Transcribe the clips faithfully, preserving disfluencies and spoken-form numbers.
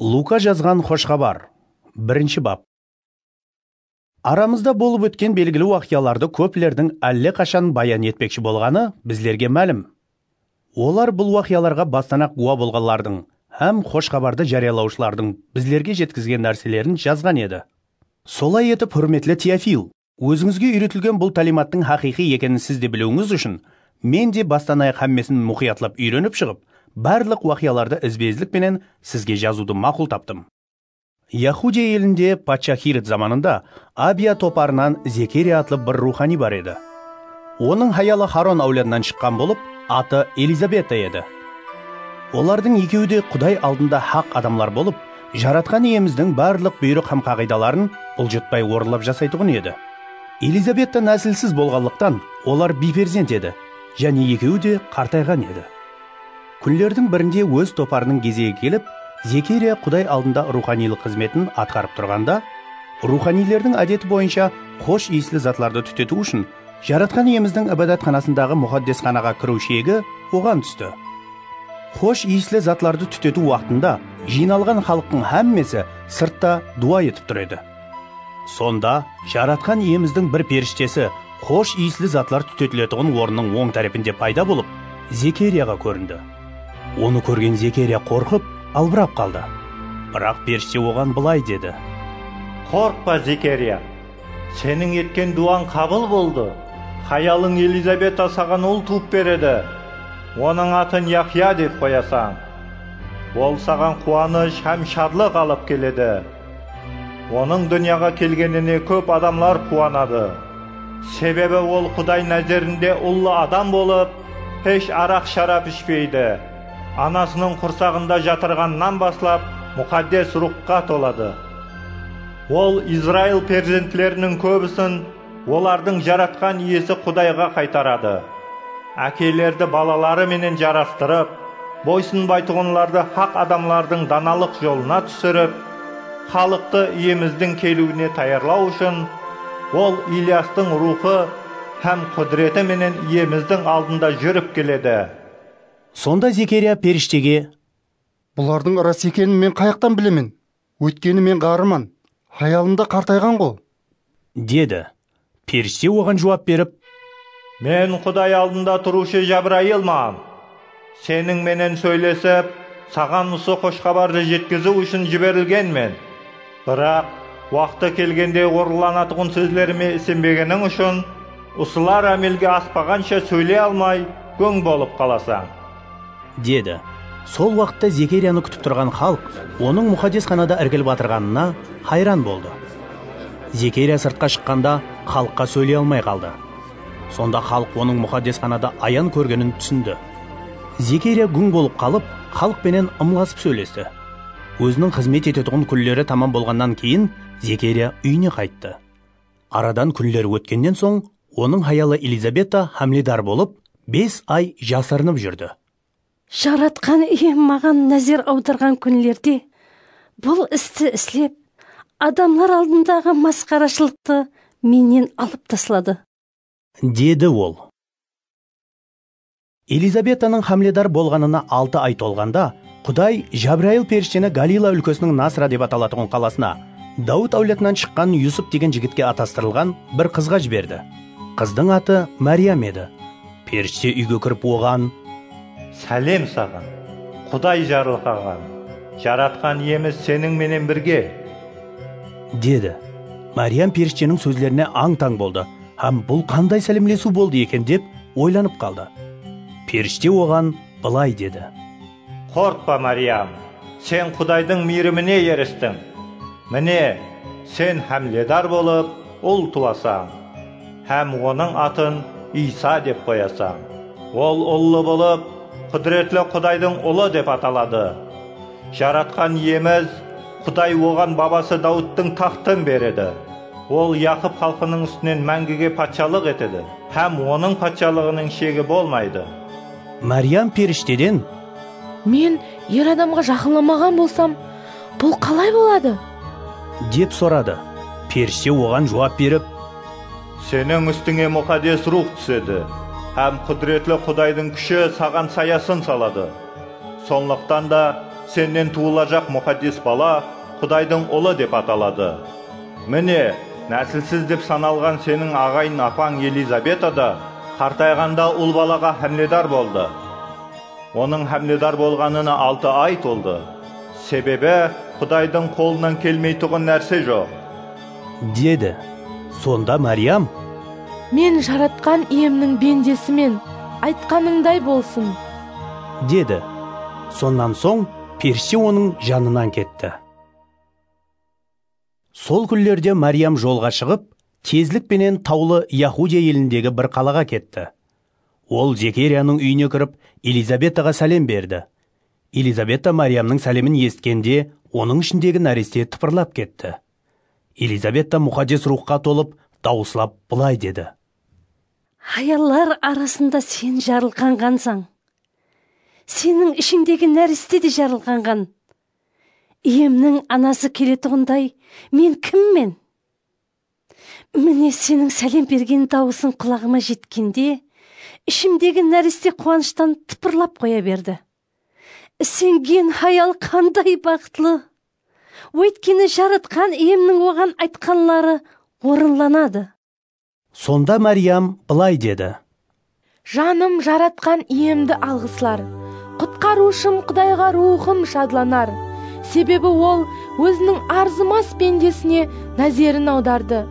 Luka jazǵan Xosh xabar. Birinshi bap. Aramızda bolıp ótken belgili waqıyalardı kóplerdiń álle qashan bayan etpekshi bolǵanı bizlerge málim. Olar bul waqıyalarǵa bastan-aq gúwa bolǵanlardıń hám Xosh xabardı járiyalawshılardıń bizlerge jetkizgen nárselerin jazǵan edi. Solay etip, húrmetli Teofil, ózińizge úyretilgen bul táliymattıń haqıyqıy ekenin siz de biliwińiz ushın, men de bastan-ayaq hámmesin muqıyatlap úyrenip shıǵıp, barlıq waqıyalardı izbe-izlik penen sizge jazıwdı maqul taptım. Yahudiya elinde patsha Hirod zamanında Abiya toparınan Zekeriya atlı bir ruwxaniy bar edi. Onıń hayalı Haron áwladınan shıqqan bolıp, atı Elizabetta edi. Olardıń ekewi de Quday aldında haq adamlar bolıp, Jaratqan Iyemizdiń barlıq buyrıq hám qaǵıydaların buljıtpay orınlap jasaytuǵın edi. Elizabetta násilsiz bolǵanlıqtan, olar biyperzent edi, jáne ekewi de qartayǵan edi. Kúnlerdiń birinde óz toparınıń gezegi kelip, Zekeriya Quday aldında ruwxaniylıq xızmetin atqarıp turǵanda, ruwxaniylerdiń ádeti boyınsha xosh iyisli zatlardı tútetiw ushın Jaratqan Iyemizdiń ibadatxanasındaǵı muqaddesxanaǵa kiriw shegi oǵan tústi. Xosh iyisli zatlardı tútetiw waqtında jıynalǵan xalıqtıń hámmesi sırtta duwa etip tur edi. Sonda Jaratqan Iyemizdiń bir perishtesi xosh iyisli zatlar tútetiletuǵın orınnıń oń tárepinde payda bolıp, Zekeriyaǵa kórindi. Onı kórgen Zekeriya qorqıp, albırap qaldı. Biraq perishte oǵan bılay dedi: Qorqpa, Zekeriya! Seniń etken duwań qabıl boldı. Hayalıń Elizabeta saǵan ul tuwıp beredi. Onıń atın Yahya dep qoyasań. Ol saǵan quwanısh hám shadlıq alıp keledi. Onıń dúnyaǵa kelgenine kóp adamlar quwanadı. Sebebi ol Quday názerinde ullı adam bolıp, hesh araq-sharap ishpeydi. Anasınıń qursaǵında jatırǵanınan baslap, Muqaddes Ruwxqa toladı. Ol Izrail perzentleriniń kóbisin olardıń Jaratqan Iyesi Qudayǵa qaytaradı. Ákelerdi balaları menen jarastırıp, boysınbaytuǵınlardı haq adamlardıń danalıq jolına túsirip, xalıqtı Iyemizdiń keliwine tayarlaw ushın, ol Ilyastıń ruwxı hám qúdireti menen Iyemizdiń aldında júrip keledi. Sonda Zekeriya perishtege: Bulardıń ıras ekenin men qayaqtan bilemen? Óytkeni men ǵarrıman, hayalım da qartayǵan-ǵo, dedi. Perishte oǵan juwap berip: Men Quday aldında turıwshı Jabrayılman. Seniń menen sóylesip, saǵan usı xosh xabardı jetkiziw ushın jiberilgenmen. Biraq, waqtı kelgende orınlanatuǵın sózlerime isenbegeniń ushın, usılar ámelge aspaǵansha sóyley almay, góń bolıp qalasań. Dedi. Sol waqıtta Zekeriyanı kútip turǵan xalıq onıń muqaddesxanada irkilip atırǵanına hayran boldı. Zekeriya sırtqa shıqqanda, xalıqqa sóyley almay qaldı. Sonda xalıq onıń muqaddesxanada ayan kórgenin túsindi. Zekeriya gúń bolıp qalıp, xalıq penen ımlasıp sóylesti. Óziniń xızmet etetuǵın kúnleri tamam bolǵannan keyin Zekeriya úyine qayttı. Aradan kúnler ótkennen soń, onıń hayalı Elizabetta hámiledar bolıp, bes ay jasırınıp júrdi. Jaratqan Iyem maǵan názer awdarǵan kúnlerde bul isti islep, adamlar aldındaǵı masqarashılıqtı mennen alıp tasladı, dedi ol. Elizabettanıń hámiledar bolǵanına altı ay tolǵanda, Quday Jabrayıl perishteni Galila úlkesiniń Nasra dep atalatuǵın qalasına, Dawıt áwladınan shıqqan Yusıp degen jigitke atastırılǵan bir qızǵa jiberdi. Qızdıń atı Máriyam edi. Perishte úyge kirip oǵan: Sálem saǵan, Quday jarlıqaǵan! Jaratqan Iyemiz seniń menen birge, dedi. Máriyam perishteniń sózlerine ań-tań boldı hám bul qanday sálemlesiw boldı eken dep oylanıp qaldı. Perishte oǵan bılay dedi: Qorqpa, Máriyam, sen Qudaydıń miyrimine eristiń. Mine, sen hámiledar bolıp, ul tuwasań hám onıń atın Iysa dep qoyasań. Ol ullı bolıp, qúdiretli Qudaydıń Ulı dep ataladı. Jaratqan Iyemiz, Quday oǵan babası Dawıttıń taxtın beredi. Ol Yaqıp xalqınıń ústinen máńgige patshalıq etedi hám onıń patshalıǵınıń shegi bolmaydı. Máriyam perishteden: Men er adamǵa jaqınlamaǵan bolsam, bul qalay boladı? Dep soradı. Perishte oǵan juwap berip: Seniń ústińe Muqaddes Ruwx túsedi hám qúdiretli Qudaydıń kúshi saǵan sayasın saladı. Sonlıqtan da, Sennen tuwılajaq muqaddes bala Qudaydıń ulı dep ataladı. Mine, násilsiz dep sanalǵan seniń aǵayin apań Elizabeta da qartayǵanda ul balaǵa hámledar boldı. Onıń hámledar bolǵanına altı ay toldı. Sebebi Qudaydıń qolınan kelmeytuǵın nárse joq. Dedi. Sonda Máriyam, Men Jaratqan Iyemniń bendesimen, aytqanıńday bolsın, dedi. Sonnan soń perishte onıń janınan ketti. Sol kúnlerde Máriyam jolǵa shıǵıp, tezlik penen tawlı Yahudiya elindegi bir qalaǵa ketti. Ol Zekeriyanıń úyine kirip, Elizabetaǵa sálem berdi. Elizabeta Máriyamnıń sálemin esitkende, onıń ishindegi náreste tıpırlap ketti. Elizabeta Muqaddes Ruwxqa tolıp, dawıslap bılay dedi. Hayallar arasında sen jarılǵanǵansań. Seniń ishińdegi náreste de jarılǵanǵan. Iyemniń anası keletuǵınday, men kimmen? Mine, seniń sálem bergen dawısıń qulaǵıma jetkende, ishimdegi náreste quwanıshtan tıpırlap qoya berdi. Isengen hayal qanday baxıtlı! Óytkeni Jaratqan Iyemniń oǵan aytqanları orınlanadı. Sonda Máriyam bılay dedi. Janım Jaratqan Iyemdi alǵıslar. Qutqarıwshım Qudayǵa ruwxım shadlanar. Sebebi Ol Óziniń arzımas bendesine názerin awdardı.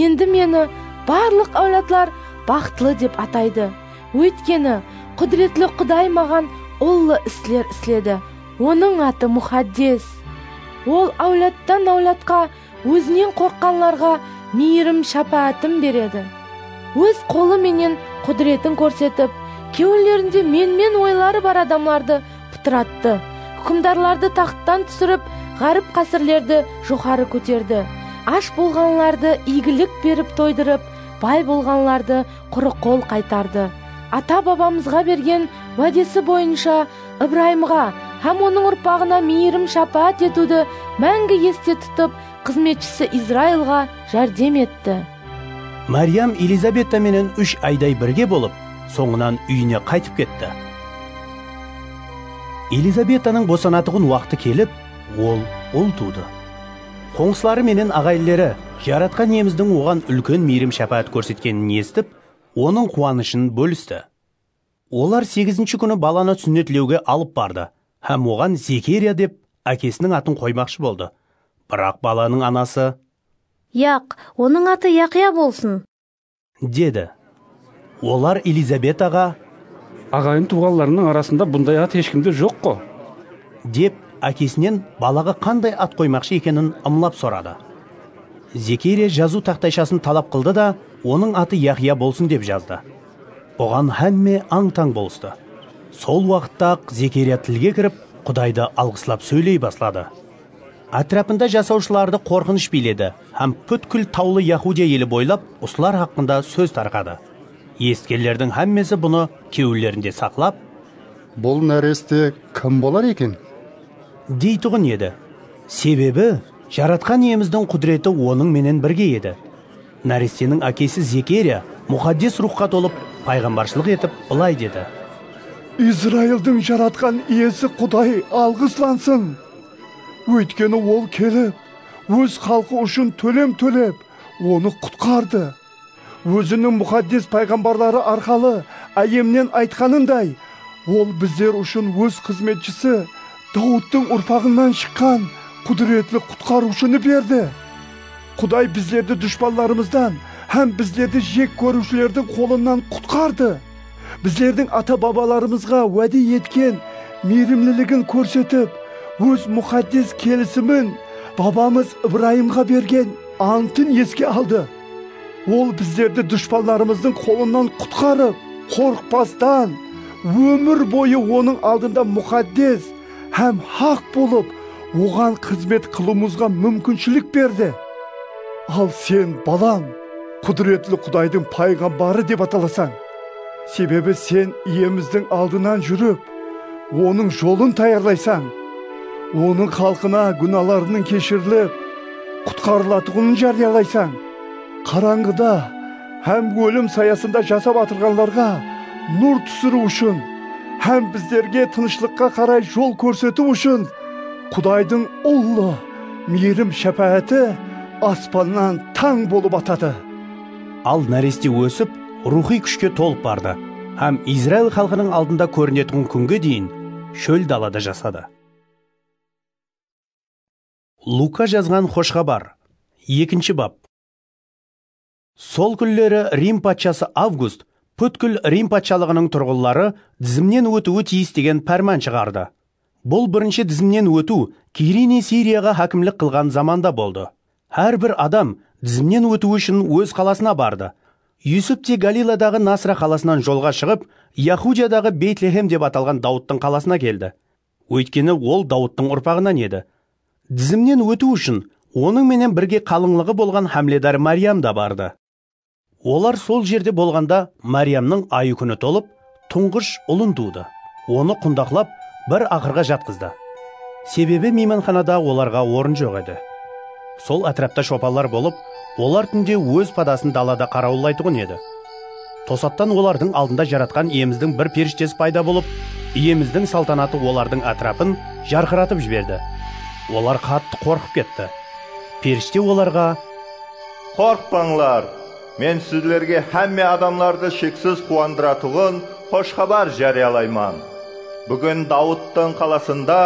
Endi meni barlıq áwladlar baxıtlı dep ataydı. Óytkeni Qúdiretli Quday maǵan ullı isler isledi. Onıń atı muqaddes. Ol áwladtan-áwladqa Ózinen qorqqanlarǵa miyrim-shápáátin beredi. Óz qolı menen qúdiretin kórsetip, kewillerinde menmen oyları bar adamlardı pıtırattı. Húkimdarlardı taxttan túsirip, ǵárip-qásirlerdi joqarı kóterdi. Ash bolǵanlardı iygilik berip toydırıp, bay bolǵanlardı qurı qol qaytardı. Ata-babamızǵa bergen wádesi boyınsha Ibrayımǵa hám onıń urpaǵına miyrim-shápáát etiwdi máńgi este tutıp, xızmetshisi Izrayılǵa járdem etti. Máriyam Elizabeta menen úsh ayday birge bolıp, sońınan úyine qaytıp ketti. Elizabetanıń bosanatuǵın waqtı kelip, ol ul tuwdı. Qońsıları menen aǵayinleri Jaratqan Iyemizdiń oǵan úlken miyrim-shápáát kórsetkenin esitip, onıń quwanıshın bólisti. Olar segizinshi kúni balanı súnnetlewge alıp bardı hám oǵan Zekeriya dep ákesiniń atın qoymaqshı boldı. Biraq balanıń anası, Yaq, onıń atı Yaqıya bolsın, dedi. Olar Elizabetaǵa, Aǵayin tuwǵanlarıńnıń arasında bunday at hesh kimde joq-ǵo, dep, ákesinen balaǵa qanday at qoymaqshı ekenin ımlap soradı. Zekeriya jazıw taxtayshasın talap qıldı da, onıń atı Yahya bolsın dep jazdı. Buǵan hámme ań-tań bolıstı. Sol waqıtta-aq Zekeriya tilge kirip, Qudaydı alǵıslap sóyley basladı. Átirapında jasawshılardı qorqınısh biyledi hám pútkil tawlı Yahudiya eli boylap usılar haqqında sóz tarqadı. Esitkenlerdiń hámmesi bunı kewillerinde saqlap, Bul náreste kim bolar eken? Deytuǵın edi. Sebebi, Jaratqan Iyemizdiń qúdireti onıń menen birge edi. Náresteniń ákesi Zekeriya Muqaddes Ruwxqa tolıp, payǵambarshılıq etip, bılay dedi. Izrayıldıń Jaratqan Iyesi Quday alǵıslansın! Óytkeni Ol kelip, Óz xalqı ushın tólem tólep, onı qutqardı. Óziniń muqaddes payǵambarları arqalı áyyemnen aytqanınday, Ol bizler ushın Óz xızmetshisi Dawıttıń urpaǵınan shıqqan qúdiretli qutqarıwshını berdi. Quday bizlerdi dushpanlarımızdan hám bizlerdi jek kóriwshilerdiń qolınan qutqardı. Bizlerdiń ata-babalarımızǵa wáde etken miyrimliligin kórsetip, Óz muqaddes kelisimin babamız Ibrayımǵa bergen antın eske aldı. Ol bizlerdi dushpanlarımızdıń qolınan qutqarıp, qorqpastan, ómir boyı Onıń aldında muqaddes hám haq bolıp, Oǵan xızmet qılıwımızǵa múmkinshilik berdi. Al sen, balam, Qúdiretli Qudaydıń payǵambarı dep atalasań. Sebebi sen Iyemizdiń aldınan júrip, Onıń jolın tayarlaysań. Onıń xalqına gúnalarınıń keshirilip, qutqarılatuǵının járiyalaysań. Qarańǵıda hám ólim sayasında jasap atırǵanlarǵa nur túsiriw ushın hám bizlerge tınıshlıqqa qaray jol kórsetiw ushın Qudaydıń ullı miyrim-shápááti aspannan tań bolıp atadı. Al náreste ósip, ruwxıy kúshke tolıp bardı hám Izrail xalqınıń aldında kórinetuǵın kúnge deyin shól dalada jasadı. Luka jazǵan Xosh xabar. Ekinshi bap. Sol kúnleri Rim patshası Avgust pútkil Rim patshalıǵınıń turǵınları dizimnen ótiwi tiyis degen párman shıǵardı. Bul birinshi dizimnen ótiw Kirene Siriyaǵa hákimlik qılǵan zamanda boldı. Hár bir adam dizimnen ótiw ushın óz qalasına bardı. Yusip te Galiladaǵı Nasra qalasınan jolǵa shıǵıp, Yahudiyadaǵı Beytlehem dep atalǵan Dawıttıń qalasına keldi. Óytkeni ol Dawıttıń urpaǵınan edi. Dizimnen ótiw ushın onıń menen birge qalıńlıǵı bolǵan hámiledar Máriyam da bardı. Olar sol jerde bolǵanda Máriyamnıń ayı kúni tolıp, tuńǵısh ulın tuwdı. Onı qundaqlap, bir aqırǵa jatqızdı. Sebebi miymanxanada olarǵa orın joq edi. Sol átirapta shopanlar bolıp, olar túnde óz padasın dalada qarawıllaytuǵın edi. Tosattan olardıń aldında Jaratqan Iyemizdiń bir perishtesi payda bolıp, Iyemizdiń saltanatı olardıń átirapın jarqıratıp jiberdi. Olar qattı qorqıp ketti. Perishte olarǵa, Qorqpańlar! Men sizlerge hámme adamlardı sheksiz quwandıratuǵın xosh xabar járiyalayman. Búgin Dawıttıń qalasında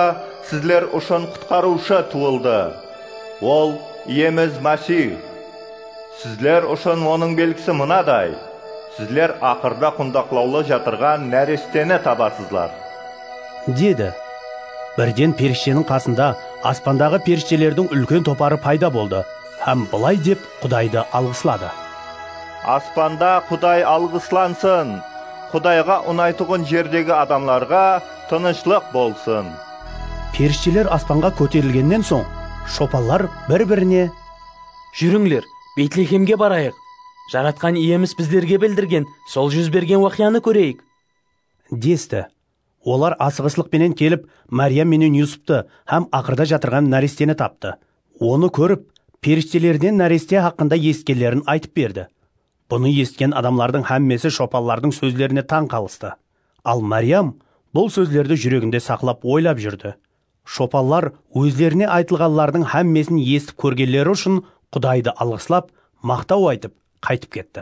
sizler ushın qutqarıwshı tuwıldı. Ol Iyemiz Másih. Sizler ushın onıń belgisi mınaday: sizler aqırda qundaqlawlı jatırǵan náresteni tabasızlar, dedi. Birden perishteniń qasında aspandaǵı perishtelerdin úlken toparı payda boldı hám bılay dep Qudaydı alǵısladı. Aspanda Quday alǵıslansın! Qudayǵa unaytuǵın jerdegi adamlarǵa tınıshlıq bolsın! Perishteler aspanǵa kóterilgennen soń, shopanlar bir-birine, Júrińler, Betlexemge barayıq. Jaratqan Iyemiz bizlerge bildirgen sol júz bergen waqıyanı kóreyik, desti. Olar asıǵıslıq penen kelip, Máriyam menen Yusıptı hám aqırda jatırǵan náresteni taptı. Onı kórip, perishtelerden náreste haqqında esitkenlerin aytıp berdi. Bunı esitken adamlardıń hámmesi shopanlardıń sózlerine tań qalıstı. Al Máriyam bul sózlerdi júreginde saqlap oylap júrdi. Shopanlar ózlerine aytılǵanlardıń hámmesin esitip kórgenleri ushın Qudaydı alǵıslap, maqtaw aytıp, qaytıp ketti.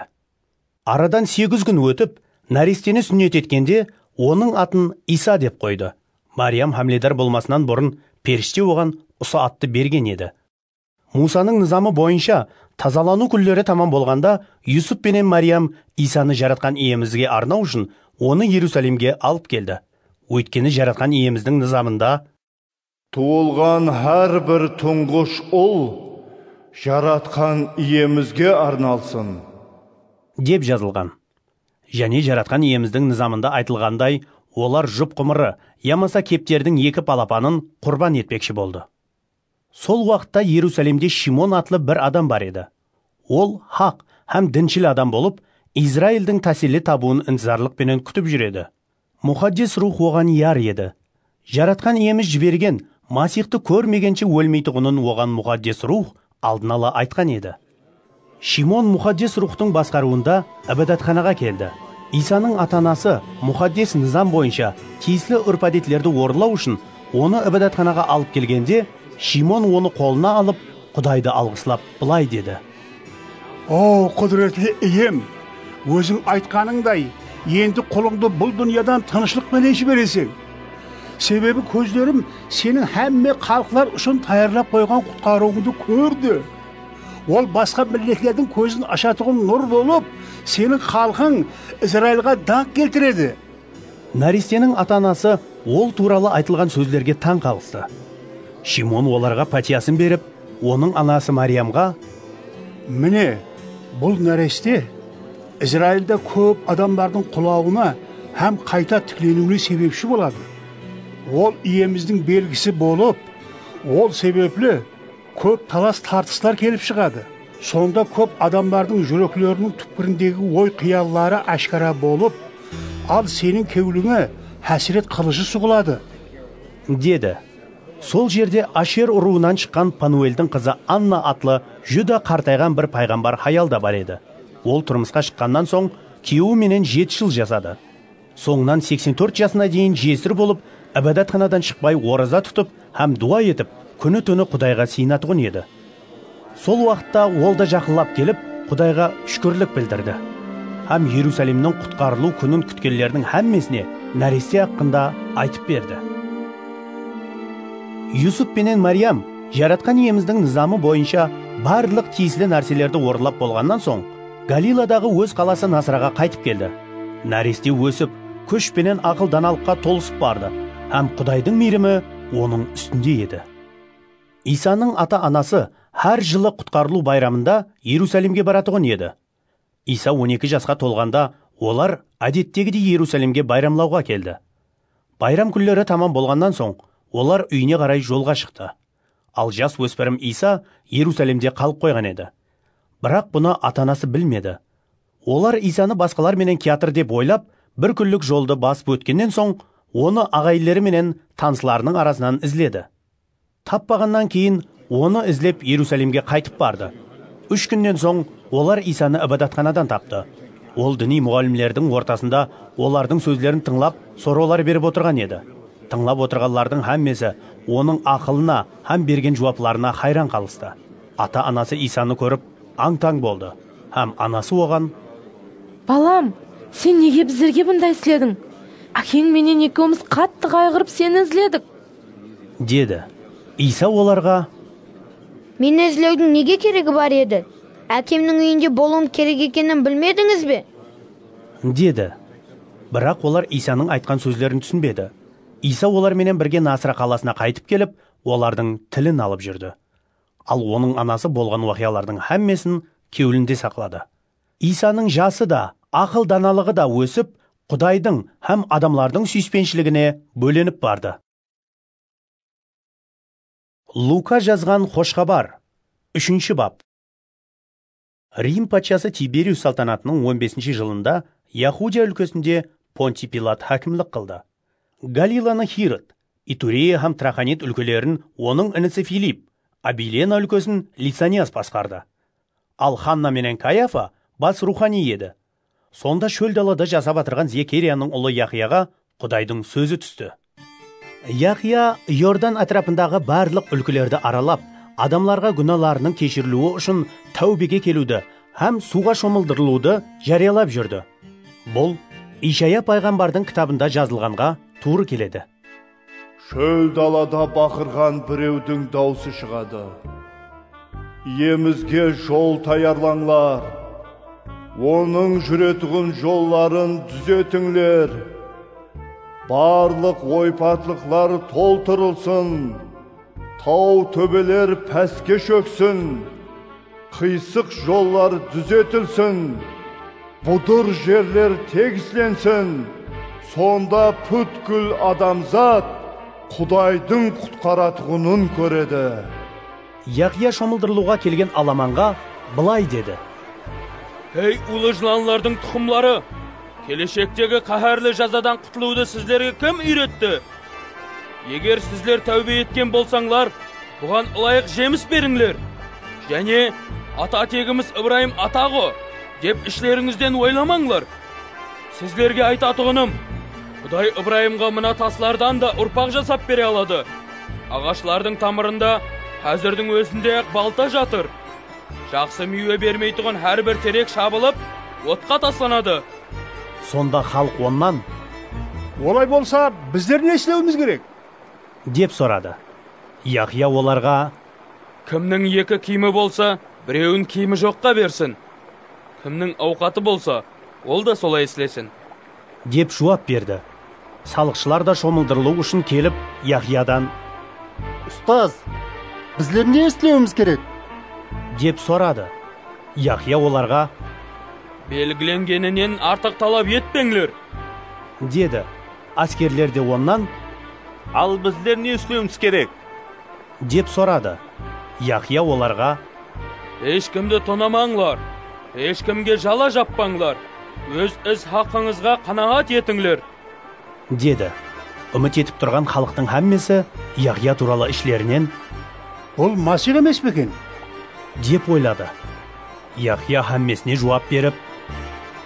Aradan segiz kún ótip, náresteni súnnet etkende, onıń atın Iysa dep qoydı. Máriyam hámiledar bolmasınan burın perishte oǵan usı attı bergen edi. Muwsanıń nızamı boyınsha tazalanıw kúnleri tamam bolǵanda, Yusıp penen Máriyam Iysanı Jaratqan Iyemizge arnaw ushın onı Erusalimge alıp keldi. Óytkeni Jaratqan Iyemizdiń nızamında, Tuwılǵan hár bir tuńǵısh ul Jaratqan Iyemizge arnalsın, dep jazılǵan. Jáne Jaratqan Iyemizdiń nızamında aytılǵanday, olar jup qumırı yamasa kepterdiń eki palapanın qurban etpekshi boldı. Sol waqıtta Erusalimde Shimon atlı bir adam bar edi. Ol haq hám dinshil adam bolıp, Izraildiń táselli tabıwın intizarlıq penen kútip júr edi. Muqaddes Ruwx oǵan yar edi. Jaratqan Iyemiz jibergen Masixtı kórmegenshe ólmeytuǵının oǵan Muqaddes Ruwx aldın ala aytqan edi. Shimon Muqaddes Ruwxtıń basqarıwında ibadatxanaǵa keldi. Iysanıń ata-anası muqaddes nızam boyınsha tiyisli úrp-ádetlerdi orınlaw ushın onı ibadatxanaǵa alıp kelgende, Shimon onı qolına alıp, Qudaydı alǵıslap, bılay dedi. O, qúdiretli Iyem, óziń aytqanıńday, endi qulıńdı bul dúnyadan tınıshlıq penen jibereseń. Sebebi kózlerim seniń hámme xalıqlar ushın tayarlap qoyǵan qutqarıwıńdı kórdi. Ol basqa milletlerdiń kózin ashatuǵın nur bolıp, seniń xalqıń Izrailǵa dańq keltiredi. Náresteniń ata-anası ol tuwralı aytılǵan sózlerge tań qalıstı. Shimon olarǵa pátiyasın berip, onıń anası Máriyamǵa, Mine, bul náreste Izrailda kóp adamlardıń qulawına hám qayta tikleniwine sebepshi boladı. Ol Iyemizdiń belgisi bolıp, ol sebepli kóp talas-tartıslar kelip shıǵadı. Sonda kóp adamlardıń júrekleriniń túpkirindegi oy-qıyalları áshkara bolıp, al seniń kewlińe hásiret qılıjı suǵıladı, dedi. Sol jerde Asher urıwınan shıqqan Panueldiń qızı Anna atlı júdá qartayǵan bir payǵambar hayal da bar edi. Ol turmısqa shıqqannan soń, kúyewi menen jeti jıl jasadı. Sońınan seksen tórt jasına deyin jesir bolıp, ibadatxanadan shıqpay oraza tutıp hám duwa etip, kúni-túni Qudayǵa sıyınatuǵın edi. Sol waqıtta ol da jaqınlap kelip, Qudayǵa shúkirlik bildirdi hám Erusalimniń qutqarılıw kúnin kútkenlerdiń hámmesine náreste haqqında aytıp berdi. Yusup penen Máriyam Jaratqan Iyemizdiń nızamı boyınsha barlıq tiyisli nárselerdi orınlap bolǵannan soń, Galiladaǵı óz qalası Nasıraǵa qaytıp keldi. Náreste ósip, kúsh penen aqıl-danalıqqa tolısıp bardı hám Qudaydıń miyrimi onıń ústinde edi. Iysanıń ata-anası hár jılı Qutqarılıw bayramında Erusalimge baratuǵın edi. Iysa on eki jasqa tolǵanda, olar, ádettegidey, Erusalimge bayramlawǵa keldi. Bayram kúnleri tamam bolǵannan soń, olar úyine qaray jolǵa shıqtı. Al jas óspirim Iysa Erusalimde qalıp qoyǵan edi. Biraq bunı ata-anası bilmedi. Olar Iysanı basqalar menen kiyatır dep oylap, bir kúnlik joldı basıp ótkennen soń, onı aǵayinleri menen tanıslarınıń arasınan izledi. Tappaǵannan keyin, onı izlep Erusalimge qaytıp bardı. Úsh kúnnen soń olar Iysanı ibadatxanadan taptı. Ol diniy muǵallimlerdiń ortasında olardıń sózlerin tıńlap, sorawlar berip otırǵan edi. Tıńlap otırǵanlardıń hámmesi onıń aqılına hám bergen juwaplarına hayran qalıstı. Ata-anası Iysanı kórip, ań-tań boldı hám anası oǵan, "Balam, sen nege bizlerge bunday islediń? Ákeń menen ekewimiz qattı qayǵırıp seni izledik", dedi. Iysa olarǵa, "Meni izlewdiń nege keregi bar edi? Ákemniń úyinde bolıwım kerek ekenin bilmedińiz be?" dedi. Biraq olar Iysanıń aytqan sózlerin túsinbedi. Iysa olar menen birge Nasıra qalasına qaytıp kelip, olardıń tilin alıp júrdi. Al onıń anası bolǵan waqıyalardıń hámmesin kewlinde saqladı. Iysanıń jası da, aqıl-danalıǵı da ósip, Qudaydıń hám adamlardıń súyispenshiligine bólenip bardı. Luka jazǵan Xosh Xabar, úshinshi bap. Rim patshası Tiberius saltanatınıń on besinshi jılında Yahudiya úlkesinde Pontiy Pilat hákimlik qıldı. Galilanı Hirod, Itureya hám Traxonit úlkelerin onıń inisi Filip, Abilena úlkesin Lisaniyas basqardı. Al Xanna menen Kayafa bas ruwxaniy edi. Sonda shól dalada jasap atırǵan Zekeriyanıń ulı Yahyaǵa Qudaydıń sózi tústi. Yahya Iordan átirapındaǵı barlıq úlkelerdi aralap, adamlarǵa gúnalarınıń keshiriliwi ushın táwbege keliwdi hám suwǵa shomıldırılıwdı járiyalap júrdi. Bul Ishaya payǵambardıń kitabında jazılǵanǵa tuwrı keledi. Shól dalada baqırǵan birewdiń dawısı shıǵadı. Iyemizge jol tayarlańlar, onıń júretuǵın jolların dúzetińler. Barlıq oypatlıqlar toltırılsın, taw-tóbeler páske shóksin, qıysıq jollar dúzetilsin, budır jerler tegislensin, sonda pútkil adamzat Qudaydıń qutqaratuǵının kóredi. Yahya shomıldırılıwǵa kelgen alamanǵa bılay dedi. Hey, ulı jılanlardıń tuqımları! Keleshektegi qáhárli jazadan qutılıwdı sizlerge kim úyretti? Eger sizler táwbe etken bolsańlar, buǵan ılayıq jemis berińler. Jáne ata-tegimiz Ibrayım ata-ǵo, dep ishlerińizden oylamańlar. Sizlerge aytatuǵınım, Quday Ibrayımǵa mına taslardan da urpaq jasap bere aladı. Aǵashlardıń tamırında házirdiń ózinde-aq balta jatır. Jaqsı miywe bermeytuǵın hár bir terek shabılıp, otqa taslanadı. Sonda xalıq onnan, "Olay bolsa, bizler ne islewimiz kerek?" dep soradı. Yahya olarǵa, "Kimniń eki kiyimi bolsa, birewin kiyimi joqqa bersin. Kimniń awqatı bolsa, ol da solay islesin", dep juwap berdi. Salıqshılar da shomıldırılıw ushın kelip, Yahyadan, "Ustaz, bizler ne islewimiz kerek?" dep soradı. Yahya olarǵa, "Belgilengeninen artıq talap etpeńler", dedi. Áskerler de onnan, "Al bizler ne islewimiz kerek?" dep soradı. Yahya olarǵa, "Hesh kimdi tonamańlar, hesh kimge jala jappańlar, óz is haqqıńızǵa qanaat etińler", dedi. Úmit etip turǵan xalıqtıń hámmesi Yahya tuwralı ishlerinen, "Bul Masih emes pe eken?" dep oyladı. Yahya hámmesine juwap berip,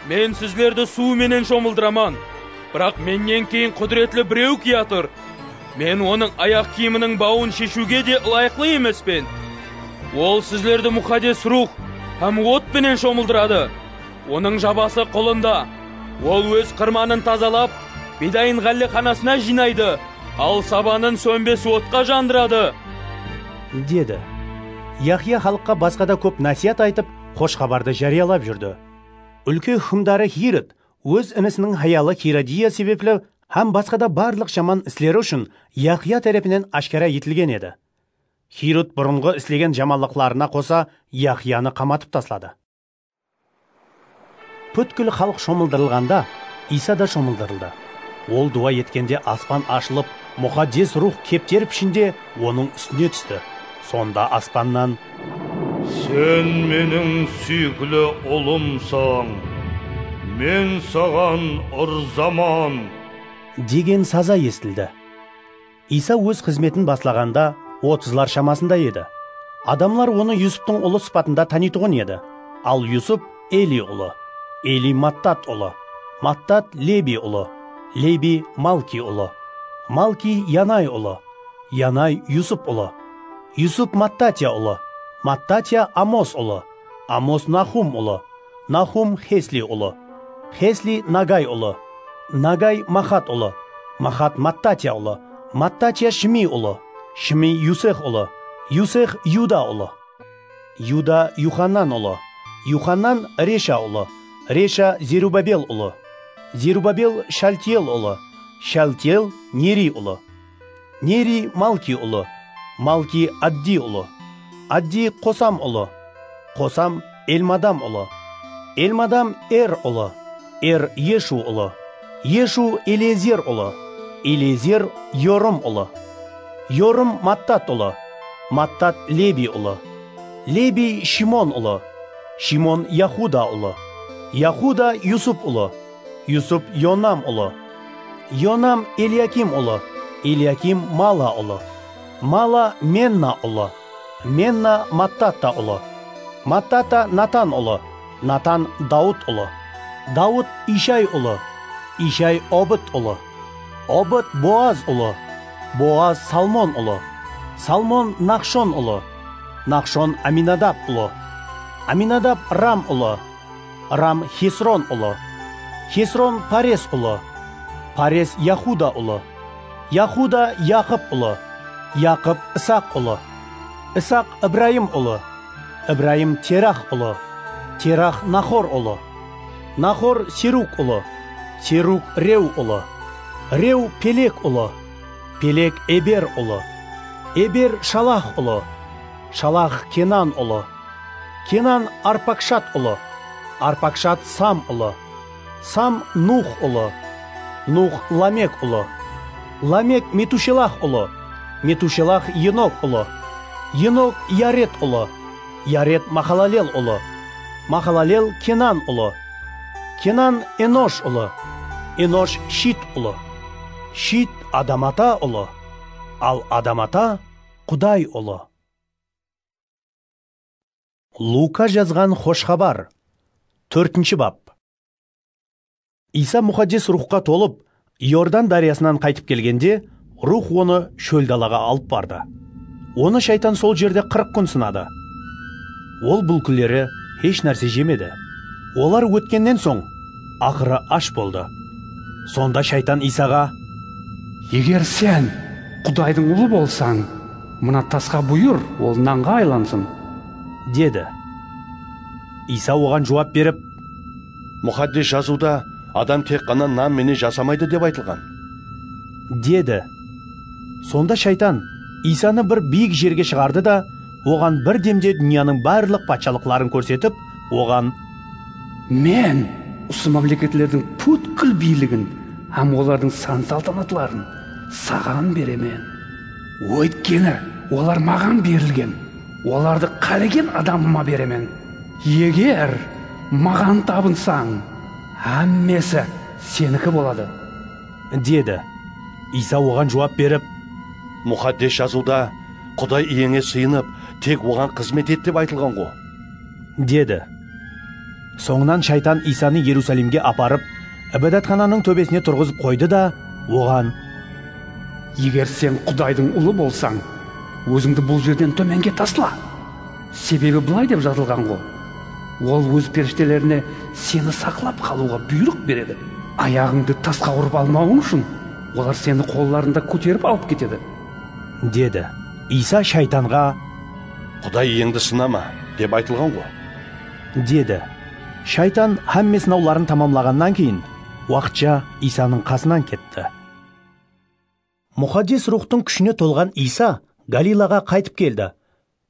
"Men sizlerdi suw menen shomıldıraman. Biraq mennen keyin qúdiretli birew kiyatır. Men onıń ayaq kiyiminiń bawın sheshiwge de ılayıqlı emespen. Ol sizlerdi Muqaddes Ruwx hám ot penen shomıldıradı. Onıń jabası qolında. Ol óz qırmanın tazalap, bidayın ǵállexanasına jıynaydı, al sabanın sónbes otqa jandıradı, dedi. Yahya xalıqqa basqa da kóp násiyat aytıp, xosh xabardı járiyalap júrdi. Úlke húkimdarı Hirod óz inisiniń hayalı Herodiya sebepli hám basqa da barlıq jaman isleri ushın Yahya tárepinen áshkara etilgen edi. Hirod burınǵı islegen jamanlıqlarına qosa Yahyanı qamatıp tasladı. Pútkil xalıq shomıldırılǵanda, Iysa da shomıldırıldı. Ol duwa etkende aspan ashılıp, Muqaddes Ruwx kepter pishinde onıń ústine tústi. Sonda aspannan, "Sen meniń súyikli Ulımsań, men saǵan ırzaman," degen saza esitildi. Iysa óz xızmetin baslaǵanda otızlar shamasında edi. Adamlar onı Yusıptıń ulı sıpatında tanıytuǵın edi. Al Yusıp Eli ulı, Eli Mattat ulı, Mattat Lebi ulı, Lebi Malki ulı, Malki Yanay ulı, Yanay Yusıp ulı, Yusıp Mattatiya ulı, Mattatiya Amos ulı, Amos Nahum ulı, Nahum Xesli ulı, Xesli Nagay ulı, Nagay Maxat ulı, Maxat Mattatiya ulı, Mattatiya Shimiy ulı, Shimiy Yusex ulı, Yusex Yuda ulı, Yuda Yuxanan ulı, Yuxanan Resha ulı, Resha Zerubabel ulı, Zerubabel Shaltiel ulı, Shaltiel Neriy ulı, Neriy Malki ulı, Malki Addi ulı, Addi Qosam ulı, Qosam Elmadam ulı, Elmadam Er ulı, Er Yeshu ulı, Yeshu Eliezer ulı, Eliezer Yorim ulı, Yorim Mattat ulı, Mattat Lebi ulı, Lebi Shimon ulı, Shimon Yahuda ulı, Yahuda Yusıp ulı, Yusıp Yonam ulı, Yonam Elyakim ulı, Elyakim Mala ulı, Mala Menna ulı, Menna Mattata ulı, Mattata Natan ulı, Natan Dawıt ulı, Dawıt İshay ulı, İshay Obıd ulı, Obıd Boaz ulı, Boaz Salmon ulı, Salmon Nahshon ulı, Nahshon Aminadab ulı, Aminadab Ram ulı, Ram Xesron ulı, Xesron Pares ulı, Pares Yahuda ulı, Yahuda Yaqıp ulı, Yaqıp Isaq ulı, Isaq Ibrayım ulı, Ibrayım Terax ulı, Terax Naxor ulı, Naxor Serug ulı, Serug Rew ulı, Rew Peleg ulı, Peleg Eber ulı, Eber Shalax ulı, Shalax Kenan ulı, Kenan Arpakshat ulı, Arpakshat Sam ulı, Sam Nuh ulı, Nuh Lamek ulı, Lamek Metushelah ulı, Metushelah Enok ulı, Enok Yared ulı, Yared Mahalalel ulı, Mahalalel Kenan ulı, Kenan Enosh ulı, Enosh Shit ulı, Shit Adam ata ulı, al Adam ata Quday ulı. Luka jazǵan Xosh xabar. Tórtinshi bap. Iysa Muqaddes Ruwxqa tolıp, Iordan dáryasınan qaytıp kelgende, Ruwx onı shól dalaǵa alıp bardı. Onı shaytan sol jerde qırq kún sınadı. Ol bul kúnleri hesh nárse jemedi. Olar ótkennen soń, aqırı ash boldı. Sonda shaytan Iysaǵa, "Eger sen Qudaydıń ulı bolsań, mına tasqa buyır, ol nanǵa aylansın," dedi. Iysa oǵan juwap berip, "Muqaddes Jazıwda, 'Adam tek ǵana nan menen jasamaydı,' dep aytılǵan," dedi. Sonda shaytan Iysanı bir biyik jerge shıǵardı da, oǵan bir demde dúnyanıń barlıq patshalıqların kórsetip, oǵan, "Men usı mámleketlerdiń pútkil biyligin hám olardıń san-saltanatların saǵan beremen. Óytkeni olar maǵan berilgen, olardı qálegen adamıma beremen. Eger maǵan tabınsań, hámmesi seniki boladı," dedi. Iysa oǵan juwap berip, "Muqaddes Jazıwda, 'Quday iyenge sıyınıp, tek oǵan xızmet et,' dep aytılǵan-ǵo," dedi. Sońınan shaytan Iysanı Erusalimge aparıp, ibadatxananıń tóbesine turǵızıp qoydı da, oǵan: Eger sen Qudaydıń ulı bolsań, ózińdi bul jerden tómenge tasla. Sebebi bılay dep jazılǵan-ǵo: Ol óz perishtelerine seni saqlap qalıwǵa buyrıq beredi. Ayaǵıńdı tasqa urıp almawıń ushın olar seni qollarında kóterip alıp ketedi, dedi. Iysa shaytanǵa: Quday iyengdi sınama, dep aytılǵan-ǵo, dedi. Shaytan hámme sınawların tamamlaǵannan keyin, waqıtsha Iysanıń qasınan ketti. Muqaddes Ruwxtıń kúshine tolǵan Iysa Galilaǵa qaytıp keldi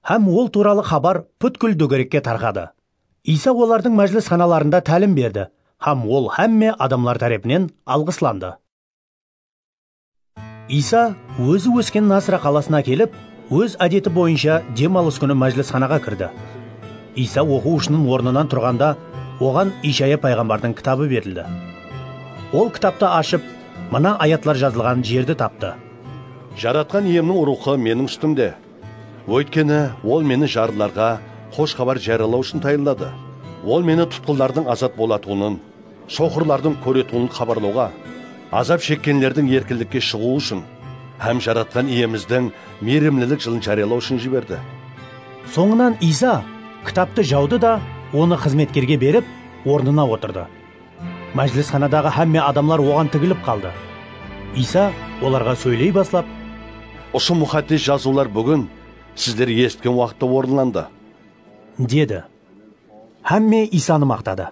hám ol tuwralı xabar pútkil dógerekke tarqadı. Iysa olardıń májilisxanalarında tálim berdi hám ol hámme adamlar tárepinen alǵıslandı. Iysa ózi ósken Nasra qalasına kelip, óz ádeti boyınsha dem alıs kúni májilisxanaǵa kirdi. Iysa oqıw ushın ornınan turǵanda, oǵan Ishaya payǵambardıń kitabı berildi. Ol kitaptı ashıp, mına ayatlar jazılǵan jerdi taptı: Jaratqan Iyemniń Ruwxı meniń ústimde. Óytkeni, Ol meni jarlılarǵa xosh xabar járiyalaw ushın tayınladı. Ol meni tutqınlardıń azat bolatuǵının, soqırlardıń kóretuǵının xabarlawǵa, azap shekkenlerdiń erkinlikke shıǵıwı ushın hám Jaratqan Iyemizdiń miyrimlilik jılın járiyalaw ushın jiberdi. Sońınan Iysa kitaptı jawdı da, onı xızmetkerge berip, ornına otırdı. Májilisxanadaǵı hámme adamlar oǵan tigilip qaldı. Iysa olarǵa sóyley baslap: Usı muqaddes jazıwlar búgin sizler esitken waqıtta orınlandı, dedi. Hámme Iysanı maqtadı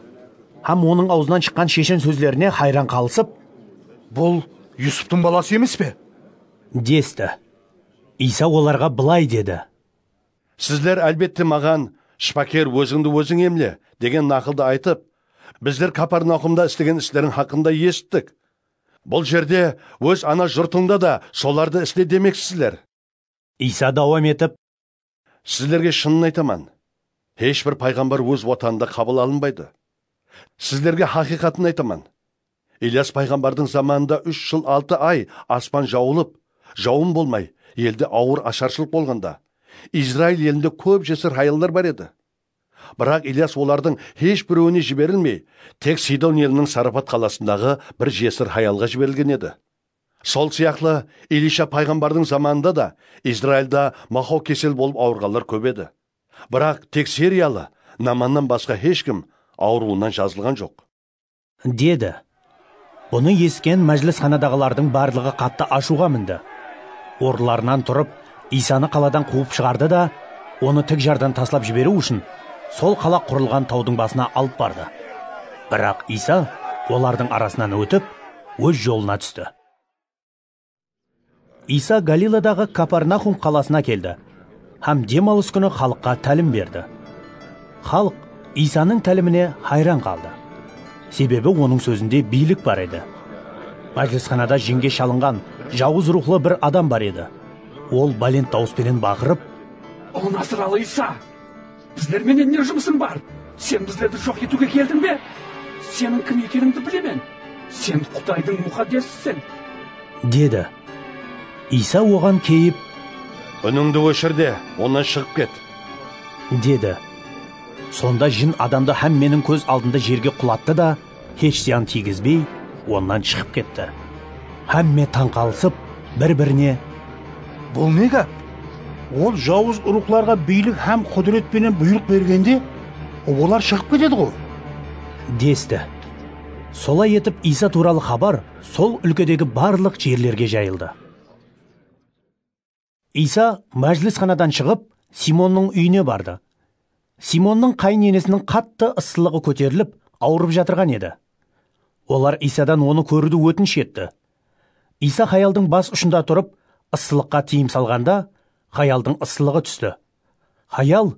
hám onıń awzınan shıqqan sheshen sózlerine hayran qalısıp: Bul Yusıptıń balası emes pe? Desti. Iysa olarǵa bılay dedi: Sizler, álbette, maǵan, Shıpaker, ózińdi óziń emle, degen naqıldı aytıp, bizler Kaparnaxumda islegen isleriń haqqında esittik. Bul jerde, óz ana jurtıńda da solardı isle demeksizler. Iysa dawam etip: Sizlerge shının aytaman, hesh bir payǵambar óz watanında qabıl alınbaydı. Sizlerge haqıyqatın aytaman, Ilyas payǵambardıń zamanında úsh jıl altı ay aspan jawılıp, jawın bolmay, elde awır asharshılıq bolǵanda, Izrail elinde kóp jesir hayallar bar edi. Biraq Ilyas olardıń hesh birewine jiberilmey, tek Sidon eliniń Sarapat qalasındaǵı bir jesir hayalǵa jiberilgen edi. Sol sıyaqlı, Ilisha payǵambardıń zamanında da Izrailda maqaw kesel bolıp awırǵanlar kóp edi. Biraq tek siriyalı Namannan basqa hesh kim awırıwınan jazılǵan joq, dedi. Bunı esitken májilisxanadaǵılardıń barlıǵı qattı ashıwǵa mindi. Orınlarınan turıp, Iysanı qaladan quwıp shıǵardı da, onı tig jardan taslap jiberiw ushın sol qala qurılǵan tawdıń basına alıp bardı. Biraq Iysa olardıń arasınan ótip, óz jolına tústi. Iysa Galiladaǵı Kaparnaxum qalasına keldi hám dem alıs kúni xalıqqa tálim berdi. Xalıq Iysanıń tálimine hayran qaldı. Sebebi onıń sózinde biylik bar edi. Májilisxanada jeńge shalınǵan jawız ruwxlı bir adam bar edi. Ol bálent dawıs penen baqırıp: O nasıralı Iysa! Bizler menen ne jumısıń bar? Sen bizlerdi joq etiwge keldiń be? Seniń kim ekenińdi bilemen. Sen Qudaydıń muqaddesisiń, dedi. Iysa oǵan keyip: Únińdi óshir de, onnan shıǵıp ket, dedi. Sonda jin adamdı hámmeniń kóz aldında jerge qulattı da, hesh zıyan tiygizbey, onnan shıǵıp ketti. Hámme tań qalısıp, bir-birine: Bul ne gáp? Ol jawız ruwxlarǵa biylik hám qúdiret penen buyrıq bergende, olar shıǵıp ketedi-ǵo, desti. Solay etip, Iysa tuwralı xabar sol úlkedegi barlıq jerlerge jayıldı. Iysa májilisxanadan shıǵıp, Simonnıń úyine bardı. Simonnıń qáyin enesiniń qattı ıssılıǵı kóterilip, awırıp jatırǵan edi. Olar Iysadan onı kóriwdi ótinish etti. Iysa hayaldıń bas ushında turıp, ıssılıqqa tiyim salǵanda, hayaldıń ıssılıǵı tústi. Hayal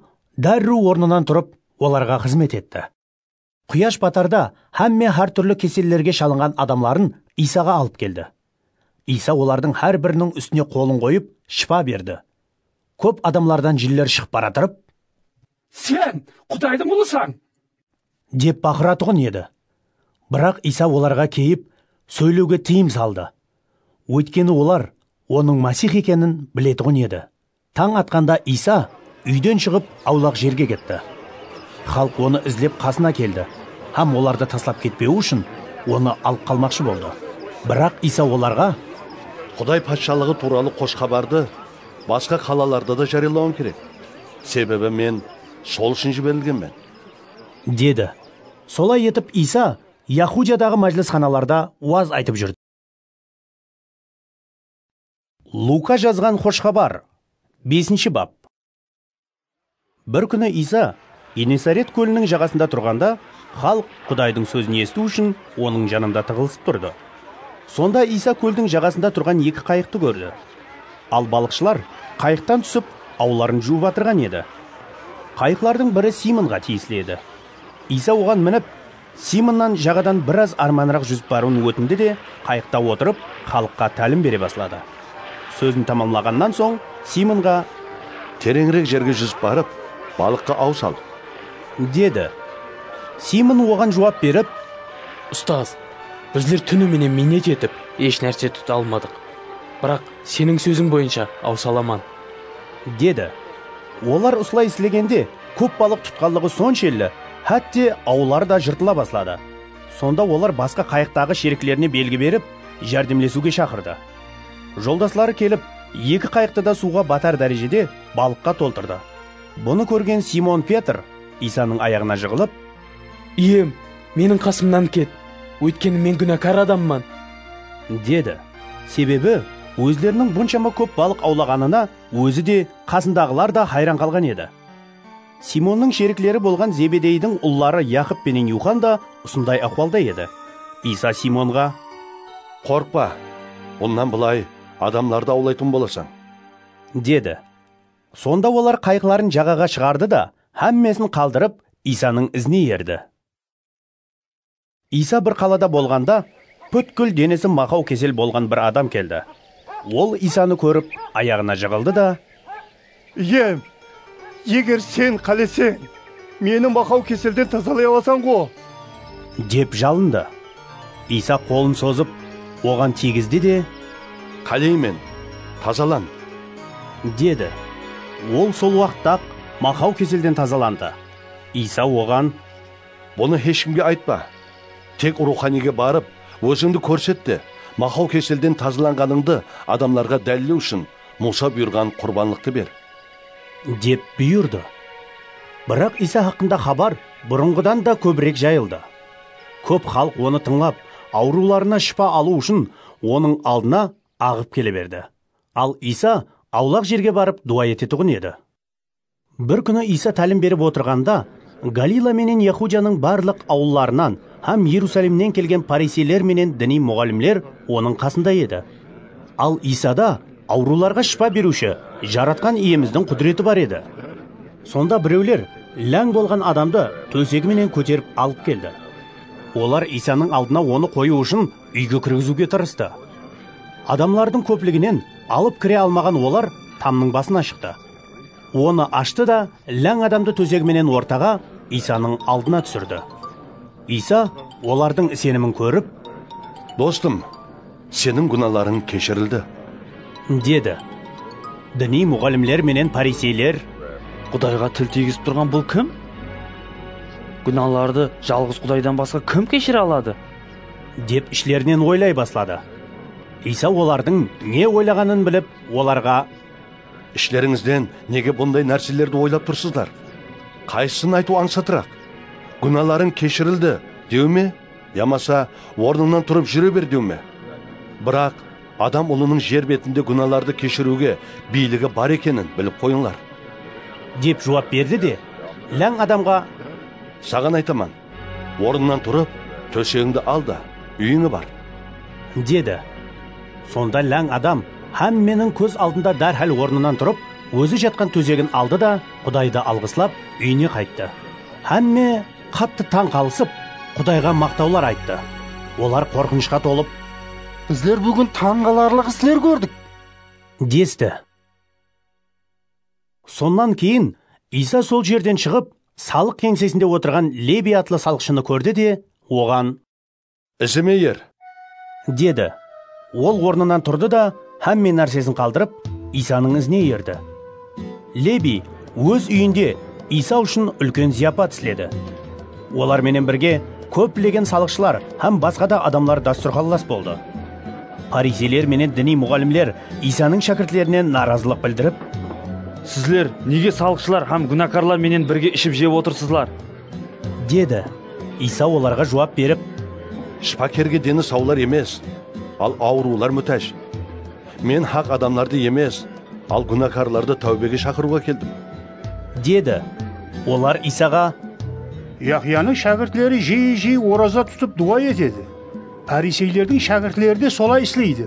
dárriw ornınan turıp, olarǵa xızmet etti. Quyash batarda hámme hár túrli kesellerge shalınǵan adamların Iysaǵa alıp keldi. Iysa olardıń hár biriniń ústine qolın qoyıp, shıpa berdi. Kóp adamlardan jinler shıǵıp baratırıp: Sen Qudaydıń Ulısań! Dep baqıratuǵın edi. Biraq Iysa olarǵa keyip, sóylewge tıyım saldı. Óytkeni olar Onıń Masih ekenin biletuǵın edi. Tań atqanda Iysa úyden shıǵıp, awlaq jerge ketti. Xalıq Onı izlep qasına keldi hám olardı taslap ketpewi ushın onı alıp qalmaqshı boldı. Biraq Iysa olarǵa, Quday Patshalıǵı tuwralı xosh xabardı basqa qalalarda da járiyalawım kerek. Sebebi men sol ushın jiberilgenmen, dedi. Solay etip, Iysa Yahudiyadaǵı májilisxanalarda waz aytıp júrdi. Luka jazǵan Xosh Xabar, besinshi bap. Bir kúni Iysa Genesaret kóliniń jaǵasında turǵanda, xalıq Qudaydıń sózin esitiw ushın onıń janında tıǵılısıp turdı. Sonda Iysa kóldiń jaǵasında turǵan eki qayıqtı kórdi. Al balıqshılar qayıqtan túsip, awların juwıp atırǵan edi. Qayıqlardıń biri Simonǵa tiyisli edi. Iysa oǵan minip, Simonnan jaǵadan biraz ármanıraq júzip barıwın ótindi de, qayıqta otırıp, xalıqqa tálim bere basladı. Sózin tamamlaǵannan soń, Simonǵa, "Tereńirek jerge júzip barıp, balıqqa aw sal", dedi. Simon oǵan juwap berip, "Ustaz, bizler túni menen miynet etip, esh nárse tuta almadıq. Biraq seniń sóziń boyınsha aw salaman", dedi. Olar usılay islegende, kóp balıq tutqanlıǵı sonshelli, hátte awları da jırtıla basladı. Sonda olar basqa qayıqtaǵı sheriklerine belgi berip, járdemlesiwge shaqırdı. Joldasları kelip, eki qayıqtı da suwǵa batar dárejede balıqqa toltırdı. Bunı kórgen Simon Petr Iysanıń ayaǵına jıǵılıp, "Iyem, meniń qasımnan ket, óytkeni men gúnakar adamman", dedi. Sebebi ózleriniń bunshama kóp balıq awlaǵanına ózi de, qasındaǵılar da hayran qalǵan edi. Simonnıń sherikleri bolǵan Zebedeydiń ulları Yaqıp penen Yuxan da usınday ahwalda edi. Iysa Simonǵa, "Qorqpa, bunnan bılay adamlardı awlaytuǵın bolasań", dedi. Sonda olar qayıqların jaǵaǵa shıǵardı da, hámmesin qaldırıp, Iysanıń izine erdi. Iysa bir qalada bolǵanda, pútkil denesi maqaw kesel bolǵan bir adam keldi. Ol Iysanı kórip, ayaǵına jıǵıldı da, "Iyem, eger sen qáleseń, meni maqaw keselden tazalay alasań-ǵo", dep jalındı. Iysa qolın sozıp, oǵan tiygizdi de, "Qáleymen, tazalan", dedi. Ol sol waqıtta-aq maqaw keselden tazalandı. Iysa oǵan, "Bunı hesh kimge aytpa. Tek ruwxaniyge barıp, ózińdi kórset te, maqaw keselden tazalanǵanıńdı adamlarǵa dálillew ushın Muwsa buyırǵan qurbanlıqtı ber", dep buyırdı. Biraq Iysa haqqında xabar burınǵıdan da kóbirek jayıldı. Kóp xalıq onı tıńlap, awırıwlarına shıpa alıw ushın onıń aldına aǵıp kele berdi. Al Iysa awlaq jerge barıp duwa etetuǵın edi. Bir kúni Iysa tálim berip otırǵanda, Galila menen Yahudiyanıń barlıq awıllarınan hám Erusalimnen kelgen pariseyler menen diniy muǵallimler onıń qasında edi. Al Iysada awırıwlarǵa shıpa beriwshi, Jaratqan Iyemizdiń qúdireti bar edi. Sonda birewler láń bolǵan adamdı tósegi menen kóterip alıp keldi. Olar Iysanıń aldına onı qoyıw ushın úyge kirgiziwge tırıstı. Adamlardıń kópliginen alıp kire almaǵan olar tamnıń basına shıqtı. Onı ashtı da, láń adamdı tósegi menen ortaǵa Iysanıń aldına túsirdi. Iysa olardıń isenimin kórip, "Dostım, seniń gúnalarıń keshirildi", dedi. Diniy muǵallimler menen pariseyler, "Qudayǵa til tiygizip turǵan bul kim? Gúnalardı jalǵız Qudaydan basqa kim keshire aladı?" dep ishlerinen oylay basladı. Iysa olardıń ne oylaǵanın bilip, olarǵa, "Ishlerińizden nege bunday nárselerdi oylap tursızlar? Qaysısın aytıw ańsatıraq? 'Gúnalarıń keshirildi', dew me, yamasa 'Ornıńnan turıp júre ber', dew me? Biraq Adam Ulınıń jer betinde gúnalardı keshiriwge biyligi bar ekenin bilip qoyıńlar", dep juwap berdi de, láń adamǵa, "Saǵan aytaman, ornıńnan turıp, tósegińdi al da, úyińe bar", dedi. Sonda láń adam hámmeniń kóz aldında dárhál ornınan turıp, ózi jatqan tósegin aldı da, Qudaydı alǵıslap, úyine qayttı. Hámme qattı tań qalısıp, Qudayǵa maqtawlar ayttı. Olar qorqınıshqa tolıp, "Bizler búgin tań qalarlıq isler kórdik", desti. Sonnan keyin Iysa sol jerden shıǵıp, salıq keńsesinde otırǵan Lebiy atlı salıqshını kórdi de, oǵan, "Izime er", dedi. Ol ornınan turdı da, hámme nársesin qaldırıp, Iysanıń izine erdi. Lebiy óz úyinde Iysa ushın úlken zıyapat isledi. Olar menen birge Kóplegen salıqshılar hám basqa da adamlar dasturxanlas boldı. Pariseyler menen diniy muǵallimler Iysanıń shákirtlerine narazılıq bildirip, "Sizler nege salıqshılar hám gúnakarlar menen birge iship-jep otırsızlar?" dedi. Iysa olarǵa juwap berip, "Shıpakerge deni sawlar emes, al awırıwlar mútáj. Men haq adamlardı emes, al gúnakarlardı táwbege shaqırıwǵa keldim", dedi. Olar Iysaǵa, "Yahyanıń shákirtleri jiyi-jiyi oraza tutıp duwa etedi. Pariseylerdiń shákirtleri de solay isleydi.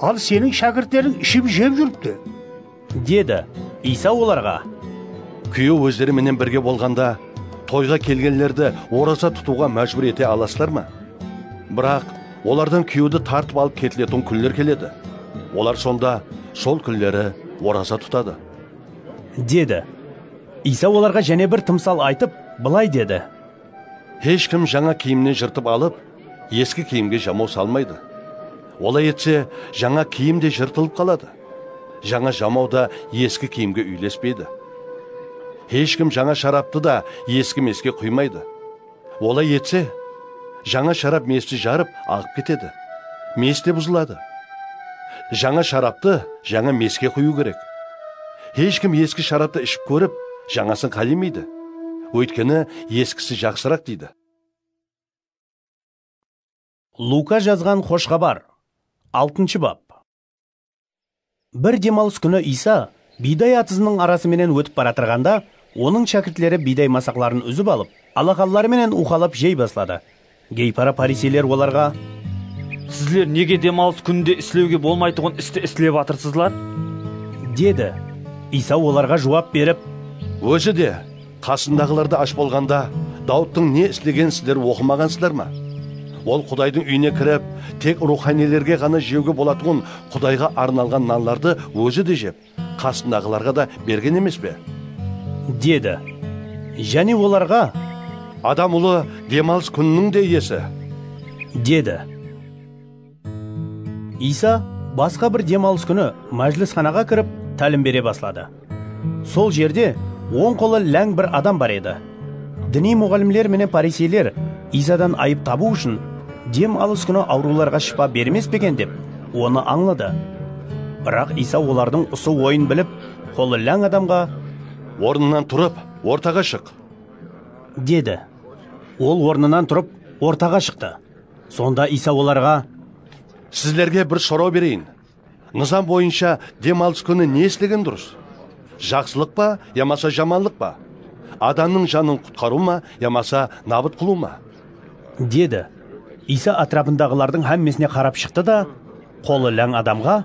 Al seniń shákirtleriń iship-jep júripti", dedi. Iysa olarǵa, "Kúyew ózleri menen birge bolǵanda, toyǵa kelgenlerdi oraza tutıwǵa májbúr ete alasızlar ma? Biraq olardan kúyewdi tartıp alıp ketiletuǵın kúnler keledi. Olar sonda sol kúnleri oraza tutadı", dedi. Iysa olarǵa jáne bir tımsal aytıp, bılay dedi, "Hesh kim jańa kiyimni jırtıp alıp, eski kiyimge jamaw salmaydı. Olay etse, jańa kiyim de jırtılıp qaladı. Jańa jamaw da eski kiyimge úylespeydi. Hesh kim jańa sharaptı da eski meske quymaydı. Olay etse, jańa sharap mesti jarıp, aǵıp ketedi. Mes te buzıladı. Jańa sharaptı jańa meske quyıw kerek. Hesh kim eski sharaptı iship kórip, jańasın qálemeydi. Óytkeni eskisi jaqsıraq", deydi. Luka jazǵan Xosh xabar. Altınshı bap. Bir dem alıs kúni Iysa biyday atızınıń arası menen ótip baratırǵanda, onıń shákirtleri biyday masaqların úzip alıp, alaqanları menen uwqalap jey basladı. Geypara pariseyler olarǵa, "Sizler nege dem alıs kúninde islewge bolmaytuǵın isti islep atırsızlar?" dedi. Iysa olarǵa juwap berip, "Ózi de, qasındaǵılar da ash bolǵanda, Dawıttıń ne islegenin sizler oqımaǵansızlar ma? Ol Qudaydıń úyine kirip, tek ruwxaniylerge ǵana jewge bolatuǵın Qudayǵa arnalǵan nanlardı ózi de jep, qasındaǵılarǵa da bergen emes pe?" dedi. Jáne olarǵa, "Adam Ulı dem alıs kúniniń de iyesi", dedi. Iysa basqa bir dem alıs kúni májilisxanaǵa kirip, tálim bere basladı. Sol jerde oń qolı láń bir adam bar edi. Diniy muǵallimler menen pariseyler Iysadan ayıp tabıw ushın, dem alıs kúni awırıwlarǵa shıpa bermes pe eken dep, onı ańladı. Biraq Iysa olardıń usı oyın bilip, qolı láń adamǵa, "Ornıńnan turıp, ortaǵa shıq", dedi. Ol ornınan turıp, ortaǵa shıqtı. Sonda Iysa olarǵa, "Sizlerge bir soraw bereyin. Nızam boyınsha dem alıs kúni ne islegen durıs? Jaqsılıq pa, yamasa jamanlıq pa? Adamnıń janın qutqarıw ma, yamasa nabıt qılıw ma?" dedi. Iysa átirapındaǵılardıń hámmesine qarap shıqtı da, qolı láń adamǵa,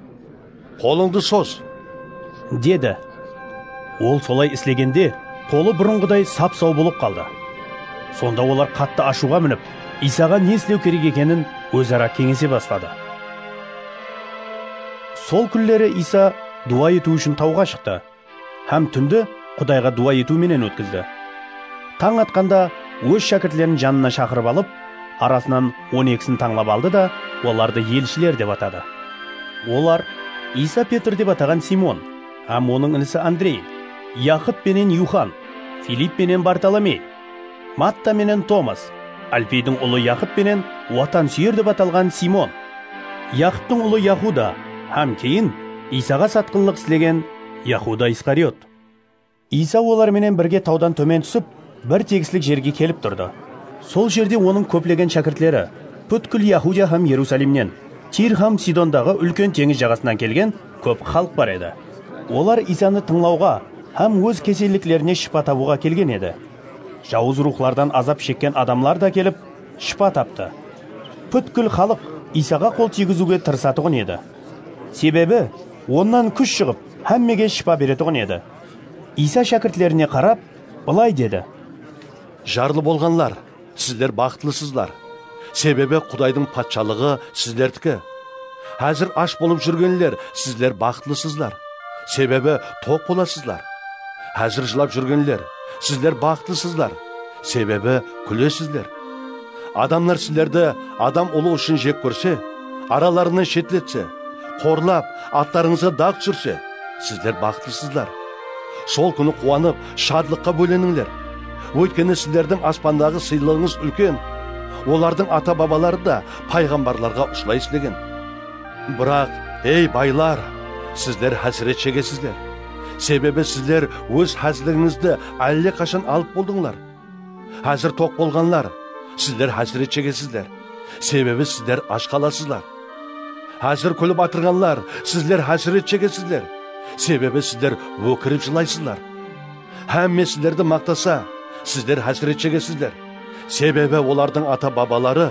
"Qolıńdı soz", dedi. Ol solay islegende, qolı burınǵıday sap-saw bolıp qaldı. Sonda olar qattı ashıwǵa minip, Iysaǵa ne islew kerek ekenin óz-ara keńese basladı. Sol kúnleri Iysa duwa etiw ushın tawǵa shıqtı hám túndi Qudayǵa duwa etiw menen ótkizdi. Tań atqanda óz shákirtlerin janına shaqırıp alıp, arasınan on ekisin tańlap aldı da, olardı elshiler dep atadı. Olar Iysa Petr dep ataǵan Simon hám onıń inisi Andrey, Yaqıp penen Yuxan, Filipp penen Bartolomey, Matta menen Tomas, Alfeydiń ulı Yaqıp penen Watan súyer dep atalǵan Simon, Yaqıptıń ulı Yahuda hám keyin Iysaǵa satqınlıq islegen Yahuda Iskariot. Iysa olar menen birge tawdan tómen túsip, bir tegislik jerge kelip turdı. Sol jerde onıń kóplegen shákirtleri, pútkil Yahudiya hám Erusalimnen, Tir hám Sidondaǵı úlken teńiz jaǵasınan kelgen kóp xalıq bar edi. Olar Iysanı tıńlawǵa hám óz keselliklerine shıpa tabıwǵa kelgen edi. Jawız ruwxlardan azap shekken adamlar da kelip, shıpa taptı. Pútkil xalıq Iysaǵa qol tiygiziwge tırısatuǵın edi. Sebebi onnan kúsh shıǵıp, hámmege shıpa beretuǵın edi. Iysa shákirtlerine qarap, bılay dedi. Jarlı bolǵanlar, sizler baxıtlısızlar. Sebebi Qudaydıń patshalıǵı sizlerdiki. Házir ash bolıp júrgenler, sizler baxıtlısızlar. Sebebi toq bolasızlar. Házir jılap júrgenler, sizler baxıtlısızlar. Sebebi kúlesizler. Adamlar sizlerdi Adam Ulı ushın jek kórse, aralarınan shetletse, qorlap, atlarıńızǵa daq túsirse, sizler baxıtlısızlar. Sol kúni quwanıp, shadlıqqa bólenińler. Óytkeni sizlerdiń aspandaǵı sıylıǵıńız úlken. Olardıń ata-babaları da payǵambarlarǵa usılay islegen. Biraq, ey baylar, sizler hásiret shegesizler. Sebebi sizler óz háziligińizdi álle qashan alıp boldıńlar. Házir toq bolǵanlar, sizler hásiret shegesizler. Sebebi sizler ash qalasızlar. Házir kúlip atırǵanlar, sizler hásiret shegesizler. Sebebi sizler ókirip jılaysızlar. Hámme sizlerdi maqtasa, sizler hásiret shegesizler. Sebebi olardıń ata-babaları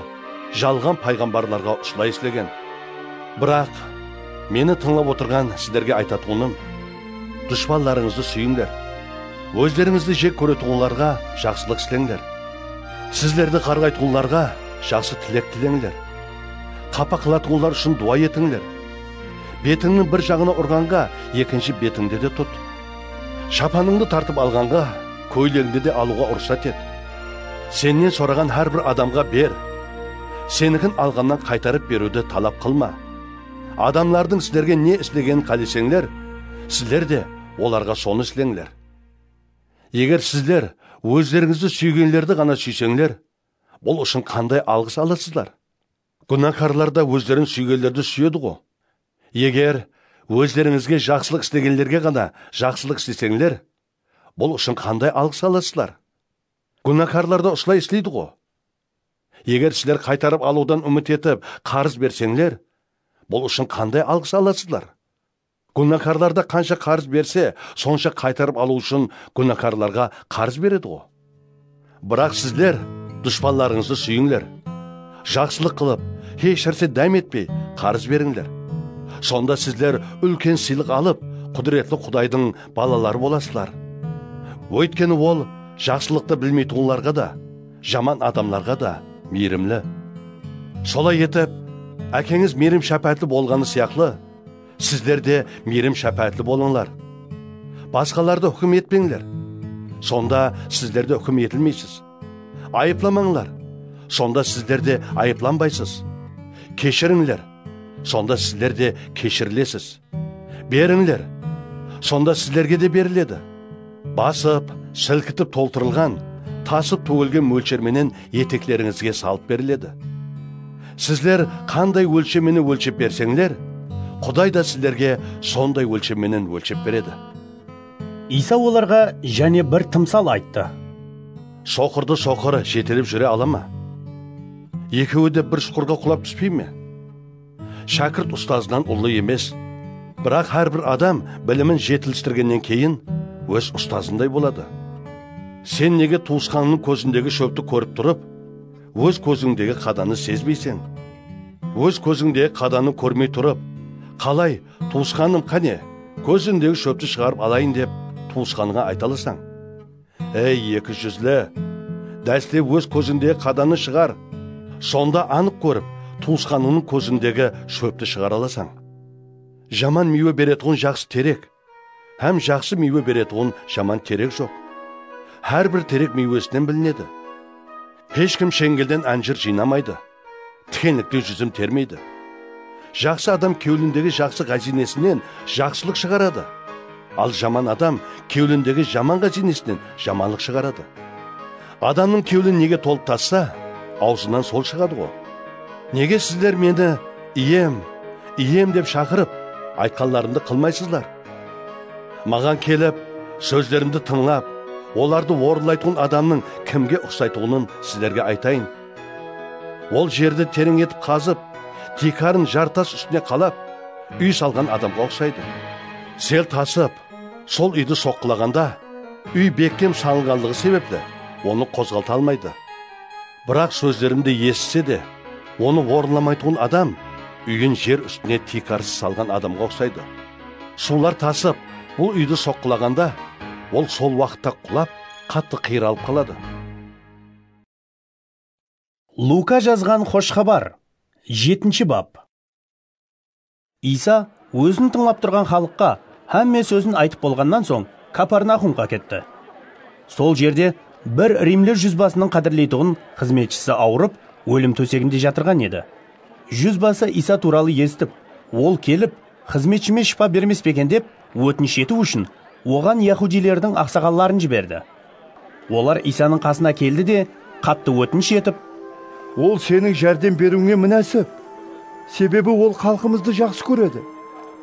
jalǵan payǵambarlarǵa usılay islegen. Biraq, meni tıńlap otırǵan sizlerge aytatuǵınım, dushpanlarıńızdı súyińler. Ózlerińizdi jek kóretuǵınlarǵa jaqsılıq isleńler. Sizlerdi qarǵaytuǵınlarǵa jaqsı tilek tileńler. Qapa qılatuǵınlar ushın duwa etińler. Betińniń bir jaǵına urǵanǵa ekinshi betińdi de tut. Shapanıńdı tartıp alǵanǵa kóylegińdi de alıwǵa ruxsat et. Sennen soraǵan hár bir adamǵa ber. Senikin alǵannan qaytarıp beriwdi talap qılma. Adamlardıń sizlerge ne islegenin qáleseńler, sizler de olarǵa sonı isleńler. Eger sizler ózlerińizdi súygenlerdi ǵana súyseńler, bul ushın qanday alǵıs alasızlar? Gúnakarlar da ózlerin súygenlerdi súyedi-ǵo. Eger ózlerińizge jaqsılıq islegenlerge ǵana jaqsılıq isleseńler, bul ushın qanday alǵıs alasızlar? Gúnakarlar da usılay isleydi-ǵo. Eger sizler qaytarıp alıwdan úmit etip qarız berseńler, bul ushın qanday alǵıs alasızlar? Gúnakarlar da qansha qarız berse, sonsha qaytarıp alıw ushın gúnakarlarǵa qarız beredi-ǵo. Biraq sizler dushpanlarıńızdı súyińler. Jaqsılıq qılıp, hesh nárse dám etpey qarız berińler. Sonda sizler úlken sıylıq alıp, qúdiretli Qudaydıń balaları bolasızlar. Óytkeni ol jaqsılıqtı bilmeytuǵınlarǵa da, jaman adamlarǵa da miyrimli. Solay etip, Ákeńiz miyrim-shápáátli bolǵanı sıyaqlı, sizler de miyrim-shápáátli bolıńlar. Basqalardı húkim etpeńler. Sonda sizler de húkim etilmeysiz. Ayıplamańlar. Sonda sizler de ayıplanbaysız. Keshirińler. Sonda sizler de keshirilesiz. Berińler. Sonda sizlerge de beriledi. Basıp, silkitip toltırılǵan, tasıp tógilgen mólsher menen eteklerińizge salıp beriledi. Sizler qanday ólshem menen ólshep berseńler, Quday da sizlerge sonday ólshem menen ólshep beredi. Iysa olarǵa jáne bir tımsal ayttı. Soqırdı soqır jetelep júre ala ma? Ekewi de bir suqırǵa qulap túspey me? Shákirt ustazınan ullı emes. Biraq hár bir adam bilimin jetilistirgennen keyin óz ustazınday boladı. Sen nege tuwısqanıńnıń kózindegi shópti kórip turıp, óz kózińdegi qadannı sezbeyseń? Óz kózińdegi qadannı kórmey turıp, qalay, tuwısqanım, qáne, kózindegi shópti shıǵarıp alayın dep tuwısqanıńa ayta alasań? Ey, eki júzli! Dáslep óz kózińdegi qadannı shıǵar. Sonda anıq kórip, tuwısqanıńnıń kózindegi shópti shıǵara alasań. Jaman miywe beretuǵın jaqsı terek hám jaqsı miywe beretuǵın jaman terek joq. Hár bir terek miywesinen bilinedi. Hesh kim sheńgelden ánjir jıynamaydı. Tikenlikte júzim termeydi. Jaqsı adam kewlindegi jaqsı ǵáziynesinen jaqsılıq shıǵaradı. Al jaman adam kewlindegi jaman ǵáziynesinen jamanlıq shıǵaradı. Adamnıń kewlin nege tolıp tassa, awzınan sol shıǵadı-ǵo. Nege sizler meni, "Iyem, iyem," dep shaqırıp, aytqanlarımdı qılmaysızlar? Maǵan kelip, sózlerimdi tıńlap, olardı orınlaytuǵın adamnıń kimge uqsaytuǵının sizlerge aytayın. Ol jerdi tereń etip qazıp, tiykarın jar tas ústine qalap, úy salǵan adamǵa uqsaydı. Sel tasıp, sol úydi soqqılaǵanda, úy bekkem salınǵanlıǵı sebepli onı qozǵalta almaydı. Biraq sózlerimdi esitse de, onı orınlamaytuǵın adam úyin jer ústine tiykarsız salǵan adamǵa uqsaydı. Suwlar tasıp, bul úydi soqqılaǵanda, ol sol waqıtta qulap, qattı qıyıralıp qaladı. Luka jazǵan Xosh Xabar, jetinshi bap. Iysa ózin tıńlap turǵan xalıqqa hámme sózin aytıp bolǵannan soń, Kaparnaxumǵa ketti. Sol jerde bir rimli júzbasınıń qádirleytuǵın xızmetshisi awırıp, ólim tóseginde jatırǵan edi. Júzbası Iysa tuwralı esitip, ol kelip, xızmetshime shıpa bermes pe eken dep, ótinish etiw ushın oǵan yahudiylerdiń aqsaqalların jiberdi. Olar Iysanıń qasına keldi de, qattı ótinish etip, Ol seniń járdem beriwińe múnásip. Sebebi ol xalqımızdı jaqsı kóredi.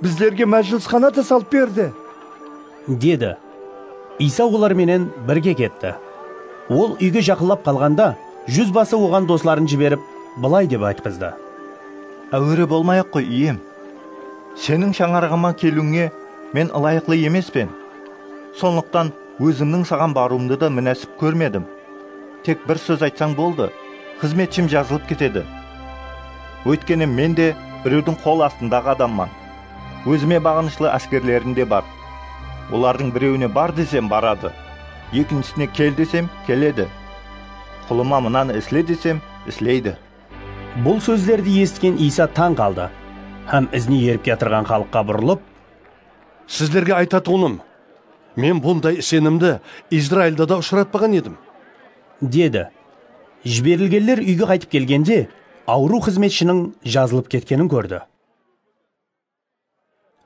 Bizlerge májilisxana da salıp berdi, dedi. Iysa olar menen birge ketti. Ol úyge jaqınlap qalǵanda, júzbası oǵan dosların jiberip, bılay dep aytqızdı. Áwere bolmayıq qoy, iyem. Seniń shańaraǵıma keliwińe men ılayıqlı emespen. Sonlıqtan ózimniń saǵan barıwımdı da múnásip kórmedim. Tek bir sóz aytsań boldı, xızmetshim jazılıp ketedi. Óytkeni men de birewdiń qol astındaǵı adamman. Ózime baǵınıshlı áskerlerim de bar. Olardıń birewine bar desem, baradı. Ekinshisine kel desem, keledi. Qulıma mınanı isle desem, isleydi. Bul sózlerdi esitken Iysa tań qaldı hám izine erip kiyatırǵan xalıqqa burılıp, Sizlerge aytatuǵınım, men bunday isenimdi Izrailda da ushıratpaǵan edim, dedi. Jiberilgenler úyge qaytıp kelgende, awırıw xızmetshiniń jazılıp ketkenin kórdi.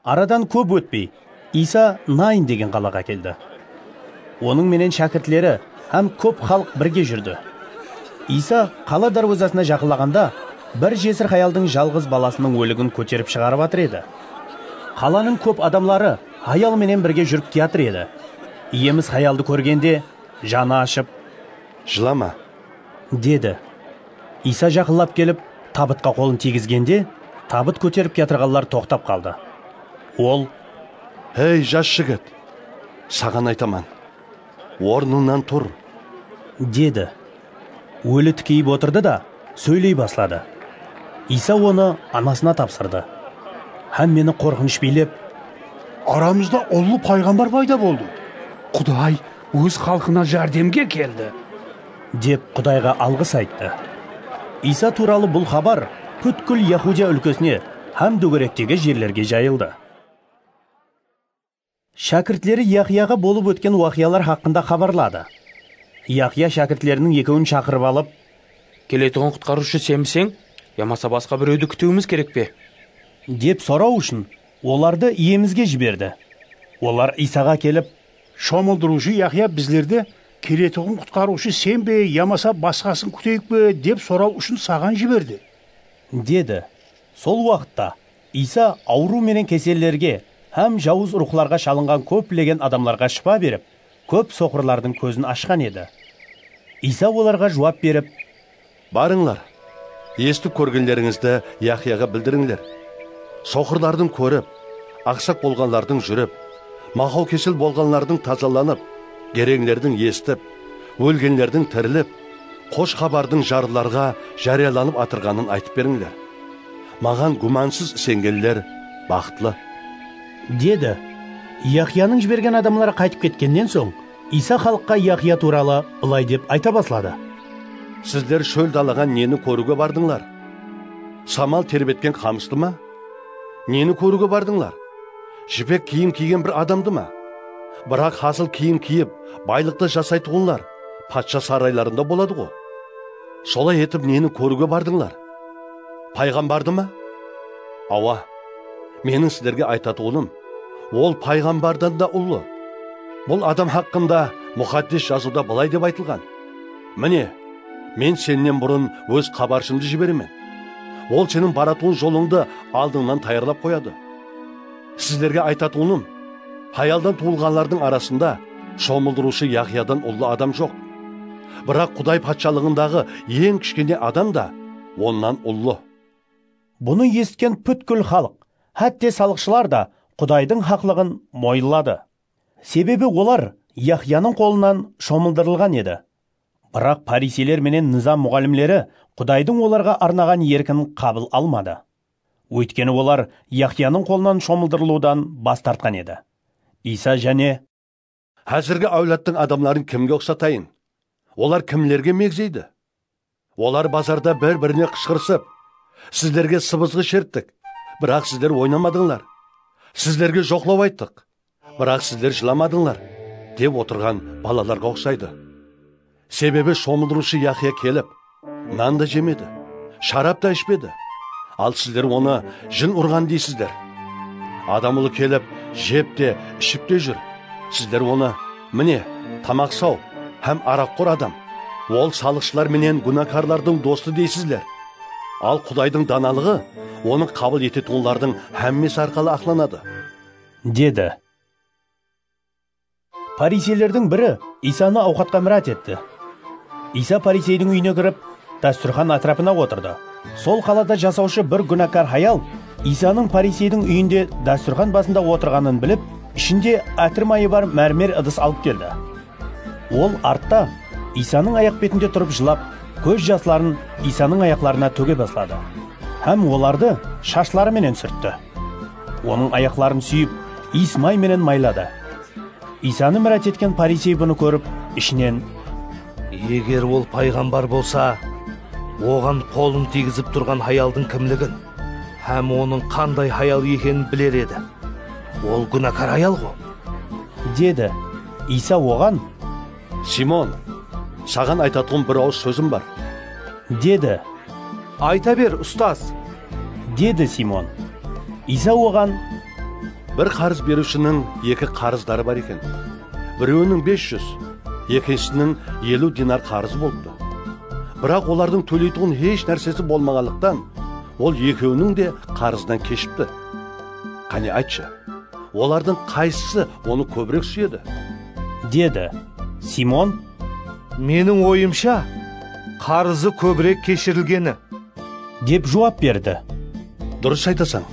Aradan kóp ótpey, Iysa Nain degen qalaǵa keldi. Onıń menen shákirtleri hám kóp xalıq birge júrdi. Iysa qala dárwazasına jaqınlaǵanda, bir jesir hayaldıń jalǵız balasınıń óligin kóterip shıǵarıp atır edi. Qalanıń kóp adamları hayal menen birge júrip kiyatır edi. Iyemiz hayaldı kórgende, janı ashıp, "Jılama", dedi. Iysa jaqınlap kelip, tabıtqa qolın tiygizgende, tabıt kóterip kiyatırǵanlar toqtap qaldı. Ol, "Hey, jas jigit, saǵan aytaman, ornıńnan tur", dedi. Óli tikeyip otırdı da, sóyley basladı. Iysa onı anasına tapsırdı. Hámmeni qorqınısh biylep, "Aramızda ullı payǵambar payda boldı. Quday óz xalqına járdemge keldi", dep Qudayǵa alǵıs ayttı. Iysa tuwralı bul xabar pútkil Yahudiya úlkesine hám dógerektegi jerlerge jayıldı. Shákirtleri Yahyaǵa bolıp ótken waqıyalar haqqında xabarladı. Yahya shákirtleriniń ekewin shaqırıp alıp, "Keletuǵın qutqarıwshı senbiseń, yamasa basqa birewdi kútiwimiz kerek pe?" dep soraw ushın olardı Iyemizge jiberdi. Olar Iysaǵa kelip, "Shomıldırıwshı Yahya bizlerdi, 'Keletuǵın qutqarıwshı sen be, yamasa basqasın kúteyik pe?' dep soraw ushın saǵan jiberdi", dedi. Sol waqıtta Iysa awırıw menen kesellerge hám jawız ruwxlarǵa shalınǵan kóplegen adamlarǵa shıpa berip, kóp soqırlardıń kózin ashqan edi. Iysa olarǵa juwap berip, "Barıńlar, esitip kórgenlerińizdi Yahyaǵa bildirińler. Soqırlardıń kórip, aqsaq bolǵanlardıń júrip, maqaw kesel bolǵanlardıń tazalanıp, gereńlerdiń esitip, ólgenlerdiń tirilip, xosh xabardıń jarlılarǵa járiyalanıp atırǵanın aytıp berińler. Maǵan gúmansız isengenler baxıtlı", dedi. Yahyanıń jibergen adamları qaytıp ketkennen soń, Iysa xalıqqa Yahya tuwralı bılay dep ayta basladı. Sizler shól dalaǵa neni kóriwge bardıńlar? Samal terbetken qamıstı ma? Neni kóriwge bardıńlar? Jipek kiyim kiygen bir adamdı ma? Biraq hasıl kiyim kiyip, baylıqta jasaytuǵınlar patsha saraylarında boladı-ǵo. Solay etip neni kóriwge bardıńlar? Payǵambardı ma? Awa, meniń sizlerge aytatuǵınım, ol payǵambardan da ullı. Bul adam haqqında Muqaddes Jazıwda bılay dep aytılǵan, "Mine, men sennen burın óz xabarshımdı jiberemen. Ol seniń baratuǵın jolıńdı aldıńnan tayarlap qoyadı." Sizlerge aytatuǵınım, hayaldan tuwılǵanlardıń arasında shomıldırıwshı Yahyadan ullı adam joq. Biraq Quday Patshalıǵındaǵı eń kishkene adam da onnan ullı. Bunı esitken pútkil xalıq, hátte salıqshılar da Qudaydıń haqlıǵın moyınladı. Sebebi olar Yahyanıń qolınan shomıldırılǵan edi. Biraq fariseyler menen nızam muǵallimleri Qudaydıń olarǵa arnaǵan erkin qabıl almadı. Óytkeni olar Yahyanıń qolınan shomıldırılıwdan bas tartqan edi. Iysa jáne, "Házirgi áwladtıń adamların kimge uqsatayın? Olar kimlerge megzeydi? Olar bazarda bir-birine qıshqırısıp, 'Sizlerge sıbızǵı sherttik, biraq sizler oynamadıńlar. Sizlerge joqlaw ayttıq, biraq sizler jılamadıńlar', dep otırǵan balalarǵa uqsaydı. Sebebi shomıldırıwshı Yahya kelip, nan da jemedi, sharap ta ishpedi. Al sizler onı jin urǵan deysizler. Adam Ulı kelip, jep te, iship te júr. Sizler onı, 'Mine, tamaq saw hám araqxor adam, Ol salıqshılar menen gúnakarlardıń dostı deysizler. Al Qudaydıń danalıǵı onı qabıl etetuǵınlardıń hámmesi arqalı aqlanadı, dedi. Pariseylerdiń biri Isanı awqatqa mirát etti. Isa pariseydiń úyine kirip, dástúrxan átirapına otırdı. Sol qalada jasawshı bir gúnakar hayal Isanıń pariseydiń úyinde dástúrxan basında otırǵanın bilip, ishinde átir mayı bar mármer ıdıs alıp keldi. Ol artta Isanıń ayaq betinde turıp jılap, kóz jasların Isanıń ayaqlarına tóge basladı hám olardı shashları menen súrtti. Onıń ayaqların súyip, iyis may menen mayladı. Isanı mirát etken parisey bunı kórip, ishinen, "Eger ol payǵambar bolsa, oǵan qolın tiygizip turǵan hayaldıń kimligin hám onıń qanday hayal ekenin biler edi. Ol gúnakar hayal ǵo", dedi. Isa oǵan, "Simon, saǵan aytatuǵın bir awız sózim bar", dedi. "Ayta ber, ustaz", dedi Simon. Isa oǵan, "Bir qarız beriwshiniń eki qarızdarı bar eken. Birewiniń bes júz, ekinshisiniń eliw dinar qarızı bolıptı. Biraq olardıń tóleytuǵın hesh nársesi bolmaǵanlıqtan, ol ekewiniń de qarızınan keshipti. Qáne, aytshı, olardıń qaysısı onı kóbirek súyedi?" dedi. Simon, "Meniń oyımsha, qarızı kóbirek keshirilgeni", dep juwap berdi. "Durıs aytasań",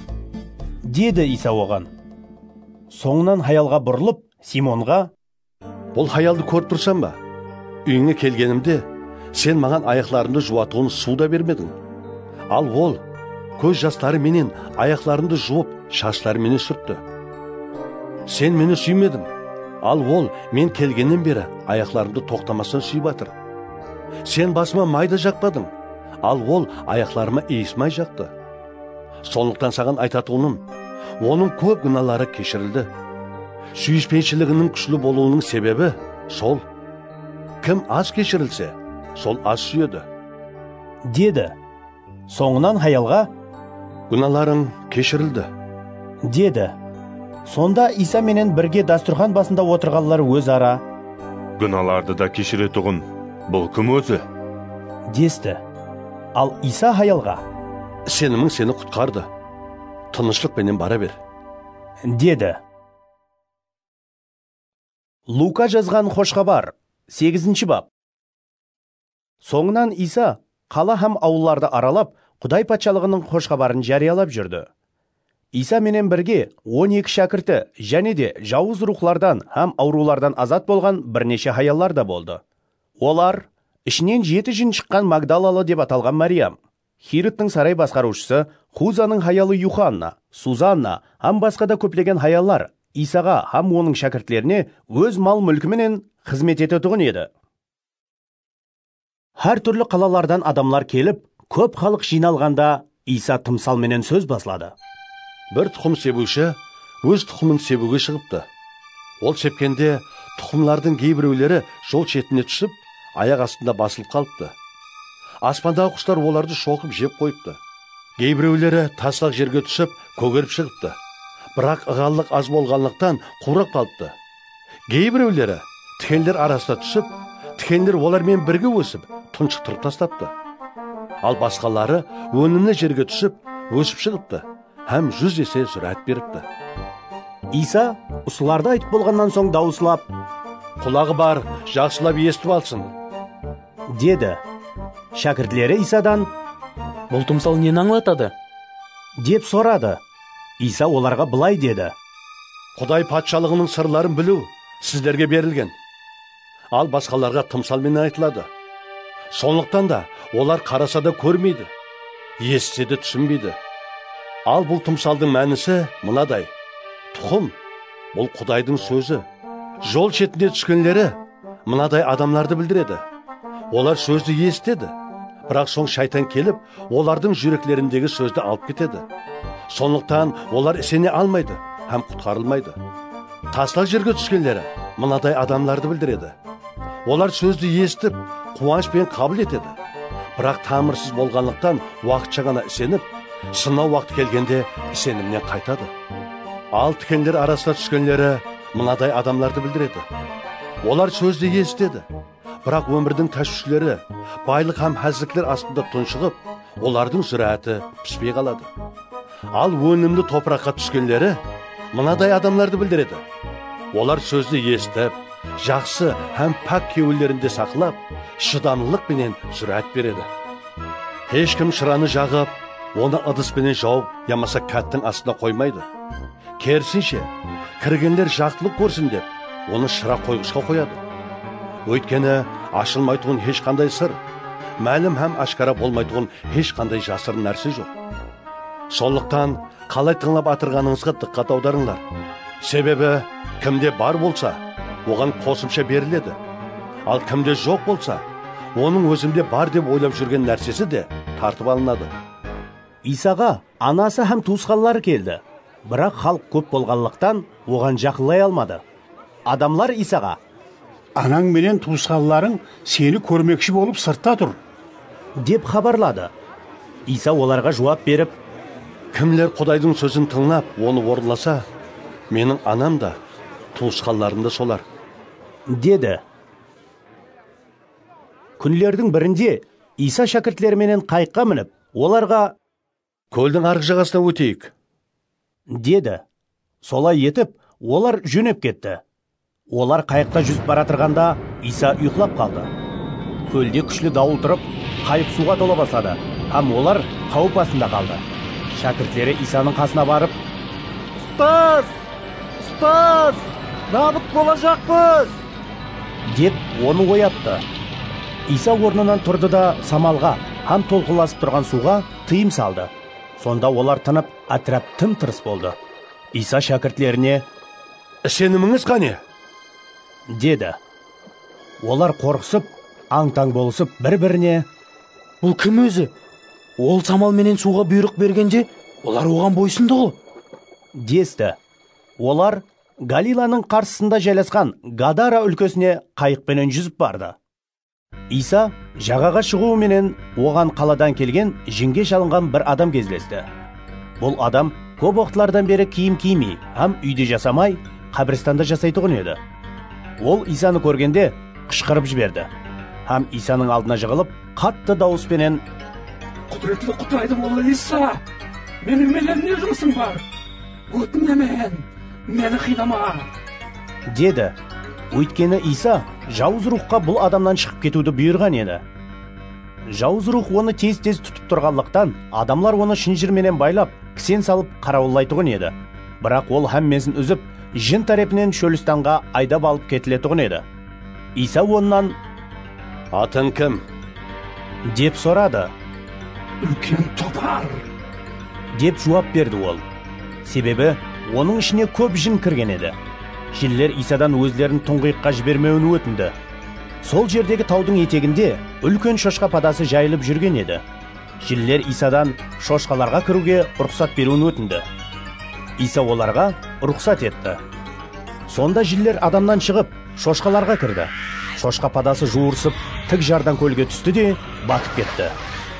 dedi Isa oǵan. Sońınan hayalǵa burılıp, Simonǵa, "Bul hayaldı kórip tursań ba? Úyińe kelgenimde, sen maǵan ayaqlarımdı juwatuǵın suw da bermediń. Al ol, kóz jasları menen ayaqlarımdı juwıp, shashları menen súrtti. Sen meni súymediń. Al ol, men kelgennen beri ayaqlarımdı toqtamastan súyip atır. Sen basıma may da jaqpadıń. Al ol, ayaqlarıma iyis may jaqtı. Sonlıqtan saǵan aytatuǵınım, onıń kóp gúnaları keshirildi. Súyispenshiligińniń kúshli bolıwınıń sebebi sol. Kim az keshirilse, sol az súyedi", dedi. Sońınan hayalǵa, "Gúnalarıń keshirildi", dedi. Sonda Isa menen birge dástúrxan basında otırǵanlar óz ara, "Gúnalardı da keshiretuǵın bul kim ózi?" desti. Al Isa hayalǵa, "Isenimiń seni qutqardı. Tınıshlıq penen bara ber", dedi. Luka jazǵan Xosh Xabar, segizinshi bap. Sońınan Isa qala hám awıllardı aralap, Quday Patshalıǵınıń Xosh Xabarın járiyalap júrdi. Isa menen birge on eki shákirti jáne de jawız ruwxlardan hám awırıwlardan azat bolǵan bir neshe hayallar da boldı. Olar, ishinen jeti jin shıqqan Magdalalı dep atalǵan Máriyam, Hirodtıń saray basqarıwshısı, Xuzanıń hayalı Yuxanna, Suzanna hám basqa da kóplegen hayallar Isaǵa hám onıń shákirtlerine óz mal-múlki menen xızmet etetuǵın edi. Hár túrli qalalardan adamlar kelip, kóp xalıq jıynalǵanda Isa tımsal menen sóz basladı. Bir tuqım sebiwshi óz tuqımın sebiwge shıǵıptı. Ol sepkende, tuqımlardıń geybirewleri jol shetine túsip, ayaq astında basılıp qalıptı. Aspandaǵı quslar olardı shoqıp jep qoyıptı. Geybirewleri taslaq jerge túsip, kógerip shıǵıptı. Biraq ıǵanlıq az bolǵanlıqtan, quwrap qalıptı. Geybirewleri tikenler arasına túsip, tikenler olar menen birge ósip, tunshıqtırıp taslaptı. Al basqaları ónimli jerge túsip, ósip shıǵıptı hám júz ese zúráát beripti. Isa usılardı aytıp bolǵannan soń dawıslap, "Qulaǵı bar, jaqsılap esitip alsın!" dedi. Shákirtleri Isadan, "Bul tımsal neni ańlatadı?" dep soradı. Isa olarǵa bılay dedi, "Quday Patshalıǵınıń sırların biliw sizlerge berilgen. Al basqalarǵa tımsal menen aytıladı. Sonlıqtan da olar qarasa da kórmeydi, esitse de túsinbeydi. Al bul tımsaldıń mánisi mınaday: Tuqım, bul Qudaydıń sózi. Jol shetine túskenleri mınaday adamlardı bildiredi. Olar sózdi esitedi, biraq soń shaytan kelip, olardıń júreklerindegi sózdi alıp ketedi. Sonlıqtan olar isene almaydı hám qutqarılmaydı. Taslaq jerge túskenleri mınaday adamlardı bildiredi. Olar sózdi esitip, quwanısh penen qabıl etedi. Biraq tamırsız bolǵanlıqtan, waqıtsha ǵana isenip, sınaw waqtı kelgende isenimnen qaytadı. Al tikenler arasına túskenleri mınaday adamlardı bildiredi. Olar sózdi esitedi, Biraq ómirdiń táshwishleri, baylıq hám házlikler astında tunshıǵıp, olardıń zúrááti pispey qaladı. Al, ónimli topıraqqa túskenleri mınaday adamlardı bildiredi. Olar sózdi esitip, jaqsı hám pák kewillerinde saqlap, shıdamlılıq penen zúráát beredi. Hesh kim shıranı jaǵıp, onı ıdıs penen jawıp yamasa káttiń astına qoymaydı. Kerisinshe, kirgenler jaqtılıq kórsin dep, onı shıra qoyǵıshqa qoyadı. Óytkeni, ashılmaytuǵın hesh qanday sır, málim hám áshkara bolmaytuǵın hesh qanday jasırın nárse joq. Sonlıqtan, qalay tıńlap atırǵanıńızǵa dıqqat awdarıńlar. Sebebi, kimde bar bolsa, oǵan qosımsha beriledi. Al, kimde joq bolsa, onıń ózimde bar dep oylap júrgen nársesi de tartıp alınadı. Iysaǵa anası hám tuwısqanları keldi. Biraq xalıq kóp bolǵanlıqtan, oǵan jaqınlay almadı. Adamlar Iysaǵa, "Anań menen tuwısqanlarıń seni kórmekshi bolıp sırtta tur," dep xabarladı. Iysa olarǵa juwap berip, "Kimler Qudaydıń sózin tıńlap, onı orınlasa, meniń anam da, tuwısqanlarım da solar," dedi. Kúnlerdiń birinde Iysa shákirtleri menen qayıqqa minip, olarǵa, "Kóldiń arǵı jaǵasına óteyik," dedi. Solay etip, olar jónep ketti. Olar qayıqta júzip baratırǵanda, Iysa uyıqlap qaldı. Kólde kúshli dawıl turıp, qayıq suwǵa tola basladı hám olar qáwip astında qaldı. Shákirtleri Iysanıń qasına barıp, "Ustaz! Ustaz! Nabıt bolajaqpız!" dep, onı oyattı. Iysa ornınan turdı da, samalǵa hám tolqınlasıp turǵan suwǵa tıyım saldı. Sonda olar tınıp, átirap tım-tırıs boldı. Iysa shákirtlerine, "Isenimińiz qáne?" dedi. Olar qorqısıp, ań-tań bolısıp, bir-birine, "Bul kim ózi? Ol samal menen suwǵa buyrıq bergende, olar oǵan boysındı ǵo," desti. Olar Galilanıń qarsısında jaylasqan Gadara úlkesine qayıq penen júzip bardı. Iysa jaǵaǵa shıǵıwı menen oǵan qaladan kelgen jinge shalınǵan bir adam gezlesti. Bul adam kóp waqıtlardan beri kiyim kiymey hám úyde jasamay, qábirstanda jasaytuǵın edi. Ol Iysanı kórgende qıshqırıp jiberdi hám Iysanıń aldına jıǵılıp, qattı dawıs penen, "Qúdiretli Qudaydıń ulı Iysa, meniń menen ne jumısıń bar? Ótinemen, meni qıynama!" dedi. Óytkeni Iysa jawız ruwxqa bul adamnan shıǵıp ketiwdi buyırǵan edi. Jawız ruwx onı tez-tez tutıp turǵanlıqtan, adamlar onı shınjır menen baylap, kisen salıp qarawıllaytuǵın edi. Biraq ol hámmesin úzip, jin tárepinen shólistanǵa aydap alıp ketiletuǵın edi. Iysa onnan, "Atıń kim?" dep soradı. "Úlken Topar," dep juwap berdi ol. Sebebi onıń ishine kóp jin kirgen edi. Jinler Iysadan ózlerin tuńǵıyıqqa jibermewin ótindi. Sol jerdegi tawdıń eteginde úlken shoshqa padası jayılıp júrgen edi. Jinler Iysadan shoshqalarǵa kiriwge ruxsat beriwin ótindi. Iysa olarǵa ruxsat etti. Sonda jinler adamnan shıǵıp, shoshqalarǵa kirdi. Shoshqa padası juwırısıp, tik jardan kólge tústi de, batıp ketti.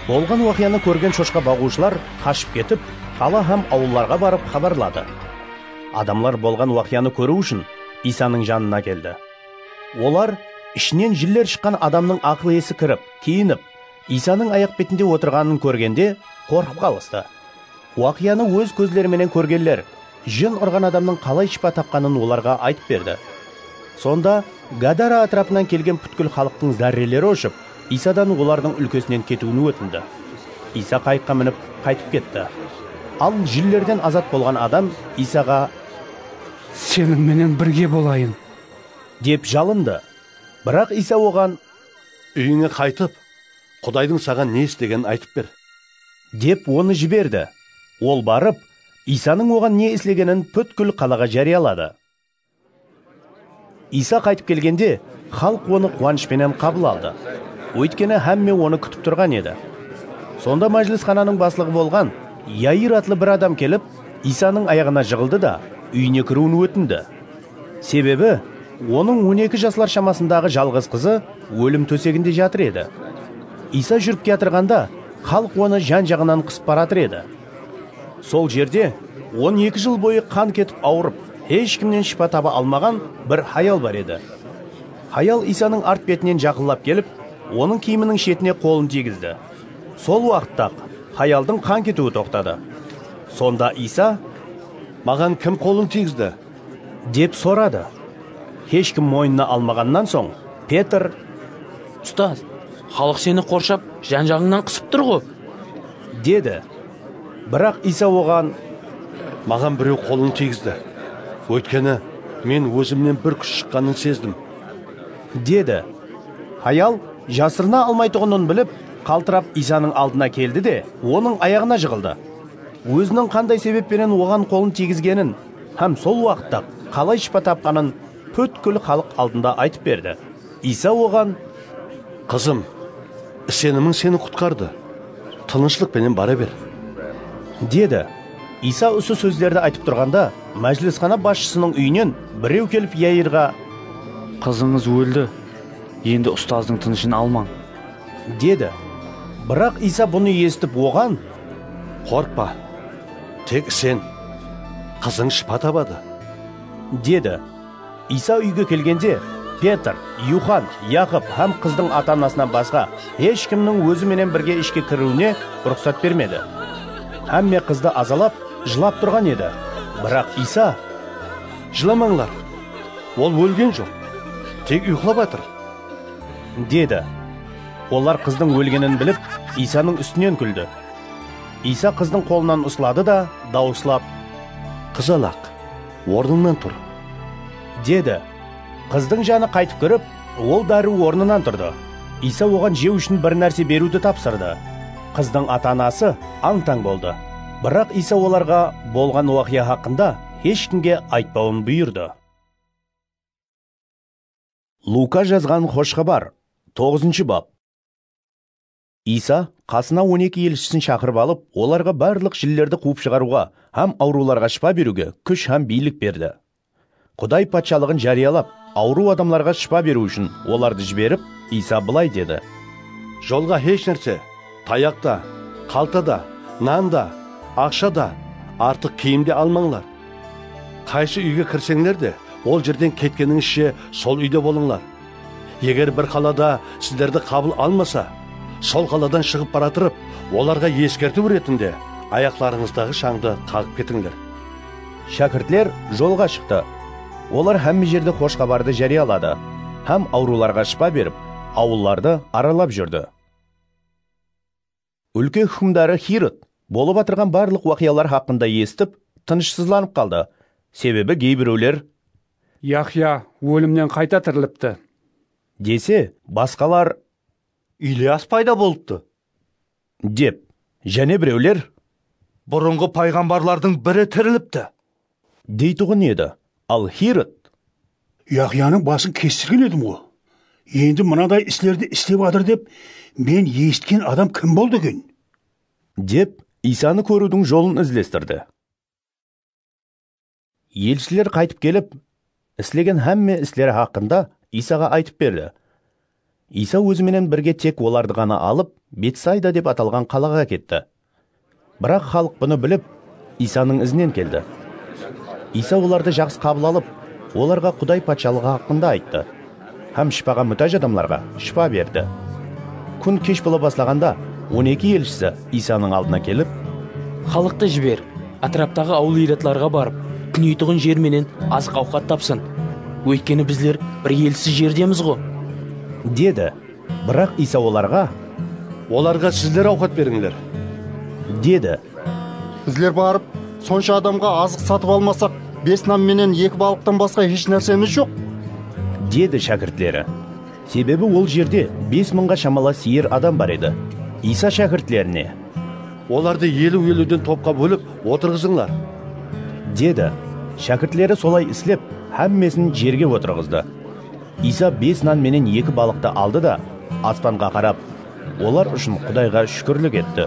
Bolǵan waqıyanı kórgen shoshqa baǵıwshılar qashıp ketip, qala hám awıllarǵa barıp xabarladı. Adamlar bolǵan waqıyanı kóriw ushın Iysanıń janına keldi. Olar ishinen jinler shıqqan adamnıń aqıl-esi kirip, kiyinip, Iysanıń ayaq betinde otırǵanın kórgende qorqıp qalıstı. Waqıyanı óz kózleri menen kórgenler jin urǵan adamnıń qalay shıpa tapqanın olarǵa aytıp berdi. Sonda Gadara átirapınan kelgen pútkil xalıqtıń zárreleri ushıp, Iysadan olardıń úlkesinen ketiwin ótindi. Iysa qayıqqa minip, qaytıp ketti. Al jinlerden azat bolǵan adam Iysaǵa, "Seniń menen birge bolayın," dep jalındı. Biraq Iysa oǵan, "Úyińe qaytıp, Qudaydıń saǵan ne islegenin aytıp ber," dep onı jiberdi. Ol barıp, Iysanıń oǵan ne islegenin pútkil qalaǵa járiyaladı. Iysa qaytıp kelgende, xalıq onı quwanısh penen qabıl aldı. Óytkeni hámme onı kútip turǵan edi. Sonda májilisxananıń baslıǵı bolǵan Yayır atlı bir adam kelip, Iysanıń ayaǵına jıǵıldı da, úyine kiriwin ótindi. Sebebi, onıń on eki jaslar shamasındaǵı jalǵız qızı ólim tóseginde jatır edi. Iysa júrip kiyatırǵanda, xalıq onı jan-jaǵınan qısıp baratır edi. Sol jerde on eki jıl boyı qan ketip awırıp, hesh kimnen shıpa taba almaǵan bir hayal bar edi. Hayal Iysanıń art betinen jaqınlap kelip, onıń kiyiminiń shetine qolın tiygizdi. Sol waqıtta-aq hayaldıń qan ketiwi toqtadı. Sonda Iysa, "Maǵan kim qolın tiygizdi?" dep soradı. Hesh kim moynına almaǵannan soń, Petr, "Ustaz, xalıq seni qorshap, jan-jaǵıńnan qısıp tur ǵo," dedi. Biraq Iysa oǵan, "Maǵan birew qolın tiygizdi. Óytkeni, men ózimnen bir kúsh shıqqanın sezdim," dedi. Hayal jasırına almaytuǵının bilip, qaltırap Iysanıń aldına keldi de, onıń ayaǵına jıǵıldı. Óziniń qanday sebep penen oǵan qolın tiygizgenin hám sol waqıtta qalay shıpa tapqanın pútkil xalıq aldında aytıp berdi. Iysa oǵan, "Qızım, isenimiń seni qutqardı. Tınıshlıq penen bara ber," dedi. Iysa usı sózlerdi aytıp turǵanda, májilisxana basshısınıń úyinen birew kelip Yairǵa, "Qızıńız óldi, endi ustazdıń tınıshın almań," dedi. Biraq Iysa bunı esitip oǵan, "Qorqpa, tek isen, qızıń shıpa tabadı," dedi. Iysa úyge kelgende, Petr, Yuxan, Yaqıp hám qızdıń ata-anasınan basqa hesh kimniń ózi menen birge ishke kiriwine ruxsat bermedi. Hámme qızdı azalap, jılap turǵan edi. Biraq Iysa, "Jılamańlar, ol ólgen joq, tek uyıqlap atır," dedi. Olar qızdıń ólgenin bilip, Iysanıń ústinen kúldi. Iysa qızdıń qolınan usladı da, dawıslap, "Qızalaq, ornıńnan tur," dedi. Qızdıń janı qaytıp kirip, ol dárriw ornınan turdı. Iysa oǵan jew ushın bir nárse beriwdi tapsırdı. Qızdıń ata-anası ań-tań boldı. Biraq Iysa olarǵa bolǵan waqıya haqqında hesh kimge aytpawın buyırdı. Luka jazǵan Xosh Xabar, toǵızınshı bap. Iysa qasına on eki elshisin shaqırıp alıp, olarǵa barlıq jinlerdi quwıp shıǵarıwǵa hám awırıwlarǵa shıpa beriwge kúsh hám biylik berdi. Quday Patshalıǵın járiyalap, awırıw adamlarǵa shıpa beriw ushın olardı jiberip, Iysa bılay dedi, "Jolǵa hesh nárse, tayaq ta, qalta da, nan da, aqsha da, artıq kiyim de almańlar. Qaysı úyge kirseńler de, ol jerden ketkenińizshe sol úyde bolıńlar. Eger bir qalada sizlerdi qabıl almasa, sol qaladan shıǵıp baratırıp, olarǵa eskertiw retinde ayaqlarıńızdaǵı shańdı qaǵıp ketińler." Shákirtler jolǵa shıqtı. Olar hámme jerde Xosh Xabardı járiyaladı hám awırıwlarǵa shıpa berip, awıllardı aralap júrdi. Úlke húkimdarı Hirod bolıp atırǵan barlıq waqıyalar haqqında esitip, tınıshsızlanıp qaldı. Sebebi geybirewler, "Yahya ólimnen qayta tirilipti," dese, basqalar, "Ilyas payda bolıptı," dep, jáne birewler, "Burınǵı payǵambarlardıń biri tirilipti," deytuǵın edi. Al Hirod, "Yahyanıń basın kestirgen edim ǵo. Endi mınaday islerdi islep atır dep men esitken adam kim boldı eken?" dep, Iysanı kóriwdiń jolın izlestirdi. Elshiler qaytıp kelip, islegen hámme isleri haqqında Iysaǵa aytıp berdi. Iysa ózi menen birge tek olardı ǵana alıp, Betsayda dep atalǵan qalaǵa ketti. Biraq xalıq bunı bilip, Iysanıń izinen keldi. Iysa olardı jaqsı qabıl alıp, olarǵa Quday Patshalıǵı haqqında ayttı hám shıpaǵa mútáj adamlarǵa shıpa berdi. Kún kesh bola baslaǵanda on eki elshisi Iysanıń aldına kelip, "Xalıqtı jiber, átiraptaǵı awıl-eyratlarǵa barıp, túneytuǵın jer menen azıq-awqat tapsın. Óytkeni bizler bir elsiz jerdemiz ǵo," dedi. Biraq Iysa olarǵa, "Olarǵa sizler awqat berińler," dedi. "Bizler barıp, sonsha adamǵa azıq satıp almasaq, bes nan menen eki balıqtan basqa hesh nársemiz joq," dedi shákirtleri. Sebebi ol jerde bes mıńǵa shamala seyir adam bar edi. Iysa shákirtlerine, "Olardı eliw-eliwden topqa bólip otırǵızıńlar," dedi. Shákirtleri solay islep, hámmesin jerge otırǵızdı. Iysa bes nan menen eki balıqtı aldı da, aspanǵa qarap, olar ushın Qudayǵa shúkirlik etti.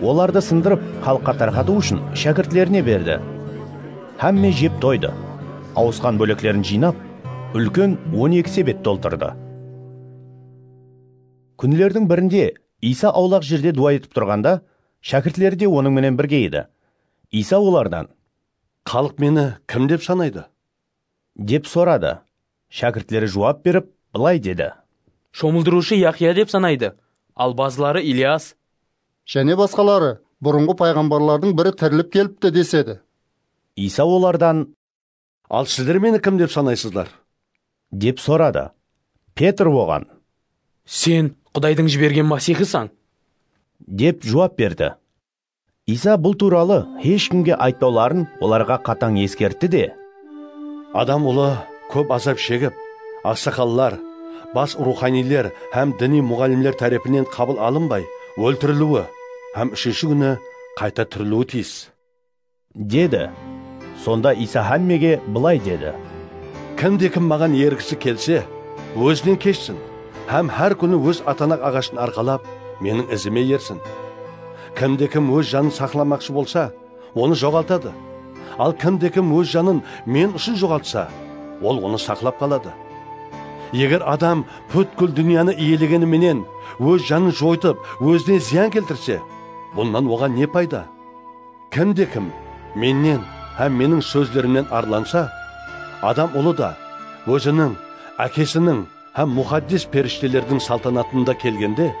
Olardı sındırıp, xalıqqa tarqatıw ushın shákirtlerine berdi. Hámme jep toydı. Awısqan bóleklerin jıynap, úlken on eki sebet toltırdı. Kúnlerdiń birinde Iysa awlaq jerde duwa etip turǵanda, shákirtleri de onıń menen birge edi. Iysa olardan, "Xalıq meni kim dep sanaydı?" dep soradı. Shákirtleri juwap berip, bılay dedi. Shomıldırıwshı Yahya dep sanaydı, al bazıları Ilyas. Jáne basqaları, burınǵı payǵambarlardıń biri tirilip kelipti, desedi. Iysa olardan, al sizler meni kim dep sanaysızlar? Dep soradı. Petr oǵan, sen Qudaydıń jibergen Masiyxısań, dep juwap berdi. Iysa bul tuwralı hesh kimge aytpawların olarǵa qatań eskertti de, Adam Ulı kóp azap shegip, aqsaqallar, bas ruwxaniyler hám diniy muǵallimler tárepinen qabıl alınbay, óltiriliwi hám úshinshi kúni qayta tiriliwi tiyis, dedi. Sonda Iysa hámmege bılay dedi. Kimde-kim maǵan ergisi kelse, ózinen keshsin hám hár kúni óz atanaq aǵashın arqalap, meniń izime ersin. Kimde-kim óz janın saqlamaqshı bolsa, onı joǵaltadı. Al kimde-kim óz janın men ushın joǵaltsa, ol onı saqlap qaladı. Eger adam pútkil dúnyanı iyelegeni menen óz janın joytıp, ózine zıyan keltirse, bunnan oǵan ne payda? Kimde-kim mennen hám meniń sózlerimnen arlansa, Adam Ulı da óziniń, Ákesiniń hám muqaddes perishtelerdiń saltanatında kelgende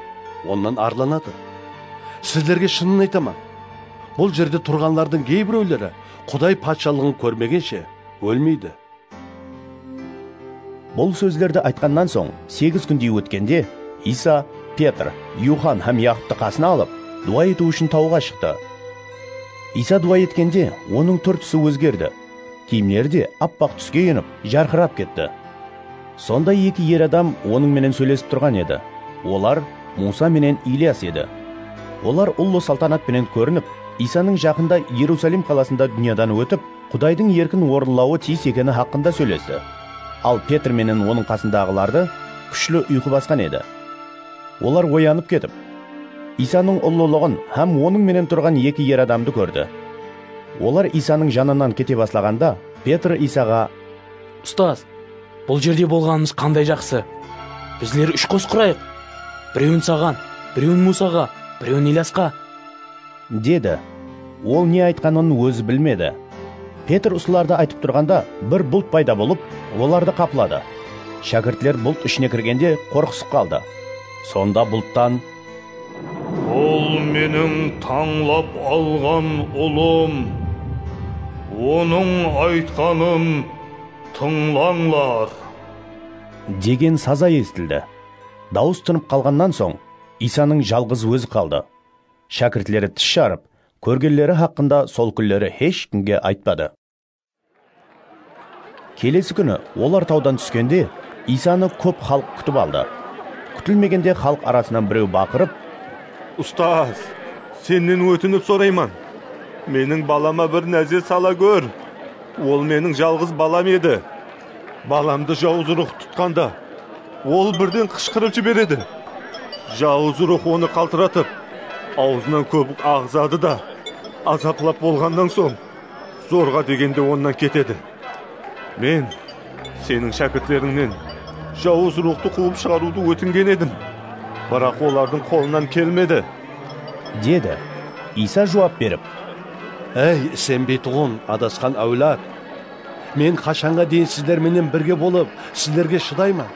onnan arlanadı. Sizlerge shının aytaman, bul jerde turǵanlardıń geybirewleri Quday Patshalıǵın kórmegenshe ólmeydi. Bul sózlerdi aytqannan soń, segiz kúndey ótkende, Iysa Petr, Yuxan hám Yaqıptı qasına alıp, duwa etiw ushın tawǵa shıqtı. Iysa duwa etkende, onıń túr-túsi ózgerdi. Kiyimleri de appaq túske enip, jarqırap ketti. Sonda eki er adam onıń menen sóylesip turǵan edi. Olar Muwsa menen Ilyas edi. Olar ullı saltanat penen kórinip, Iysanıń jaqında Erusalim qalasında dúnyadan ótip, Qudaydıń erkin orınlawı tiyis ekeni haqqında sóylesti. Al Petr menen onıń qasındaǵılardı kúshli uyqı basqan edi. Olar oyanıp ketip, Iysanıń ullılıǵın hám onıń menen turǵan eki er adamdı kórdi. Olar Iysanıń janınan kete baslaǵanda, Petr Iysaǵa, Ustaz, bul jerde bolǵanımız qanday jaqsı! Bizler úsh qos qurayıq. Birewin saǵan, birewin Muwsaǵa, birewin Ilyasqa, dedi. Ol ne aytqanın ózi bilmedi. Petr usılardı aytıp turǵanda, bir bult payda bolıp, olardı qapladı. Shákirtler bult ishine kirgende qorqısıp qaldı. Sonda bulttan, Bul meniń tańlap alǵan ulım, onıń aytqanın tıńlańlar, degen saza esitildi. Dawıs tınıp qalǵannan soń, Iysanıń jalǵız ózi qaldı. Shákirtleri tish jarıp, kórgenleri haqqında sol kúnleri hesh kimge aytpadı. Kelesi kúni olar tawdan túskende, Iysanı kóp xalıq kútip aldı. Kútilmegende xalıq arasınan birew baqırıp, Ustaz, sennen ótinip sorayman. Meniń balama bir názer sala gór. Ol meniń jalǵız balam edi. Balamdı jawız ruwx tutqanda, ol birden qıshqırıp jiberedi. Jawız ruwx onı qaltıratıp, awzınan kópik aǵızadı da, azaplap bolǵannan soń, zorǵa degende onnan ketedi. Men seniń shákirtlerińnen jawız ruwxtı quwıp shıǵarıwdı ótingen edim, biraq olardıń qolınan kelmedi, dedi. Iysa juwap berip, Áy, isenbeytuǵın adasqan áwlad! Men qashanǵa deyin sizler menen birge bolıp, sizlerge shıdayman?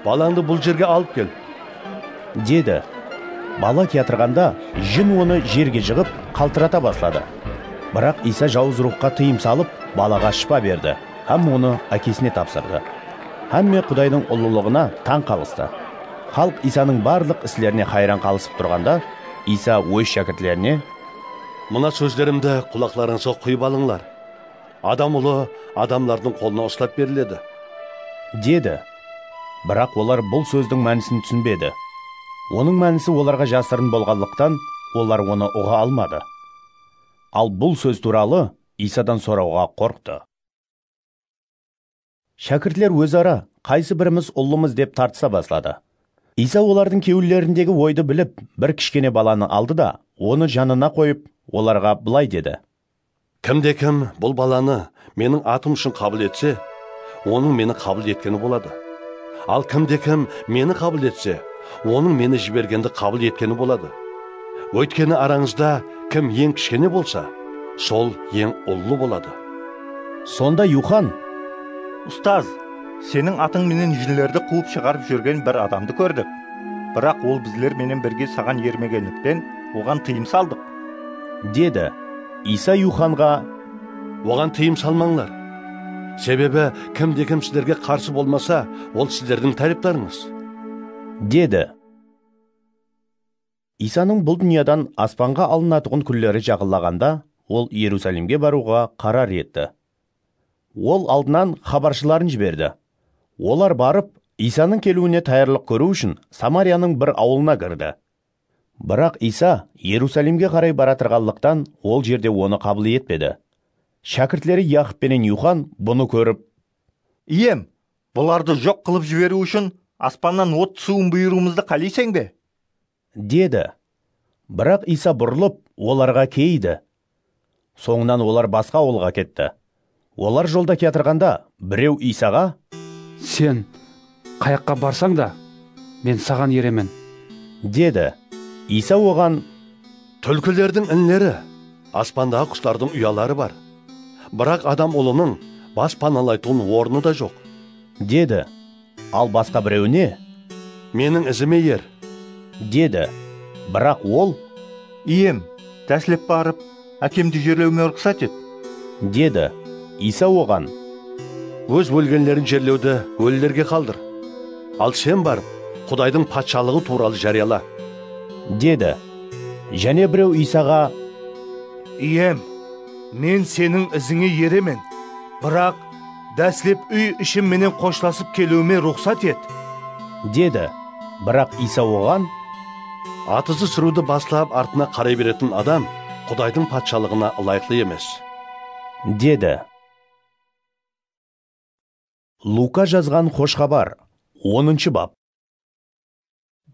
Balańdı bul jerge alıp kel, dedi. Bala kiyatırǵanda, jin onı jerge jıǵıp, qaltırata basladı. Biraq Iysa jawız ruwxqa tıyım salıp, balaǵa shıpa berdi hám onı ákesine tapsırdı. Hámme Qudaydıń ullılıǵına tań qalıstı. Xalıq Iysanıń barlıq islerine hayran qalısıp turǵanda, Iysa óz shákirtlerine, Mına sózlerimdi qulaqlarıńızǵa quyıp alıńlar. Adam Ulı adamlardıń qolına uslap beriledi, dedi. Biraq olar bul sózdiń mánisin túsinbedi. Onıń mánisi olarǵa jasırın bolǵanlıqtan, olar onı uǵa almadı. Al bul sóz tuwralı Iysadan sorawǵa qorqtı. Shákirtler óz-ara, qaysı birimiz ullımız dep tartısa basladı. Iysa olardıń kewillerindegi oydı bilip, bir kishkene balanı aldı da, onı janına qoyıp, olarǵa bılay dedi. Kimde-kim bul balanı meniń atım ushın qabıl etse, onıń meni qabıl etkeni boladı. Al kimde-kim meni qabıl etse, onıń meni jibergendi qabıl etkeni boladı. Óytkeni arańızda kim eń kishkene bolsa, sol eń ullı boladı. Sonda Yuxan, Ustaz, Seniń atıń menen jinlerdi quwıp shıǵarıp júrgen bir adamdı kórdik. Biraq ol bizler menen birge saǵan ermegenlikten, oǵan tıyım saldıq, dedi. Iysa Yuxanǵa, oǵan tıyım salmańlar. Sebebi kimde-kim sizlerge qarsı bolmasa, ol sizlerdiń tárepdarıńız, dedi. Iysanıń bul dúnyadan aspanǵa alınatuǵın kúnleri jaqınlaǵanda, ol Iyerusalimge barıwǵa qarar etti. Ol aldınan xabarshıların jiberdi. Olar barıp, Iysanıń keliwine tayarlıq kóriw ushın Samariyanıń bir awılına kirdi. Biraq Iysa Iyerusalimge qaray baratırǵanlıqtan, ol jerde onı qabıl etpedi. Shákirtleri Yaqıp penen Yuxan bunı kórip, iyem, bulardı joq qılıp jiberiw ushın aspannan ot túsiwin buyırıwımızdı qáleyseń be? Dedi. Biraq Iysa burılıp, olarǵa keyidi. Sońınan olar basqa awılǵa ketti. Olar jolda kiyatırǵanda, birew Iysaǵa, sen qayaqqa barsań da, men saǵan eremen, dedi. Iysa oǵan, túlkilerdiń inleri, aspandaǵı quslardıń uyaları bar. Biraq Adam Ulınıń bas panalaytuǵın ornı da joq, dedi. Al basqa birewine, meniń izime er, dedi. Biraq ol, iyem, dáslep barıp, ákemdi jerlewime ruxsat et, dedi. Iysa oǵan, óz ólgenlerin jerlewdi ólilerge qaldır. Al sen barıp, Qudaydıń patshalıǵı tuwralı járiyala, dedi. Jáne birew Iysaǵa, iyem, men seniń izińe eremen, biraq dáslep úy-ishim menen xoshlasıp keliwime ruxsat et, dedi. Biraq Iysa oǵan, atızı súriwdi baslap artına qaray beretin adam Qudaydıń patshalıǵına ılayıqlı emes, dedi. Luka jazǵan Xosh Xabar, onınshı bap.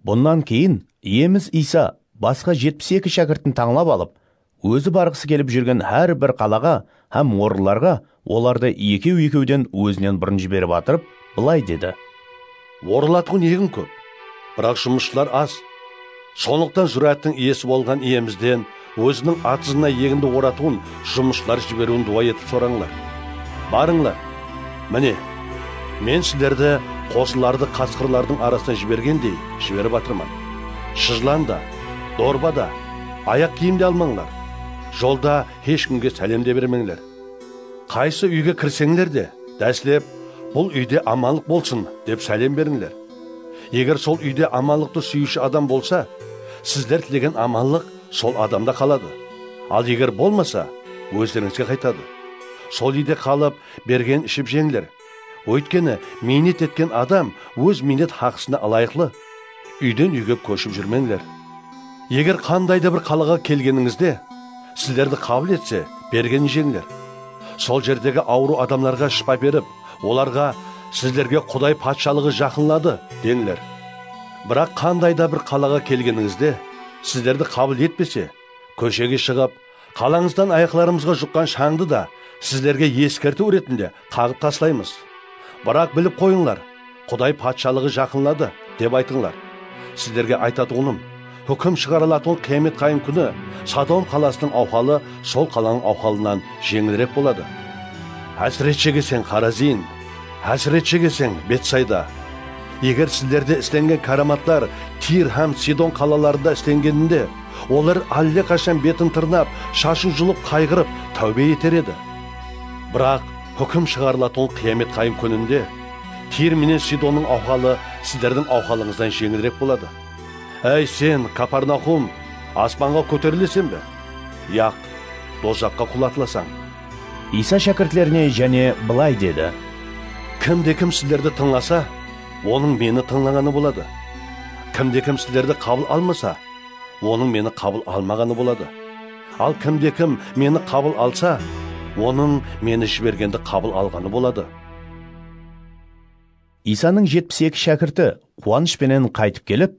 Bunnan keyin Iyemiz Iysa basqa jetpis eki shákirtin tańlap alıp, ózi barǵısı kelip júrgen hár bir qalaǵa hám orınlarǵa olardı ekew-ekewden ózinen burın jiberip atırıp, bılay dedi, orılatuǵın egin kóp, biraq jumısshılar az. Sonlıqtan zúrááttiń iyesi bolǵan Iyemizden óziniń atızına egindi oratuǵın jumısshılar jiberiwin duwa etip sorańlar. Barıńlar. Mine, men sizlerdi qozılardı qasqırlardıń arasına jibergendey jiberip atırman. Shıjlan da, dorba da, ayaq kiyim de almańlar. Jolda hesh kimge sálem de bermeńler. Qaysı úyge kirseńler de, dáslep, bul úyde amanlıq bolsın, dep sálem berińler. Eger sol úyde amanlıqtı súyiwshi adam bolsa, sizler tilegen amanlıq sol adamda qaladı. Al eger bolmasa, ózlerińizge qaytadı. Sol úyde qalıp, bergenin iship jeńler. Óytkeni, miynet etken adam óz miynet haqısına ılayıqlı. Úyden-úyge kóship júrmeńler. Eger qanday da bir qalaǵa kelgenińizde, sizlerdi qabıl etse, bergenin jeńler. Sol jerdegi awırıw adamlarǵa shıpa berip, olarǵa, sizlerge Quday patshalıǵı jaqınladı, deńler. Biraq qanday da bir qalaǵa kelgenińizde, sizlerdi qabıl etpese, kóshege shıǵıp, qalańızdan ayaqlarımızǵa juqqan shańdı da sizlerge eskertiw retinde qaǵıp taslaymız. Biraq bilip qoyıńlar, Quday patshalıǵı jaqınladı, dep aytıńlar. Sizlerge aytatuǵınım, húkim shıǵarılatuǵın qıyamet qáyim kúni Sodom qalasınıń awhalı sol qalanıń awhalınan jeńilirek boladı. Hásiretshe keseń, Xorazin! Hásiretshe keseń, Betsayda! Eger sizlerde islengen káramatlar Tir hám Sidon qalalarında islengeninde, olar álle qashan betin tırnap, shashın julıp qayǵırıp, táwbe eter edi. Biraq húkim shıǵarılatuǵın qıyamet qáyim kúninde Tir menen Sidonnıń awhalı sizlerdiń awhalıńızdan jeńilirek boladı. Áy, sen, Kaparnaxum, aspanǵa kóterileseń be? Yaq, dozaqqa qulatılasań. Iysa shákirtlerine jáne bılay dedi. Kimde-kim sizlerdi tıńlasa, onıń meni tıńlaǵanı boladı. Kimde-kim sizlerdi qabıl almasa, onıń meni qabıl almaǵanı boladı. Al kimde-kim meni qabıl alsa, onıń meni jibergendi qabıl alǵanı boladı. Iysanıń jetpis eki shákirti quwanısh penen qaytıp kelip,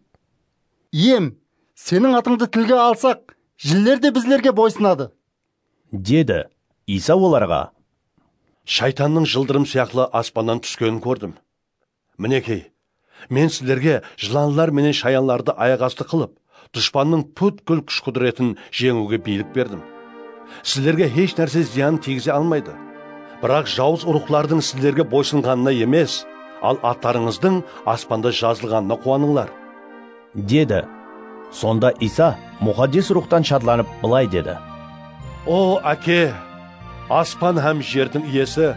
iyem, seniń atıńdı tilge alsaq, jinler de bizlerge boysınadı, dedi. Iysa olarǵa, shaytannıń jıldırım sıyaqlı aspannan túskenin kórdim. Minekey, men sizlerge jılanlar menen shayanlardı ayaq astı qılıp, dushpannıń pútkil kúsh-qúdiretin jeńiwge biylik berdim. Sizlerge hesh nárse zıyanın tiygize almaydı. Biraq jawız ruwxlardıń sizlerge boysınǵanına emes, al atlarıńızdıń aspanda jazılǵanına quwanıńlar", dedi. Sonda Iysa Muxaddes Ruwxtan shadlanıp bılay dedi: "O, Áke, aspan hám jerdiń Iyesi,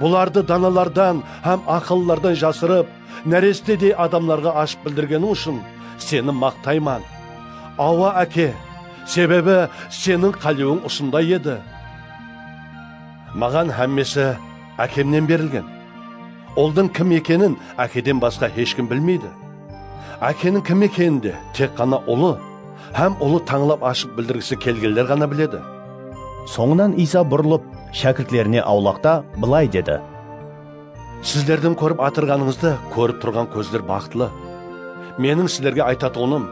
bulardı danalardan hám aqıllılardan jasırıp, nárestedey adamlarǵa ashıp bildirgeniń ushın seni maqtayman. Awa, Áke, sebebi seniń qálewiń usınday edi. Maǵan hámmesi Ákemnen berilgen. Uldıń kim ekenin Ákeden basqa hesh kim bilmeydi. Ákeniń kim ekenin de tek ǵana Ulı hám Ulı tańlap ashıp bildirgisi kelgenler ǵana biledi." Sońınan Iysa burılıp, shákirtlerine awlaqta bılay dedi: "Sizlerdiń kórip atırǵanıńızdı kórip turǵan kózler baxıtlı. Meniń sizlerge aytatuǵınım,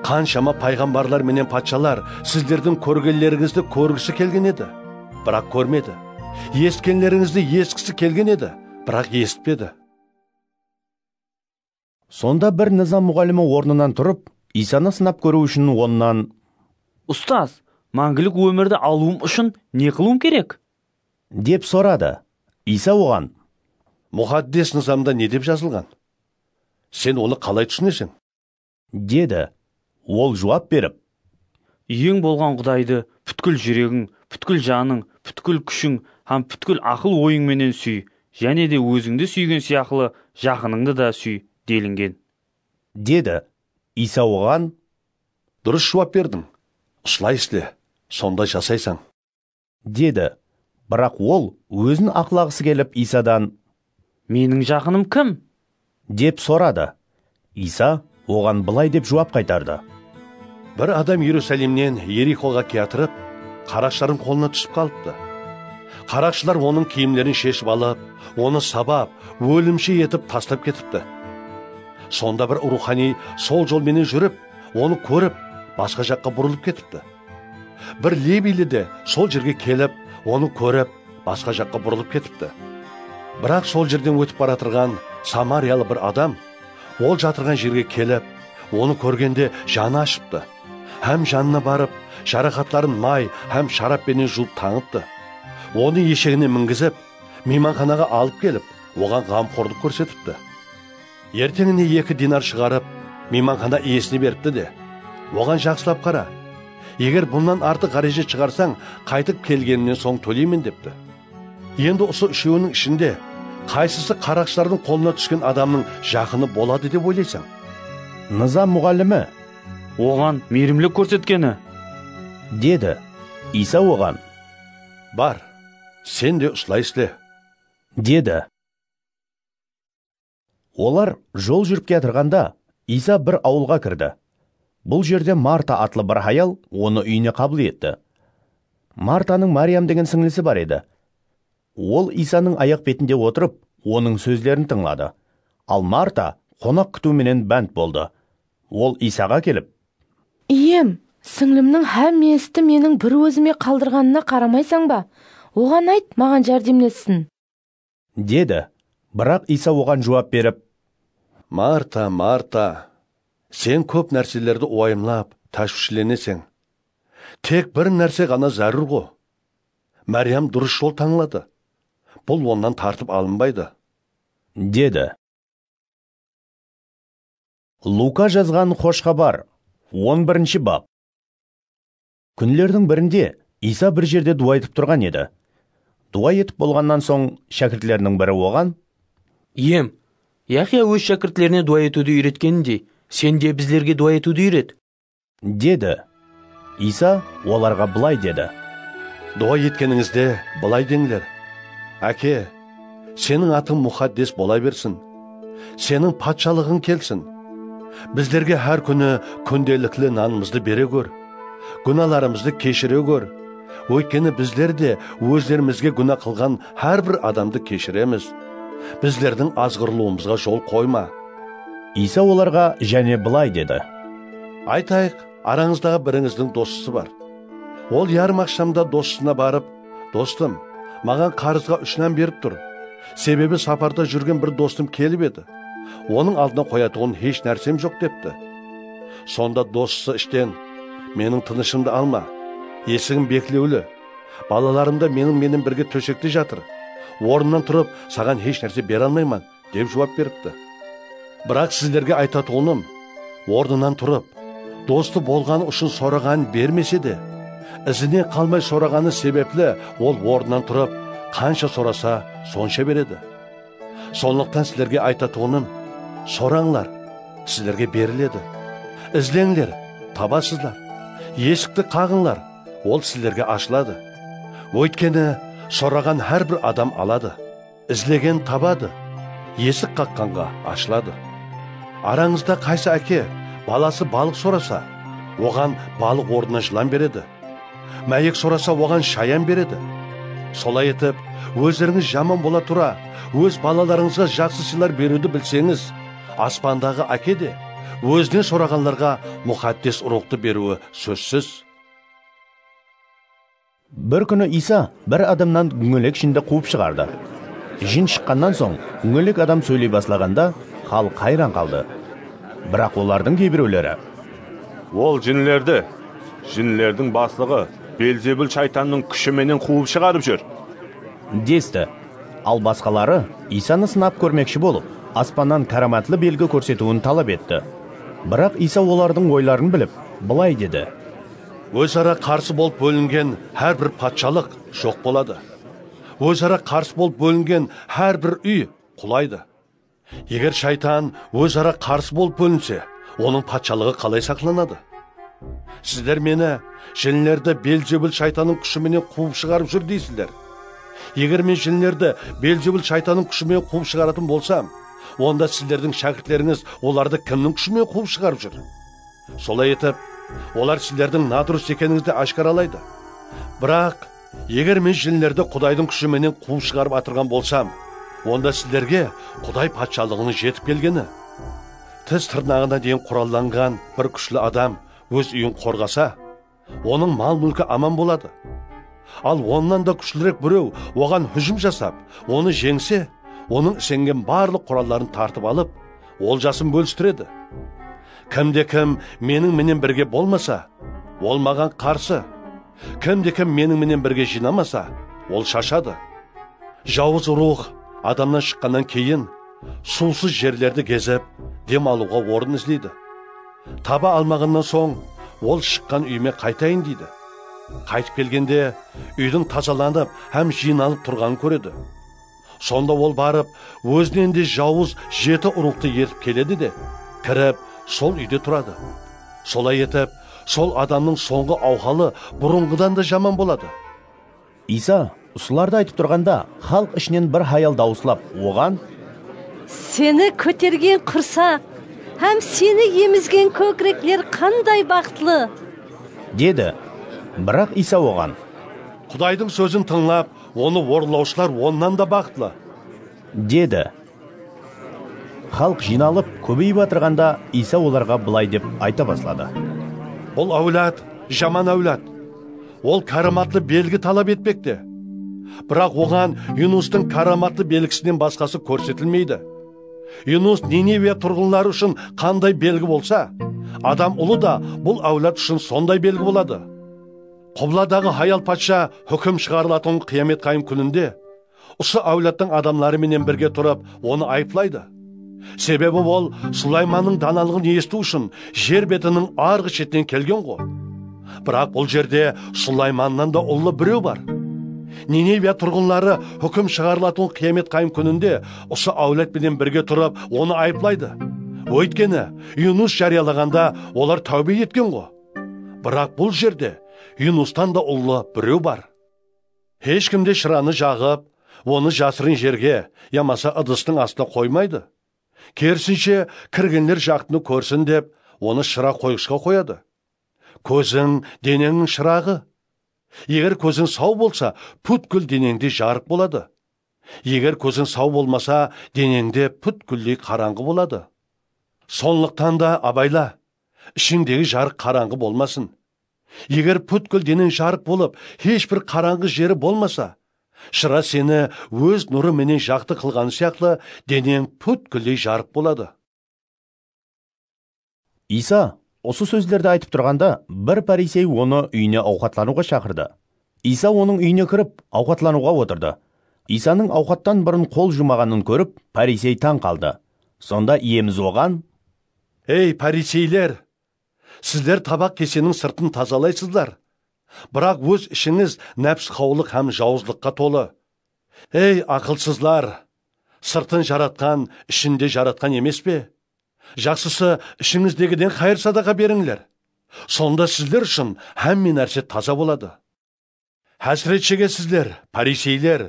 qanshama payǵambarlar menen patshalar sizlerdiń kórgenlerińizdi kórgisi kelgen edi, biraq kórmedi. Esitkenlerińizdi esitkisi kelgen edi, biraq esitpedi." Sonda bir nızam muǵallimi ornınan turıp, Iysanı sınap kóriw ushın onnan: "Ustaz, máńgilik ómirdi alıwım ushın ne qılıwım kerek?" dep soradı. Iysa oǵan: "Muxaddes nızamda ne dep jazılǵan? Sen onı qalay túsineseń?" dedi. Ol juwap berip: "Iyeń bolǵan Qudaydı pútkil júregiń, pútkil janıń, pútkil kúshiń hám pútkil aqıl-oyıń menen súy, jáne de ózińdi súygen sıyaqlı jaqınıńdı da súy", delingen, dedi. Iysa oǵan: "Durıs juwap berdiń. Usılay isle, sonda jasaysań", dedi. Biraq ol ózin aqlaǵısı kelip Iysadan: "Meniń jaqınım kim?" dep soradı. Iysa oǵan bılay dep juwap qaytardı: "Bir adam Erusalimnen Erixoǵa kiyatırıp, qaraqshılardıń qolına túsip qalıptı. Qaraqshılar onıń kiyimlerin sheship alıp, onı sabap, ólimshi etip taslap ketipti. Sonda bir ruwxaniy sol jol menen júrip, onı kórip, basqa jaqqa burılıp ketipti. Bir leviyli de sol jerge kelip, onı kórip, basqa jaqqa burılıp ketipti. Biraq sol jerden ótip baratırǵan samariyalı bir adam ol jatırǵan jerge kelip, onı kórgende janı ashıptı hám janına barıp, jaraqatların may hám sharap penen juwıp tańıptı. Onı eshegine mingizip, miymanxanaǵa alıp kelip, oǵan ǵamxorlıq kórsetipti. Erteńine eki dinar shıǵarıp, miymanxana iyesine beripti de, oǵan: 'Jaqsılap qara, eger bunnan artıq ǵáreje shıǵarsań, qaytıp kelgenimnen soń tóleymen', depti. Endi usı úshewiniń ishinde qaysısı qaraqshılardıń qolına túsken adamnıń jaqını boladı dep oylaysań?" Nızam muǵallimi: "Oǵan miyrimlik kórsetkeni", dedi. Iysa oǵan: "Bar, sen de usılay isle", dedi. Olar jol júrip kiyatırǵanda, Iysa bir awılǵa kirdi. Bul jerde Marta atlı bir hayal onı úyine qabıl etti. Martanıń Máriyam degen sińlisi bar edi. Ol Iysanıń ayaq betinde otırıp, onıń sózlerin tıńladı. Al Marta qonaq kútiw menen bánt boldı. Ol Iysaǵa kelip: "Iyem, sińlimniń hámme isti meniń bir ózime qaldırǵanına qaramaysań ba? Oǵan ayt, maǵan járdemlessin", dedi. Biraq Iysa oǵan juwap berip: "Marta, Marta, sen kóp nárselerdi uwayımlap, táshwishleneseń. Tek bir nárse ǵana zárúr ǵo. Máriyam durıs jol tańladı. Bul onnan tartıp alınbaydı", dedi. Luka jazǵan Xosh Xabar, on birinshi bap. Kúnlerdiń birinde Iysa bir jerde duwa etip turǵan edi. Duwa etip bolǵannan soń, shákirtleriniń biri oǵan: "Iyem, Yahya óz shákirtlerine duwa etiwdi úyretkenindey, sen de bizlerge duwa etiwdi úyret", dedi. Iysa olarǵa bılay dedi: "Duwa etkenińizde bılay deńler: 'Áke, seniń atıń muxaddes bola bersin. Seniń patshalıǵıń kelsin. Bizlerge hár kúni kúndelikli nanımızdı bere gór. Gúnalarımızdı keshire gór. Óytkeni bizler de ózlerimizge gúna qılǵan hár bir adamdı keshiremiz. Bizlerdiń azǵırılıwımızǵa jol qoyma." Iysa olarǵa jáne bılay dedi: "Aytayıq, arańızdaǵı birińizdiń dosısı bar. Ol yarım aqshamda dosısına barıp, 'Dostım, maǵan qarızǵa úsh nan berip tur. Sebebi saparda júrgen bir dostım kelip edi. Onıń aldına qoyatuǵın hesh nársem joq,' depti. Sonda dosısı ishten: 'Meniń tınıshımdı alma. Esigim beklewli. Balalarım da meniń menen birge tóshekte jatır. Ornımnan turıp, saǵan hesh nárse bere almayman,' dep juwap beripti. Biraq sizlerge aytatuǵınım, ornınan turıp, dostı bolǵanı ushın soraǵanın bermese de, izinen qalmay soraǵanı sebepli ol ornınan turıp, qansha sorasa, sonsha beredi. Sonlıqtan sizlerge aytatuǵınım, sorańlar, sizlerge beriledi. Izleńler, tabasızlar. Esikti qaǵıńlar, ol sizlerge ashıladı. Óytkeni, soraǵan hár bir adam aladı. Izlegen tabadı, esik qaqqanǵa ashıladı. Arańızda qaysı áke balası balıq sorasa, oǵan balıq ornına jılan beredi. Máyek sorasa, oǵan shayan beredi. Solay etip, ózlerińiz jaman bola tura, óz balalarıńızǵa jaqsı sıylar beriwdi bilseńiz, aspandaǵı Áke de ózinen soraǵanlarǵa muqaddes ruwxtı beriwi sózsiz. Bir kúni Iysa bir adamnan dóńgelek jindi quwıp shıǵardı. Jin shıqqannan soń, dóńgelek adam sóyley baslaǵanda, xalıq hayran qaldı. Biraq olardıń keybirewleri, "Ol jinlerdi, jinlerdiń baslıǵı Belzebul shaytannıń kúshi menen quwıp shıǵarıp júr," desti. Al basqaları Iysanı sınap kórmekshi bolıp, aspannan káramatlı belgi kórsetiwin talap etti. Biraq Iysa olardıń oyların bilip, bılay dedi: Óz-ara qarsı bolıp bólingen hár bir patshalıq joq boladı. Óz-ara qarsı bolıp bólingen hár bir úy qulaydı. Eger shaytan óz-ara qarsı bolıp bólinse, onıń patshalıǵı qalay saqlanadı? Sizler meni jinlerdi Belzebul shaytannıń kúshi menen quwıp shıǵarıp júr deysizler. Eger men jinlerdi Belzebul shaytannıń kúshi menen quwıp shıǵaratın bolsam, onda sizlerdiń shákirtlerińiz olardı kimniń kúshi menen quwıp shıǵarıp júr? Solay etip, olar sizlerdiń nadurıs ekenińizdi áshkaralaydı. Biraq, eger men jinlerdi Qudaydıń kúshi menen quwıp shıǵarıp atırǵan bolsam, onda sizlerge Quday Patshalıǵınıń jetip kelgeni. Tis tırnaǵına deyin qurallanǵan bir kúshli adam óz úyin qorǵasa, onıń mal-múlki aman boladı. Al onnan da kúshlirek birew oǵan hújim jasap, onı jeńse, onıń isengen barlıq quralların tartıp alıp, oljasın bólistiredi. Kimde-kim meniń menen birge bolmasa, ol maǵan qarsı. Kimde-kim meniń menen birge jıynamasa, ol shashadı. Jawız ruwx adamnan shıqqannan keyin suwsız jerlerdi gezip, dem alıwǵa orın izleydi. Taba almaǵannan soń, ol shıqqan úyime qaytayın deydi. Qaytıp kelgende, úydiń tazalanıp hám jıynalıp turǵanın kóredi. Sonda ol barıp, ózinen de jawız jeti urıqtı ertip keledi de, kirip, sol úyde turadı. Solay etip, sol adamnıń sońǵı awhalı burınǵıdan da jaman boladı. Iysa usılardı aytıp turǵanda, xalıq ishinen bir hayal dawıslap, oǵan: "Seni kótergen qursaq hám seni emizgen kókirekler qanday baxıtlı!" dedi. Biraq Iysa oǵan: "Qudaydıń sózin tıńlap, onı orınlawshılar onnan da baxıtlı!" dedi. Xalıq jıynalıp, kóbeyip atırǵanda, Iysa olarǵa bılay dep ayta basladı: Bul áwlad jaman áwlad. Ol káramatlı belgi talap etpekte. Biraq oǵan Yunustıń káramatlı belgisinen basqası kórsetilmeydi. Yunus Nineviya turǵınları ushın qanday belgi bolsa, Adam Ulı da bul áwlad ushın sonday belgi boladı. Qubladaǵı hayal patsha húkim shıǵarılatuǵın qıyamet qayım kúninde usı áwladtıń adamları menen birge turıp, onı ayıplaydı. Sebebi ol Sulaymannıń danalıǵın esitiw ushın jer betiniń arǵı shetinen kelgen-ǵo. Biraq bul jerde Sulaymannan da ullı birew bar. Nineviya turǵınları húkim shıǵarılatuǵın qıyamet qayım kúninde usı áwlad penen birge turıp, onı ayıplaydı. Óytkeni, Yunus járiyalaǵanda olar táwbe etken-ǵo. Biraq bul jerde Yunustan da ullı birew bar. Hesh kim de shıranı jaǵıp, onı jasırın jerge yamasa ıdıstıń astına qoymaydı. Kerisinshe, kirgenler jaqtını kórsin dep, onı shıra qoyǵıshqa qoyadı. Kóziń deneńniń shıraǵı. Eger kóziń saw bolsa, pútkil deneńde jarıq boladı. Eger kóziń saw bolmasa, deneńde pútkilley qarańǵı boladı. Sonlıqtan da abayla, ishińdegi jarıq qarańǵı bolmasın. Eger pútkil deneń jarıq bolıp, hesh bir qarańǵı jeri bolmasa, shıra seni óz nurı menen jaqtı qılǵanı sıyaqlı, deneń pútkilley jarıq boladı. Iysa usı sózlerdi aytıp turǵanda, bir parisey onı úyine awqatlanıwǵa shaqırdı. Iysa onıń úyine kirip, awqatlanıwǵa otırdı. Iysanıń awqattan burın qol juwmaǵanın kórip, parisey tań qaldı. Sonda Iyemiz oǵan, "Ey, pariseyler! Sizler tabaq keseniń sırtın tazalaysızlar, biraq óz ishińiz nápsqawıllıq hám jawızlıqqa tolı. Ey, aqılsızlar! Sırtın jaratqan ishinde jaratqan emes pe? Jaqsısı, ishińizdegiden qayır-sadaqa berińler. Sonda sizler ushın hámme nárse taza boladı. Hásiret shegesizler, pariseyler!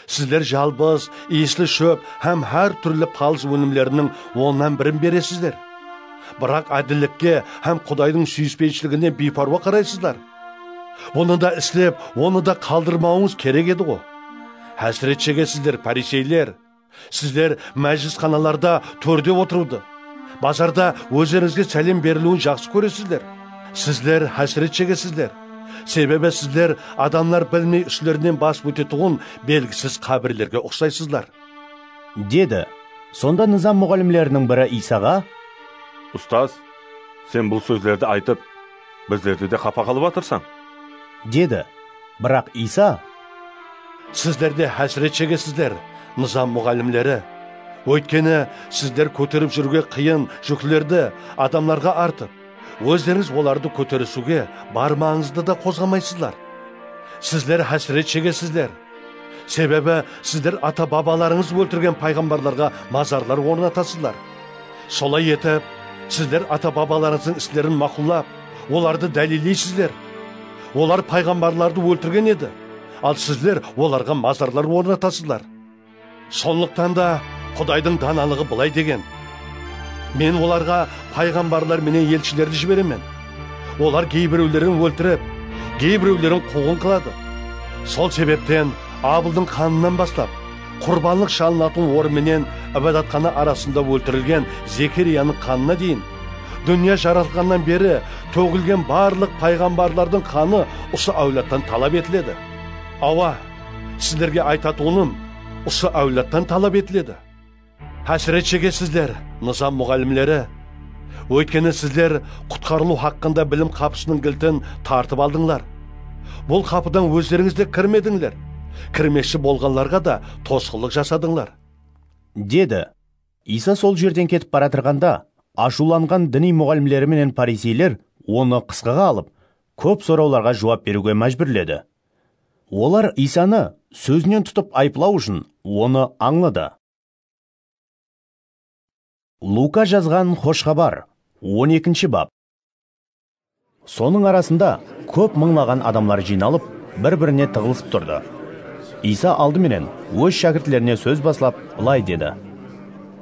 Sizler jalbız, iyisli shóp hám hár túrli palız ónimleriniń onnan birin beresizler. Biraq ádillikke hám Qudaydıń súyispenshiligine biypárwa qaraysızlar. Bunı da islep, onı da qaldırmawıńız kerek edi-ǵo. Hásiret shegesizler, pariseyler! Sizler májilisxanalarda tórde otırıwdı, bazarda ózlerińizge sálem beriliwin jaqsı kóresizler. Sizler hásiret shegesizler. Sebebi sizler adamlar bilmey úslerinen basıp ótetuǵın belgisiz qábirlerge uqsaysızlar", dedi. Sonda nızam muǵallimleriniń biri Iysaǵa, "Ustaz, sen bul sózlerdi aytıp, bizlerdi de qapa qılıp atırsań", dedi. Biraq Iysa, "Sizler de hásiret shegesizler, nızam muǵallimleri! Óytkeni sizler kóterip júriwge qıyın júklerdi adamlarǵa artıp, ózlerińiz olardı kóterisiwge barmaǵıńızdı da qozǵamaysızlar. Sizler hásiret shegesizler! Sebebi sizler ata-babalarıńız óltirgen payǵambarlarǵa mazarlar ornatasızlar. Solay etip, sizler ata-babalarıńızdıń islerin maqullap, olardı dálilleysizler. Olar payǵambarlardı óltirgen edi, al sizler olarǵa mazarlar ornatasızlar. Sonlıqtan da Qudaydıń danalıǵı bılay degen: Men olarǵa payǵambarlar menen elshilerdi jiberemen. Olar geybirewlerin óltirip, geybirewlerin quwǵın qıladı. Sol sebepten Abıldıń qanınan baslap, qurbanlıq shalınatuǵın orın menen ibadatxana arasında óltirilgen Zekeriyanıń qanına deyin, dúnya jaratılǵannan beri tógilgen barlıq payǵambarlardıń qanı usı áwladtan talap etiledi. Awa, sizlerge aytatuǵınım, usı áwladtan talap etiledi. Hásiret shegesizler, nızam muǵallimleri! Óytkeni sizler qutqarılıw haqqında bilim qapısınıń giltin tartıp aldıńlar. Bul qapıdan ózlerińiz de kirmedińler, kirmekshi bolǵanlarǵa da tosqınlıq jasadıńlar", dedi. Iysa sol jerden ketip baratırǵanda, ashıwlanǵan diniy muǵallimleri menen pariseyler onı qısqaǵa alıp, kóp sorawlarǵa juwap beriwge májbúrledi. Olar Iysanı sózinen tutıp ayıplaw ushın onı ańladı. Luka jazǵan Xosh Xabar, on ekinshi bap. Sonıń arasında kóp mıńlaǵan adamlar jıynalıp, bir-birine tıǵılısıp turdı. Iysa aldı menen óz shákirtlerine sóz baslap, bılay dedi: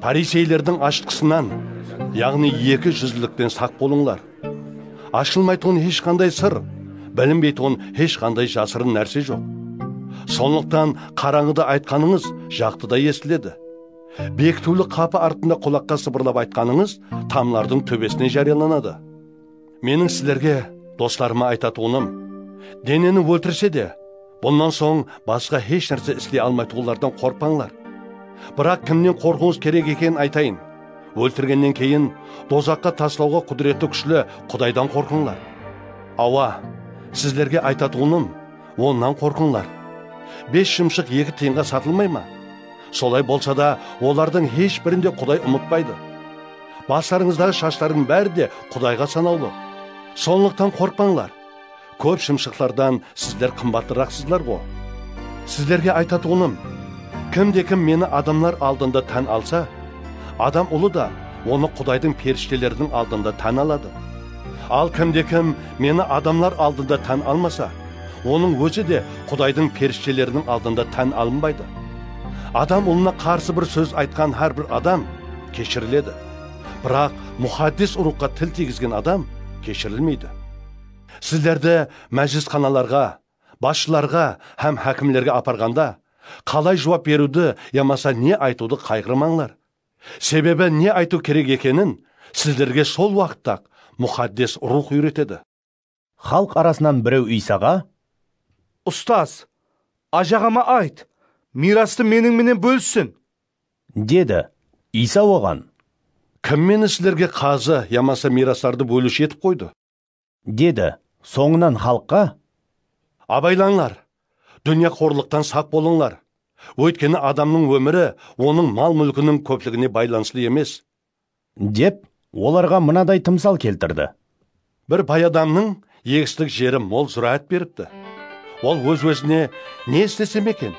Pariseylerdiń ashıtqısınan, yaǵnıy eki júzlilikten saq bolıńlar. Ashılmaytuǵın hesh qanday sır, bilinbeytuǵın hesh qanday jasırın nárse joq. Sonlıqtan qarańǵıda aytqanıńız jaqtıda esitiledi. Bekitiwli qapı artında qulaqqa sıbırlap aytqanıńız tamlardıń tóbesine járiyalanadı. Meniń sizlerge, doslarıma aytatuǵınım, deneni óltirse de, bunnan soń basqa hesh nárse isley almaytuǵınlardan qorqpańlar. Biraq kimnen qorqıwıńız kerek ekenin aytayın. Óltirgennen keyin dozaqqa taslawǵa qúdireti kúshli Qudaydan qorqıńlar. Awa, sizlerge aytatuǵınım, onnan qorqıńlar. Bes shımshıq eki tıyınǵa satılmay ma? Solay bolsa da, olardıń hesh birin de Quday umıtpaydı. Baslarıńızdaǵı shashlardıń bári de Qudayǵa sanawlı. Sonlıqtan qorqpańlar. Kóp shımshıqlardan sizler qımbatlıraqsızlar ǵo. Sizlerge aytatuǵınım, kim de kim meni adamlar aldında tán alsa, Adam Ulı da onı Qudaydıń perishteleriniń aldında tán aladı. Al kim de kim meni adamlar aldında tán almasa, onıń ózi de Qudaydıń perishteleriniń aldında tán alınbaydı. Adam Ulına qarsı bir sóz aytqan hár bir adam keshiriledi. Biraq Muxaddes Ruwxqa til tiygizgen adam keshirilmeydi. Sizlerdi májilisxanalarǵa, basshılarǵa hám hákimlerge aparǵanda, qalay juwap beriwdi yamasa ne aytıwdı qayǵırmańlar. Sebebi ne aytıw kerek ekenin sizlerge sol waqıtta-aq Muxaddes Ruwx úyretedi. Xalıq arasınan birew Iysaǵa, "Ustaz, ájaǵama ayt, miyrastı meniń menen bólissin", dedi. Iysa oǵan, "Kim meni sizlerge qazı yamasa miyraslardı bóliwshi etip qoydı?" dedi. Sońınan xalıqqa, "Abaylańlar, dúnyaxorlıqtan saq bolıńlar. Óytkeni adamnıń ómiri onıń mal-múlkiniń kópligine baylanıslı emes. Dep, olarǵa mınaday tımsal keltirdi. Bir bay adamnıń egislik jeri mol zúráát beripti. Ol óz-ózine, "Ne islesem eken?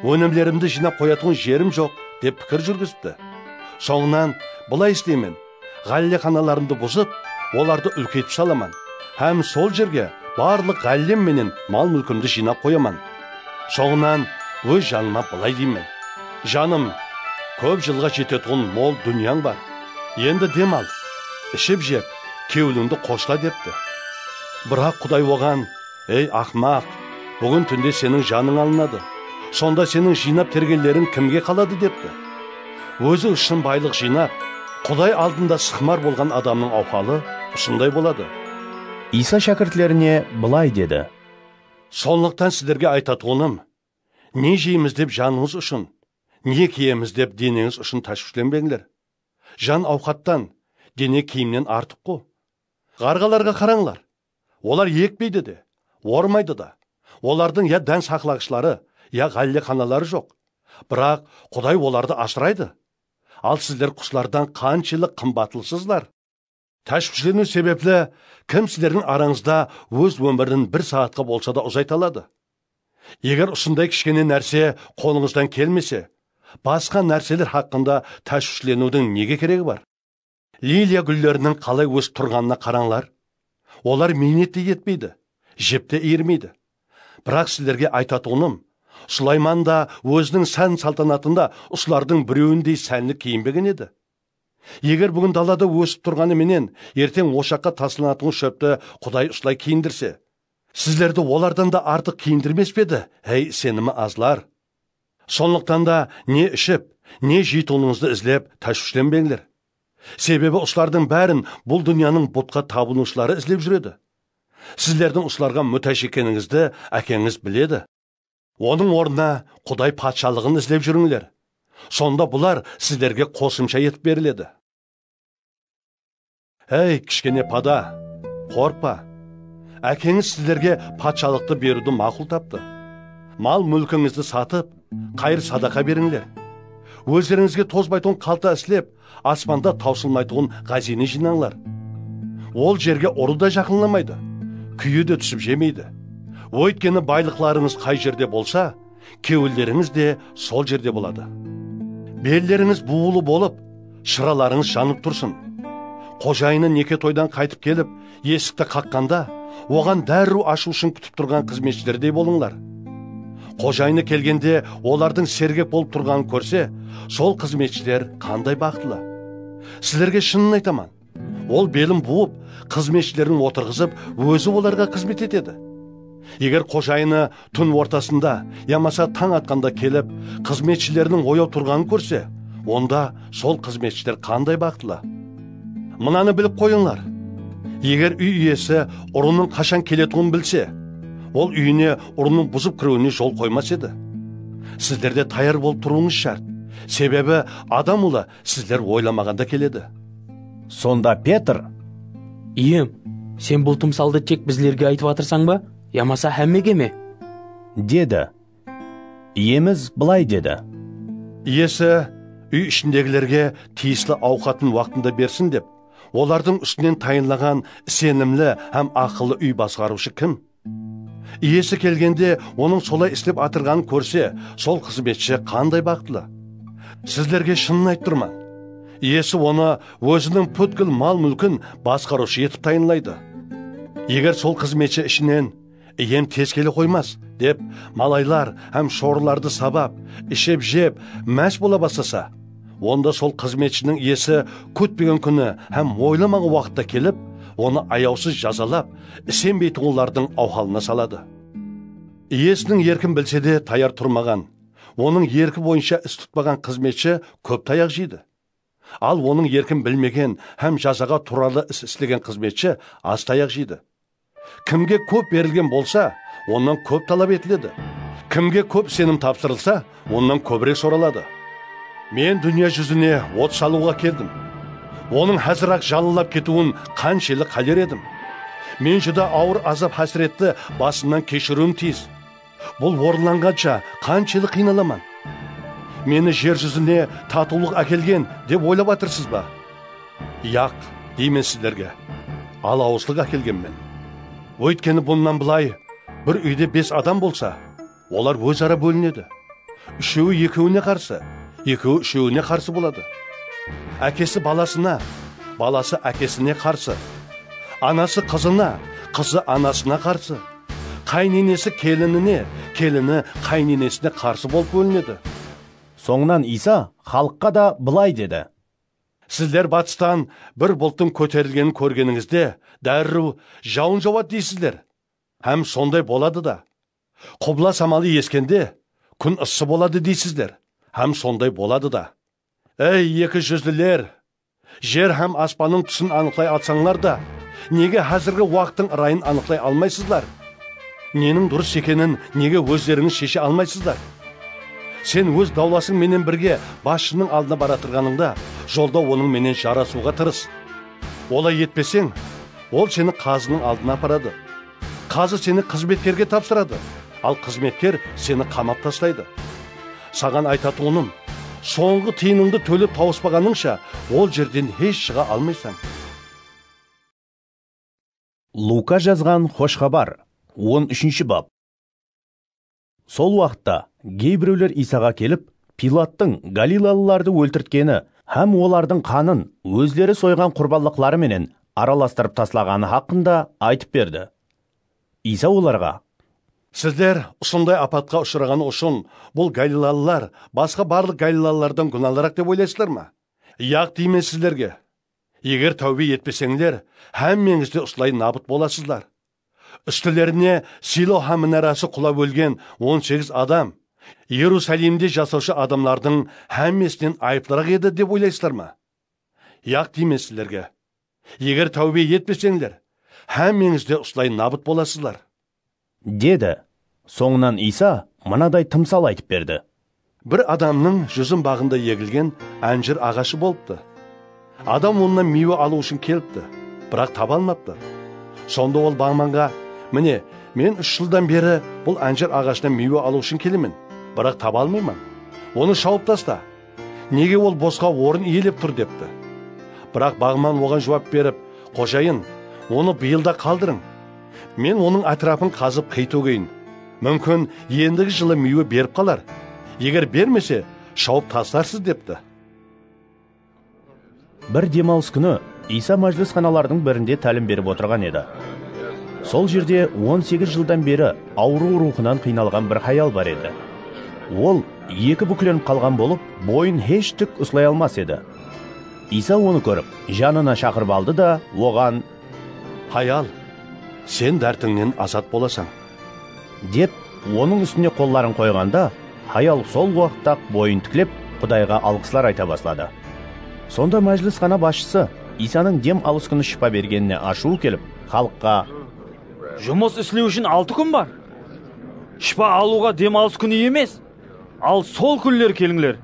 Ónimlerimdi jıynap qoyatuǵın jerim joq," dep pikir júrgizipti. Sońınan, "Bılay isleymen, ǵállexanalarımdı buzıp, olardı úlkeytip salaman hám sol jerge barlıq ǵállem menen mal-múlkimdi jıynap qoyaman. Sońınan óz janıma bılay deymen: 'Janım, kóp jılǵa jetetuǵın mol dúnyań bar. Endi dem al, iship-jep, kewlińdi xoshla,' depti. Biraq Quday oǵan, 'Ey, aqmaq, búgin túnde seniń janıń alınadı. Sonda seniń jıynap tergenleriń kimge qaladı?' depti. Ózi ushın baylıq jıynap, Quday aldında sıqmar bolǵan adamnıń awhalı usınday boladı." Iysa shákirtlerine bılay dedi. Sonlıqtan sizlerge aytatuǵınım, ne jeymiz dep janıńız ushın, ne kiyemiz dep deneńiz ushın táshwishlenbeńler. Jan awqattan, dene kiyimnen artıqqo. Ǵarǵalarǵa qarańlar. Olar ekpeydi de, ormaydı da. Olardıń ya dán saqlaǵıshları, ya ǵállexanaları joq. Biraq Quday olardı asıraydı. Al sizler quslardan qanshelli qımbatlısızlar! Táshwishleniw sebepli kim sizlerdiń arańızda óz ómirin bir saatqa bolsa da uzayta aladı? Eger usınday kishkene nárse qolıńızdan kelmese, basqa nárseler haqqında táshwishleniwdiń nege keregi bar? Liliya gúlleriniń qalay ósip turǵanına qarańlar. Olar miynet te etpeydi, jip te iyirmeydi. Biraq sizlerge aytatuǵınım, Sulayman da óziniń sán-saltanatında usılardıń birewindey sánli kiyinbegen edi. Eger búgin dalada ósip turǵanı menen erteń oshaqqa taslanatuǵın shópti Quday usılay kiyindirse, sizlerdi olardan da artıq kiyindirmes pe edi, hey isenimi azlar? Sonlıqtan da ne iship, ne jeytuǵınıńızdı izlep táshwishlenbeńler. Sebebi usılardıń bárin bul dúnyanıń butqa tabınıwshıları izlep júredi. Sizlerdiń usılarǵa mútáj ekenińizdi Ákeńiz biledi. Onıń ornına Quday patshalıǵın izlep júrińler. Sonda bular sizlerge qosımsha etip beriledi. Hey, kishkene pada, qorqpa! Ákeńiz sizlerge patshalıqtı beriwdi maqul taptı. Mal-múlkińizdi satıp, qayır-sadaqa berińler. Ózlerińizge tozbaytuǵın qalta islep, aspanda tawsılmaytuǵın ǵáziyne jıynańlar. Ol jerge urı da jaqınlamaydı, kúye de túsip jemeydi. Óytkeni, baylıqlarıńız qay jerde bolsa, kewillerińiz de sol jerde boladı. Bellerińiz buwılı bolıp, shıralarıńız janıp tursın. Xojayını neke toydan qaytıp kelip, esikti qaqqanda, oǵan dárriw ashıw ushın kútip turǵan xızmetshilerdey bolıńlar. Xojayını kelgende, olardıń sergek bolıp turǵanın kórse, sol xızmetshiler qanday baxıtlı! Sizlerge shının aytaman, ol belin buwıp, xızmetshilerin otırǵızıp, ózi olarǵa xızmet etedi. Eger xojayını tún ortasında yamasa tań atqanda kelip, xızmetshileriniń oyaw turǵanın kórse, onda sol xızmetshiler qanday baxıtlı! Mınanı bilip qoyıńlar, eger úy iyesi urınıń qashan keletuǵının bilse, ol úyine urınıń buzıp kiriwine jol qoymas edi. Sizler de tayar bolıp turıwıńız shárt, sebebi Adam Ulı sizler oylamaǵanda keledi. Sonda Petr, Iyem, sen bul tımsaldı tek bizlerge aytıp atırsań ba, yamasa hámmege me? Dedi. Iyemiz bılay dedi. Iyesi úy ishindegilerge tiyisli awqatın waqtında bersin dep, olardıń ústinen tayınlaǵan isenimli hám aqıllı úy basqarıwshı kim? Iyesi kelgende, onıń solay islep atırǵanın kórse, sol xızmetshi qanday baxıtlı! Sizlerge shının aytıp turman, iyesi onı óziniń pútkil mal-múlkin basqarıwshı etip tayınlaydı. Eger sol xızmetshi ishinen, "Iyem tez kele qoymas," dep, malaylar hám shorılardı sabap, iship-jep, más bola baslasa, onda sol xızmetshiniń iyesi kútpegen kúni hám oylamaǵan waqıtta kelip, onı ayawsız jazalap, isenbeytuǵınlardıń awhalına saladı. Iyesiniń erkin bilse de tayar turmaǵan, onıń erki boyınsha is tutpaǵan xızmetshi kóp tayaq jeydi. Al, onıń erkin bilmegen hám jazaǵa turarlı is islegen xızmetshi az tayaq jeydi. Kimge kóp berilgen bolsa, onnan kóp talap etiledi. Kimge kóp isenim tapsırılsa, onnan kóbirek soraladı. Men dúnya júzine ot salıwǵa keldim. Onıń házir-aq janlılap ketiwin qanshelli qáler edim. Men júdá awır azap-hásiretti basımnan keshiriwim tiyis. Bul orınlanǵansha qanshelli qıynalaman. Meni jer júzine tatıwlıq ákelgen dep oylap atırsız ba? Yaq, deymen sizlerge, alawızlıq ákelgenmen. Óytkeni bunnan bılay, bir úyde bes adam bolsa, olar óz-ara bólinedi. Úshewi ekewine qarsı, ekewi úshewine qarsı boladı. Ákesi balasına, balası ákesine qarsı. Anası qızına, qızı anasına qarsı. Qáyinenesi kelinine, kelini qáyinenesine qarsı bolıp bólinedi. Sońınan Iysa xalıqqa da bılay dedi. Sizler batıstan bir bulttıń kóterilgenin kórgenińizde, dárriw jawın jawadı deysizler. Hám sonday boladı da. Qubla samalı eskende, kún ıssı boladı deysizler. Hám sonday boladı da. Ey, eki júzliler! Jer hám aspannıń túsin anıqlay alsańlar da, nege házirgi waqıttıń ırayın anıqlay almaysızlar? Neniń durıs ekenin nege ózlerińiz sheshe almaysızlar? Sen óz dawlasıń menen birge basshınıń aldına baratırǵanıńda, jolda onıń menen jarasıwǵa tırıs. Olay etpeseń, ol seni qazınıń aldına aparadı. Qazı seni xızmetkerge tapsıradı, al xızmetker seni qamap taslaydı. Saǵan aytatuǵınım, sońǵı tıyınıńdı tólep tawıspaǵanıńsha, ol jerden hesh shıǵa almaysań. Luka jazǵan Xosh Xabar, on úshinshi bab. Sol waqıtta geybirewler Iysaǵa kelip, Pilattıń galilalılardı óltirtkeni hám olardıń qanın ózleri soyǵan qurbanlıqları menen aralastırıp taslaǵanı haqqında aytıp berdi. Iysa olarǵa, Sizler usınday apatqa ushıraǵanı ushın bul galilalılar basqa barlıq galilalılardan gúnalıraq dep oylaysızlar ma? Yaq, deymen sizlerge, eger táwbe etpeseńler, hámmeńiz de usılay nabıt bolasızlar. Ústilerine Siloha minarası qulap ólgen on segiz adam Erusalimde jasawshı adamlardıń hámmesinen ayıplıraq edi dep oylaysızlar ma? Yaq, deymen sizlerge, eger táwbe etpeseńler, hámmeńiz de usılay nabıt bolasızlar. Dedi. Sońınan Iysa mınaday tımsal aytıp berdi. Bir adamnıń júzim baǵında egilgen ánjir aǵashı bolıptı. Adam onnan miywe alıw ushın kelipti, biraq taba almaptı. Sonda ol baǵmanǵa, mine, men úsh jıldan beri bul ánjir aǵashınan miywe alıw ushın kelemen, biraq taba almayman. Onı shawıp tasta. Nege ol bosqa orın iyelep tur, depti. Biraq baǵman oǵan juwap berip, xojayın, onı bıyıl da qaldırıń. Men onıń átirapın qazıp qıy tógeyin. Múmkin, endigi jılı miywe berip qalar. Eger bermese, shawıp taslarsız, depti. Bir dem alıs kúni Iysa májilisxanalardıń birinde tálim berip otırǵan edi. Sol jerde on segiz jıldan beri awırıw ruwxınan qıynalǵan bir hayal bar edi. Ol eki búklenip qalǵan bolıp, boyın hesh tik uslay almas edi. Iysa onı kórip, janına shaqırıp aldı da, oǵan, Hayal, sen dártińnen azat bolasań, dep, onıń ústine qolların qoyǵanda, hayal sol waqıtta-aq boyın tiklep, Qudayǵa alǵıslar ayta basladı. Sonda májilisxana basshısı Iysanıń dem alıs kúni shıpa bergenine ashıwı kelip, xalıqqa, Jumıs islew ushın altı kún bar. Shıpa alıwǵa dem alıs kúni emes, al sol kúnler kelińler,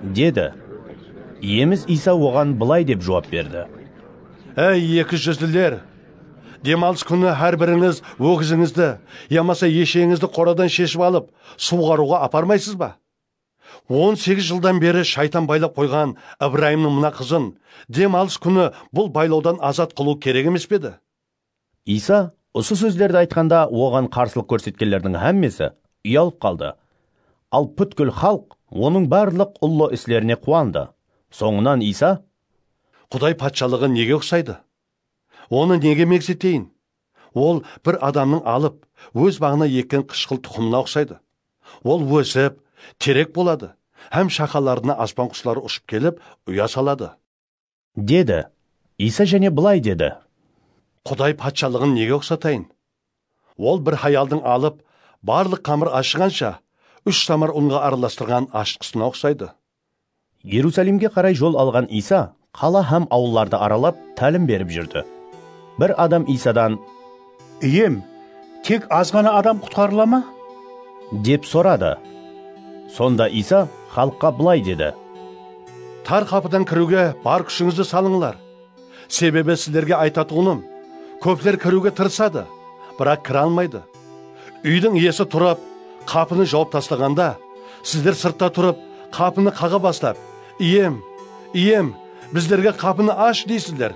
dedi. Iyemiz Iysa oǵan bılay dep juwap berdi. Ey, eki júzliler! Dem alıs kúni hár birińiz ógizińizdi yamasa eshegińizdi qoradan sheship alıp, suwǵarıwǵa aparmaysız ba? On segiz jıldan beri shaytan baylap qoyǵan Ibrayımnıń mına qızın dem alıs kúni bul baylawdan azat qılıw kerek emes pe edi? Iysa usı sózlerdi aytqanda, oǵan qarsılıq kórsetkenlerdiń hámmesi uyalıp qaldı. Al pútkil xalıq onıń barlıq ullı islerine quwandı. Sońınan Iysa, Quday patshalıǵı nege uqsaydı? Onı nege megzeteyin? Ol bir adamnıń alıp, óz baǵına ekken qıshqıl tuqımına uqsaydı. Ol ósip, terek boladı hám shaqalarına aspan qusları ushıp kelip, uya saladı, dedi. Iysa jáne bılay dedi. Quday patshalıǵın nege uqsatayın? Ol bir hayaldıń alıp, barlıq qamır ashıǵansha, úsh tamar unǵa aralastırǵan ashıtqısına uqsaydı. Erusalimge qaray jol alǵan Iysa qala hám awıllardı aralap, tálim berip júrdi. Bir adam Iysadan, Iyem, tek azǵana adam qutqarıla ma? Dep soradı. Sonda Iysa xalıqqa bılay dedi. Tar qapıdan kiriwge bar kúshińizdi salıńlar. Sebebi sizlerge aytatuǵınım, kópler kiriwge tırısadı, biraq kire almaydı. Úydiń iyesi turıp, qapını jawıp taslaǵanda, sizler sırtta turıp, qapını qaǵa baslap, "Iyem, iyem, bizlerge qapını ash," deysizler.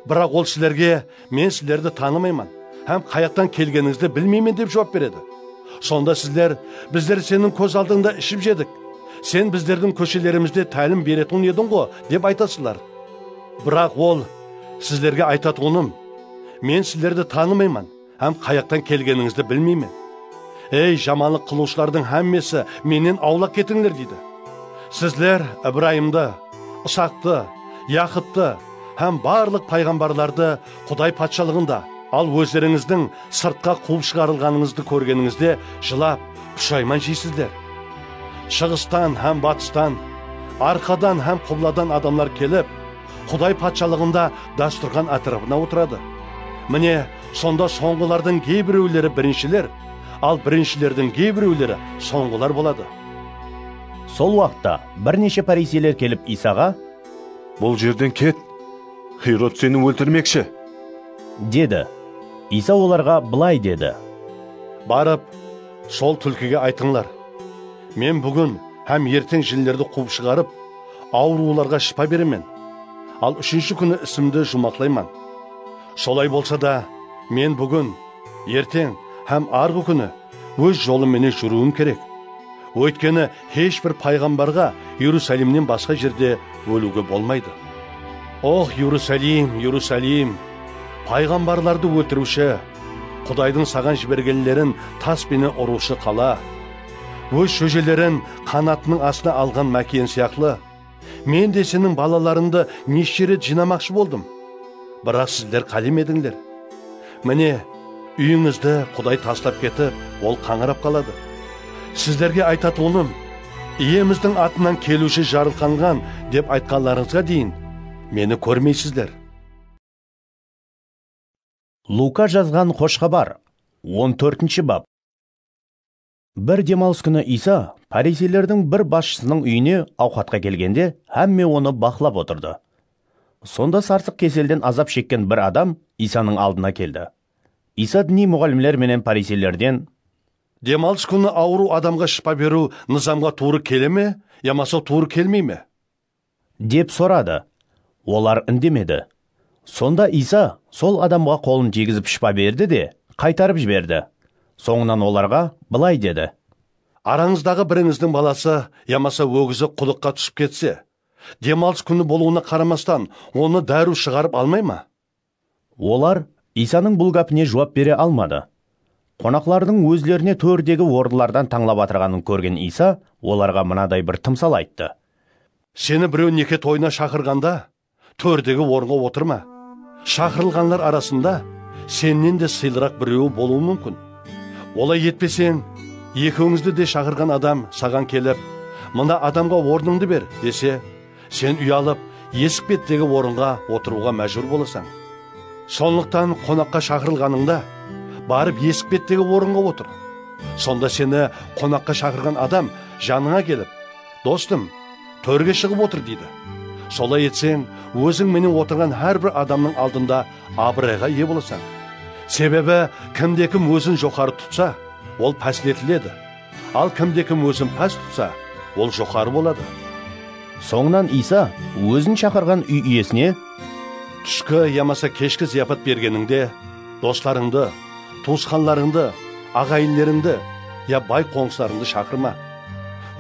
Biraq ol sizlerge, "Men sizlerdi tanımayman hám qayaqtan kelgenińizdi bilmeymen," dep juwap beredi. Sonda sizler, "Bizler seniń kóz aldıńda iship jedik, sen bizlerdiń kóshelerimizde tálim beretuǵın ediń-ǵo," dep aytasızlar. Biraq ol, "Sizlerge aytatuǵınım, men sizlerdi tanımayman hám qayaqtan kelgenińizdi bilmeymen. Ey, jamanlıq qılıwshılardıń hámmesi, mennen awlaq ketińler," deydi. Sizler Ibrayımdı, Isaqtı, Yaqıptı hám barlıq payǵambarlardı Quday patshalıǵında, al ózlerińizdiń sırtqa quwıp shıǵarılǵanıńızdı kórgenińizde jılap, pushayman jeysizler. Shıǵıstan hám batıstan, arqadan hám qubladan adamlar kelip, Quday patshalıǵında dasturxan átirapına otıradı. Mine, sonda sońǵılardıń geybirewleri birinshiler, al birinshilerdiń geybirewleri sońǵılar boladı. Sol waqıtta bir neshe pariseyler kelip Iysaǵa, "Bul jerden ket, Herod seni óltirmekshi," dedi. Iysa olarǵa bılay dedi, "Barıp, sol túlkige aytıńlar, 'Men búgin hám erteń jinlerdi quwıp shıǵarıp, awırıwlarǵa shıpa beremen, al úshinshi kúni isimdi juwmaqlayman.' Solay bolsa da, men búgin, erteń hám arǵı kúni óz jolım menen júriwim kerek. Óytkeni hesh bir payǵambarǵa Erusalimnen basqa jerde óliwge bolmaydı. Ox, Erusalim, Erusalim, payǵambarlardı óltiriwshi, Qudaydıń saǵan jibergenlerin tas penen urıwshı qala! Óz shójelerin qanatınıń astına alǵan máken sıyaqlı, men de seniń balalarıńdı neshe ret jıynamaqshı boldım, biraq sizler qálemedińler. Mine, úyińizdi Quday taslap ketip, ol qańırap qaladı. Sizlerge aytatuǵınım, Iyemizdiń atınan keliwshi jarılqanǵan dep aytqanlarıńızǵa deyin meni kórmeysizler." Luka jazǵan Xosh Xabar, on tórtinshi bap. Bir dem alıs kúni Iysa pariseylerdiń bir basshısınıń úyine awqatqa kelgende, hámme onı baqlap otırdı. Sonda sarsıq keselden azap shekken bir adam Iysanıń aldına keldi. Iysa diniy muǵallimler menen pariseylerden, "Dem alıs kúni awırıw adamǵa shıpa beriw nızamǵa tuwrı kele me, yamasa tuwrı kelmey me?" dep soradı. Olar indemedi. Sonda Iysa sol adamǵa qolın tiygizip shıpa berdi de, qaytarıp jiberdi. Sońınan olarǵa bılay dedi, "Arańızdaǵı birińizdiń balası yamasa ógizi qulıqqa túsip ketse, dem alıs kúni bolıwına qaramastan, onı dárriw shıǵarıp almay ma?" Olar Iysanıń bul gápine juwap bere almadı. Qonaqlardıń ózlerine tórdegi orınlardan tańlap atırǵanın kórgen Iysa olarǵa mınaday bir tımsal ayttı. "Seni birew neke toyına shaqırǵanda, tórdegi orınǵa otırma. Shaqırılǵanlar arasında sennen de sıylıraq birewi bolıwı múmkin. Olay etpeseń, ekewińizdi de shaqırǵan adam saǵan kelip, 'Mına adamǵa ornıńdı ber,' dese, sen uyalıp, esik bettegi orınǵa otırıwǵa májbúr bolasań. Sonlıqtan qonaqqa shaqırılǵanıńda, barıp esik bettegi orınǵa otır. Sonda seni qonaqqa shaqırǵan adam janıńa kelip, 'Dostım, tórge shıǵıp otır,' deydi. Solay etseń, óziń menen otırǵan hár bir adamnıń aldında abırayǵa iye bolasań. Sebebi kimde-kim ózin joqarı tutsa, ol pásletiledi. Al kimde-kim ózin pás tutsa, ol joqarı boladı." Sońınan Iysa ózin shaqırǵan úy iyesine, "Túski yamasa keshki zıyapat bergenińde, doslarıńdı, tuwısqanlarıńdı, aǵayinlerińdi ya bay-qońsılarıńdı shaqırma.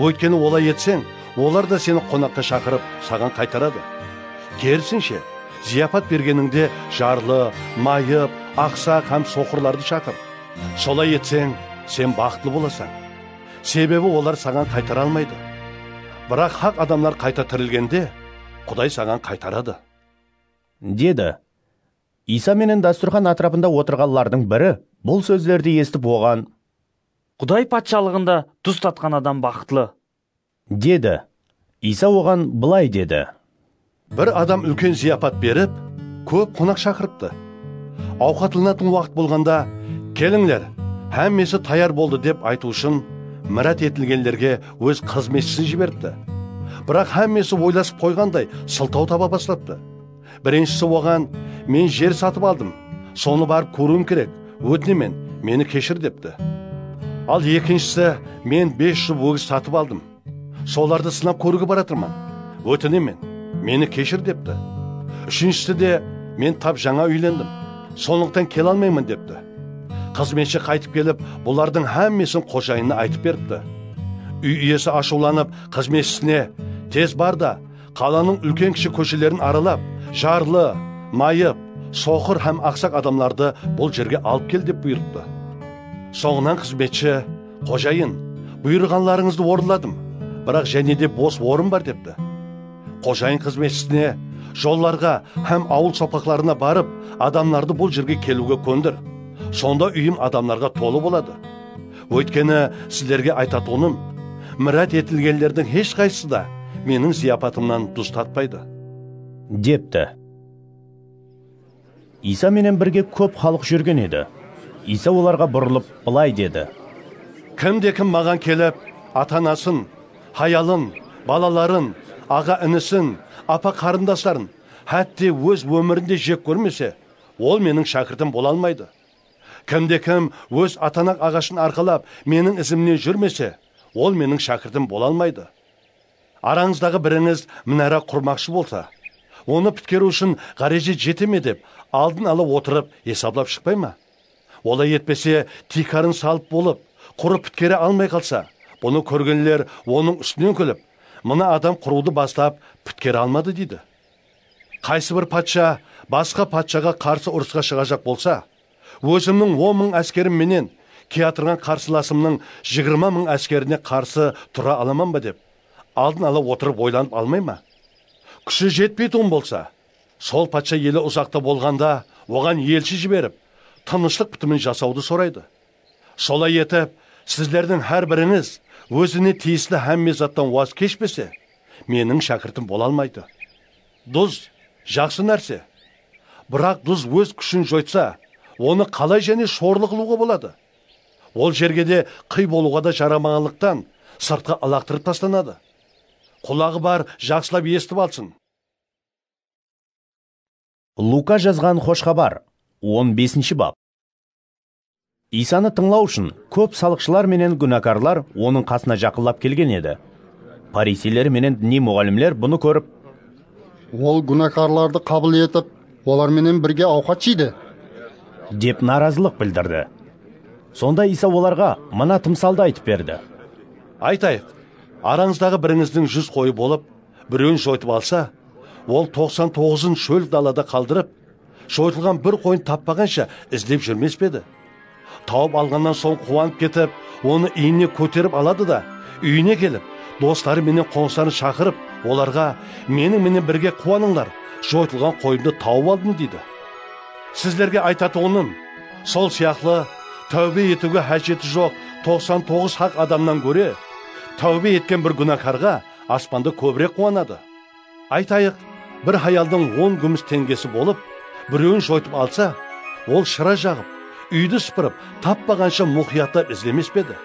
Óytkeni olay etseń, olar da seni qonaqqa shaqırıp, saǵan qaytaradı. Kerisinshe, zıyapat bergenińde jarlı, mayıp, aqsaq hám soqırlardı shaqır. Solay etseń, sen baxıtlı bolasań. Sebebi olar saǵan qaytara almaydı. Biraq haq adamlar qayta tirilgende, Quday saǵan qaytaradı," dedi. Iysa menen dasturxan átirapında otırǵanlardıń biri bul sózlerdi esitip oǵan, "Quday patshalıǵında duz tatqan adam baxıtlı," dedi. Iysa oǵan bılay dedi, "Bir adam úlken zıyapat berip, kóp qonaq shaqırıptı. Awqatlanatuǵın waqıt bolǵanda, 'Kelińler, hámmesi tayar boldı,' dep aytıw ushın, mirát etilgenlerge óz xızmetshisin jiberipti. Biraq hámmesi oylasıp qoyǵanday sıltaw taba baslaptı. Birinshisi oǵan, 'Men jer satıp aldım, sonı barıp kóriwim kerek, ótinemen, meni keshir,' depti. Al ekinshisi, 'Men bes jup ógiz satıp aldım. Solardı sınap kóriwge baratırman. Ótinemen, meni keshir, depti. Úshinshisi de, men tap jańa úylendim. Sonlıqtan kele almayman, depti. Xızmetshi qaytıp kelip, bulardıń hámmesin xojayınına aytıp beripti. Úy iyesi ashıwlanıp, xızmetshisine, tez bar da, qalanıń úlken-kishi kóshelerin aralap, jarlı, mayıp, soqır hám aqsaq adamlardı bul jerge alıp kel, dep buyırıptı. Sońınan xızmetshi, xojayın, buyırǵanlarıńızdı orınladım, biraq jáne de bos orın bar, depti. Xojayın xızmetshisine, jollarǵa hám awıl sopaqlarına barıp, adamlardı bul jerge keliwge kóndir. Sonda úyim adamlarǵa tolı boladı. Óytkeni sizlerge aytatuǵınım, mirát etilgenlerdiń hesh qaysısı da meniń zıyapatımnan duz tatpaydı, depti. Iysa menen birge kóp xalıq júrgen edi. Iysa olarǵa burılıp, bılay dedi. Kimde-kim maǵan kelip, ata-anasın, hayalın, balaların, aǵa-inisin, apa-qarındasların, hátte óz ómirin de jek kórmese, ol meniń shákirtim bola almaydı. Kimde-kim óz atanaq aǵashın arqalap, meniń izimnen júrmese, ol meniń shákirtim bola almaydı. Arańızdaǵı birińiz minara qurmaqshı bolsa, onı pitkeriw ushın ǵárejet jete me dep, aldın ala otırıp esaplap shıqpay ma? Olay etpese, tiykarın salıp bolıp, qurı pitkere almay qalsa, bunı kórgenler onıń ústinen kúlip, mına adam qurıwdı baslap, pitkere almadı, deydi. Qaysı bir patsha basqa patshaǵa qarsı urısqa shıǵajaq bolsa, ózimniń on mıń áskerim menen kiyatırǵan qarsılasımnıń jigirma mıń áskerine qarsı tura alaman ba dep, aldın ala otırıp oylanıp almay ma? Kúshi jetpeytuǵın bolsa, sol patsha ele uzaqta bolǵanda oǵan elshi jiberip, tınıshlıq bitimin jasawdı soraydı. Solay etip, sizlerdiń hár birińiz ózine tiyisli hámme zattan waz keshpese, meniń shákirtim bola almaydı. Duz, jaqsı nárse. Biraq duz óz kúshin joytsa, onı qalay jáne shorlı qılıwǵa boladı? Ol jerge de qıy bolıwǵa da jaramaǵanlıqtan, sırtqa ılaqtırıp taslanadı. Qulaǵı bar jaqsılap esitip alsın. Luka jazǵan Xosh Xabar, on besinshi bap. Iysanı tıńlaw ushın kóp salıqshılar menen gúnakarlar onıń qasına jaqınlap kelgen edi. Fariseyler menen diniy muǵallimler bunı kórip, ol gúnakarlardı qabıl etip, olar menen birge awqat jeydi, dep narazılıq bildirdi. Sonda Iysa olarǵa mına tımsaldı aytıp berdi. Aytayıq, arańızdaǵı birińizdiń júz qoyı bolıp, birewin joytıp alsa, ol toqsan toǵızın shól dalada qaldırıp, joytılǵan bir qoyın tappaǵansha izlep júrmes pe edi? Tawıp alǵannan soń quwanıp ketip, onı iyine kóterip aladı da, úyine kelip, dosları menen qońsıların shaqırıp, olarǵa, meniń menen birge quwanıńlar, joytılǵan qoyımdı tawıp aldım, deydi. Sizlerge aytatuǵınım, sol sıyaqlı táwbe etiwge hájeti joq toqsan toǵız haq adamnan góre, táwbe etken bir gúnakarǵa aspanda kóbirek quwanadı. Aytayıq, bir hayaldıń on gúmis teńgesi bolıp, birewin joytıp alsa, ol shıra jaǵıp, úydi sıpırıp, tappaǵansha muqıyatlap izlemes pe edi?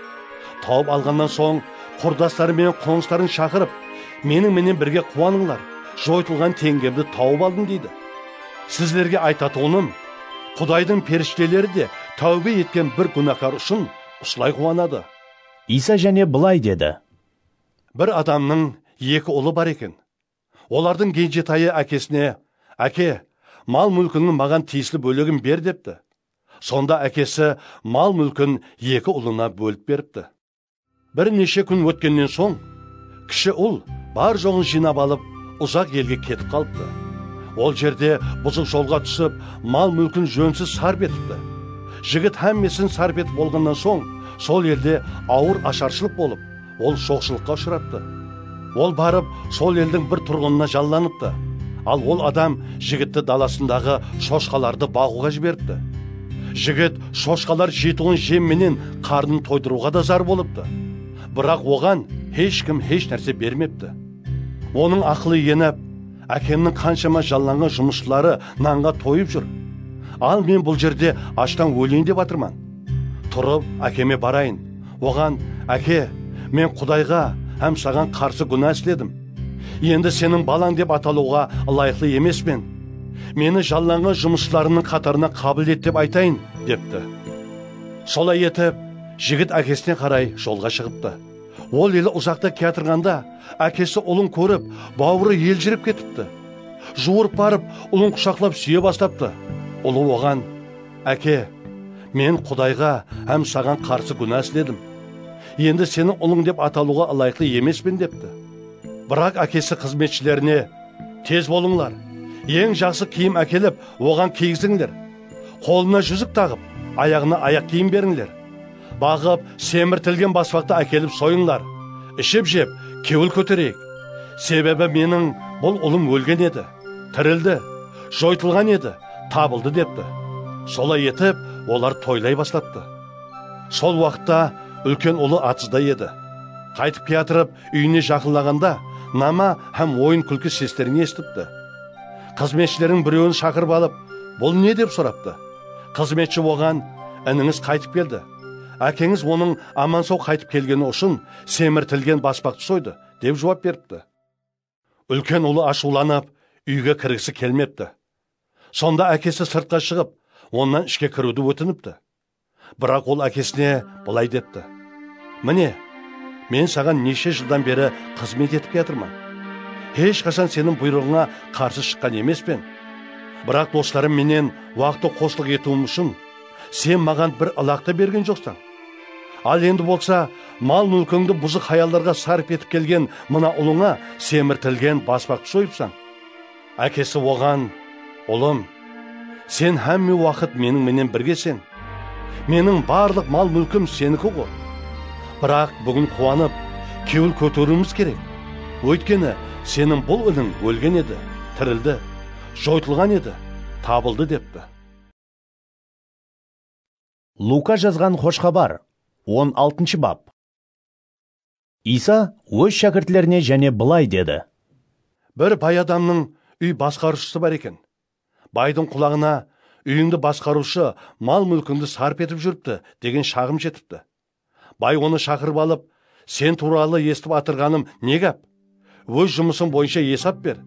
Tawıp alǵannan soń, qurdasları menen qońsıların shaqırıp, meniń menen birge quwanıńlar, joytılǵan teńgemdi tawıp aldım, deydi. Sizlerge aytatuǵınım, Qudaydıń perishteleri de táwbe etken bir gúnakar ushın usılay quwanadı. Iysa jáne bılay dedi. Bir adamnıń eki ulı bar eken. Olardıń genjetayı ákesine, áke, mal-múlkińniń maǵan tiyisli bólegin ber, depti. Sonda ákesi mal-múlkin eki ulına bólip beripti. Bir neshe kún ótkennen soń, kishi ul bar-joǵın jıynap alıp, uzaq elge ketip qalıptı. Ol jerde buzıq jolǵa túsip, mal-múlkin jónsiz sarp etipti. Jigit hámmesin sarp etip bolǵannan soń, sol elde awır asharshılıq bolıp, ol joqshılıqqa ushıraptı. Ol barıp, sol eldiń bir turǵınına jallanıptı. Al ol adam jigitti dalasındaǵı shoshqalardı baǵıwǵa jiberipti. Jigit shoshqalar jeytuǵın jem menen qarnın toydırıwǵa da zar bolıptı. Biraq oǵan hesh kim hesh nárse bermepti. Onıń aqılı enip, ákemniń qanshama jallanǵan jumısshıları nanǵa toyıp júr. Al men bul jerde ashtan óleyin dep atırman. Turıp, ákeme barayın. Oǵan, áke, men Qudayǵa hám saǵan qarsı gúna isledim. Endi seniń balań dep atalıwǵa ılayıqlı emespen. Meni jallanǵan jumısshılarımnıń qatarına qabıl et dep aytayın, depti. Solay etip, jigit ákesine qaray jolǵa shıǵıptı. Ol ele uzaqta kiyatırǵanda, ákesi ulın kórip, bawırı eljirep ketipti. Juwırıp barıp, ulın qushaqlap súye baslaptı. Ulı oǵan, "Áke, men Qudayǵa hám saǵan qarsı gúna isledim. Endi seniń ulıń dep atalıwǵa ılayıqlı emespen," depti. Biraq ákesi xızmetshilerine, "Tez bolıńlar, eń jaqsı kiyim ákelip, oǵan kiygizińler. Qolına júzik taǵıp, ayaǵına ayaq kiyim berińler. Baǵıp, semirtilgen baspaqtı ákelip soyıńlar. Iship-jep, kewil kótereyik. Sebebi meniń bul ulım ólgen edi, tirildi, joytılǵan edi, tabıldı," depti. Solay etip, olar toylay baslaptı. Sol waqıtta úlken ulı atızda edi. Qaytıp kiyatırıp, úyine jaqınlaǵanda, nama hám oyın-kúlki seslerin esitipti. Xızmetshileriniń birewin shaqırıp alıp, "Bul ne?" dep soraptı. Xızmetshi oǵan, "Inińiz qaytıp keldi. Ákeńiz onıń aman-saw qaytıp kelgeni ushın semirtilgen baspaqtı soydı," dep juwap beripti. Úlken ulı ashıwlanıp, úyge kirgisi kelmepti. Sonda ákesi sırtqa shıǵıp, onnan ishke kiriwdi ótinipti. Biraq ol ákesine bılay depti, "Mine, men saǵan neshe jıldan beri xızmet etip kiyatırman. Hesh qashan seniń buyrıǵıńa qarsı shıqqan emespen. Biraq doslarım menen waqıtı xoslıq etiwim ushın sen maǵan bir ılaq ta bergen joqsań. Al endi bolsa mal-múlkińdi buzıq hayallarǵa sarp etip kelgen mına ulıńa semirtilgen baspaqtı soyıpsań." Ákesi oǵan, "Ulım, sen hámme waqıt meniń menen birgeseń. Meniń barlıq mal-múlkim seniki ǵo. Biraq búgin quwanıp, kewil kóteriwimiz kerek. Óytkeni seniń bul iniń ólgen edi, tirildi, joytılǵan edi, tabıldı," depti. Luka jazǵan Xosh xabar, on altınshı bap. Iysa óz shákirtlerine jáne bılay dedi. Bir bay adamnıń úy basqarıwshısı bar eken. Baydıń qulaǵına, "Úyińdi basqarıwshı mal-múlkińdi sarp etip júripti," degen shaǵım jetipti. Bay onı shaqırıp alıp, "Sen tuwralı esitip atırǵanım ne gáp? Óz jumısıń boyınsha esap ber.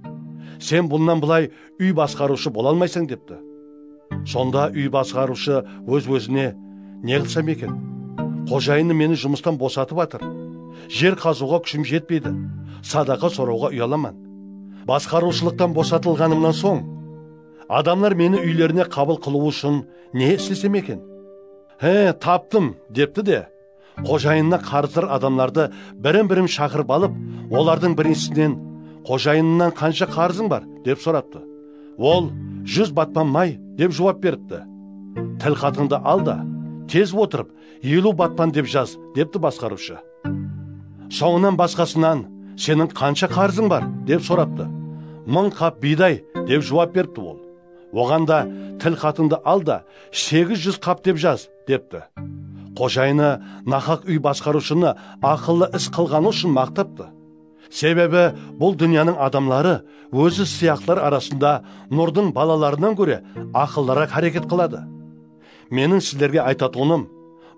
Sen bunnan bılay úy basqarıwshı bola almaysań," depti. Sonda úy basqarıwshı óz-ózine, "Ne qılsam eken? Xojayınım meni jumıstan bosatıp atır. Jer qazıwǵa kúshim jetpeydi. Sadaqa sorawǵa uyalaman. Basqarıwshılıqtan bosatılǵanımnan soń, adamlar meni úylerine qabıl qılıwı ushın ne islesem eken?" "He, taptım," depti de, xojayınına qarızdar adamlardı birin-birin shaqırıp alıp, olardıń birinsinen, "Xojayınıńnan qansha qarızıń bar?" dep soraptı. Ol, "Júz batpan may," dep juwap beripti. "Tilxatıńdı al da, tez otırıp, eliw batpan dep jaz," depti basqarıwshı. Sońınan basqasınan, "Seniń qansha qarızıń bar?" dep soraptı. "Mıń qap biyday," dep juwap beripti ol. Oǵan da, "Tilxatıńdı al da, segiz júz qap dep jaz," depti. Xojayını nahaq úy basqarıwshını aqıllı is qılǵanı ushın maqtaptı. Sebebi bul dúnyanıń adamları ózi sıyaqlılar arasında nurdıń balalarınan góre aqıllıraq háreket qıladı. Meniń sizlerge aytatuǵınım,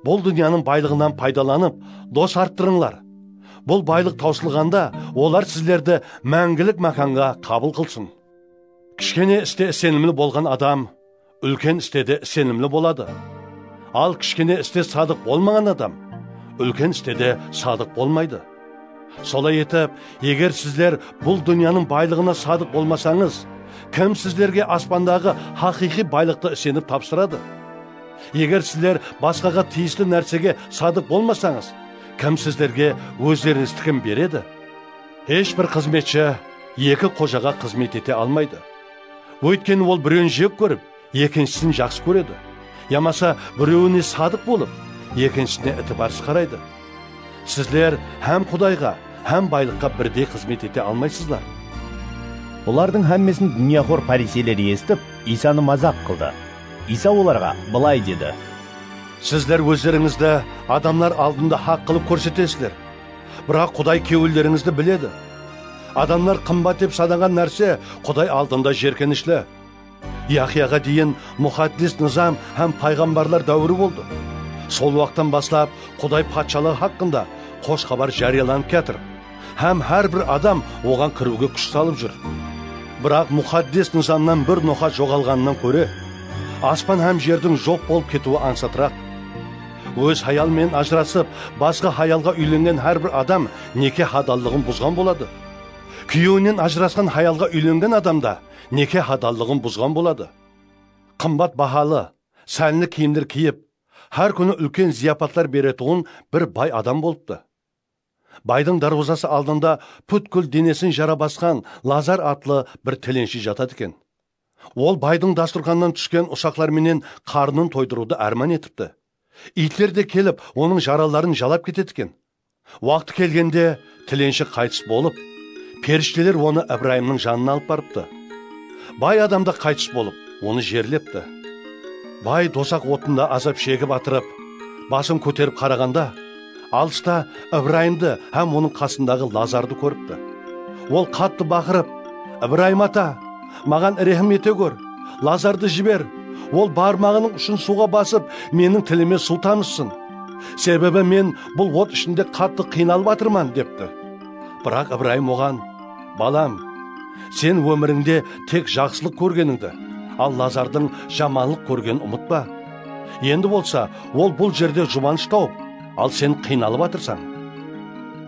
bul dúnyanıń baylıǵınan paydalanıp, dos arttırıńlar. Bul baylıq tawsılǵanda olar sizlerdi máńgilik mákanǵa qabıl qılsın. Kishkene iste isenimli bolǵan adam úlken iste de isenimli boladı. Al, kishkene iste sadıq bolmaǵan adam úlken iste de sadıq bolmaydı. Solay etip, eger sizler bul dúnyanıń baylıǵına sadıq bolmasańız, kim sizlerge aspandaǵı haqıyqıy baylıqtı isenip tapsıradı? Eger sizler basqaǵa tiyisli nársege sadıq bolmasańız, kim sizlerge ózlerińizdikin beredi? Hesh bir xızmetshi eki xojaǵa xızmet ete almaydı. Óytkeni ol birewin jek kórip, ekinshisin jaqsı kóredi. Yamasa birewine sadıq bolıp, ekinshisine itibarsız qaraydı. Sizler hám Qudayǵa, hám baylıqqa birdey xızmet ete almaysızlar. Bulardıń hámmesin dúnyaxor pariseyler esitip, Iysanı mazaq qıldı. Iysa olarǵa bılay dedi. Sizler ózlerińizdi adamlar aldında haq qılıp kórsetesizler. Biraq Quday kewillerińizdi biledi. Adamlar qımbat dep sanaǵan nárse Quday aldında jerkenishli. Yahyaǵa deyin muqaddes nızam hám payǵambarlar dáwiri boldı. Sol waqıttan baslap Quday patshalıǵı haqqında xosh xabar járiyalanıp kiyatır. Hám hár bir adam oǵan kiriwge kúsh salıp júr. Biraq muqaddes nızamnan bir noqa joǵalǵanınan kóre, aspan hám jerdiń joq bolıp ketiwi ańsatıraq. Óz hayalımenen ajırasıp, basqa hayalǵa úylengen hár bir adam neke hadallıǵın buzǵan boladı. Kúyewinen ajırasqan hayalǵa úylengen adam da neke hadallıǵın buzǵan boladı. Qımbat bahalı, sánli kiyimler kiyip, hár kúni úlken zıyapatlar beretuǵın bir bay adam bolıptı. Baydıń dárwazası aldında pútkil denesin jara basqan Lazar atlı bir tilenshi jatadı eken. Ol baydıń dasturxannan túsken usaqlar menen qarnın toydırıwdı árman etipti. Iytler de kelip, onıń jaraların jalap ketedi eken. Waqtı kelgende, tilenshi qaytıs bolıp, perishteler onı Ibrayımnıń janına alıp barıptı. Bay adam da qaytıs bolıp, onı jerlepti. Bay dosaq otında azap shegip atırıp, basın kóterip qaraǵanda, alısta Ibrayımdı hám onıń qasındaǵı Lazardı kóripti. Ol qattı baqırıp, "Ibrayım ata, maǵan rehim ete gór, Lazardı jiber, ol barmaǵınıń ushın suwǵa basıp, meniń tilime suw tamızsın. Sebebi men bul ot ishinde qattı qıynalıp atırman," depti. Biraq Ibrayım oǵan, "Balam, sen ómirińde tek jaqsılıq kórgenińdi, al Lazardıń jamanlıq kórgenin umıtpa. Endi bolsa ol bul jerde jubanısh tawıp, al sen qıynalıp atırsań.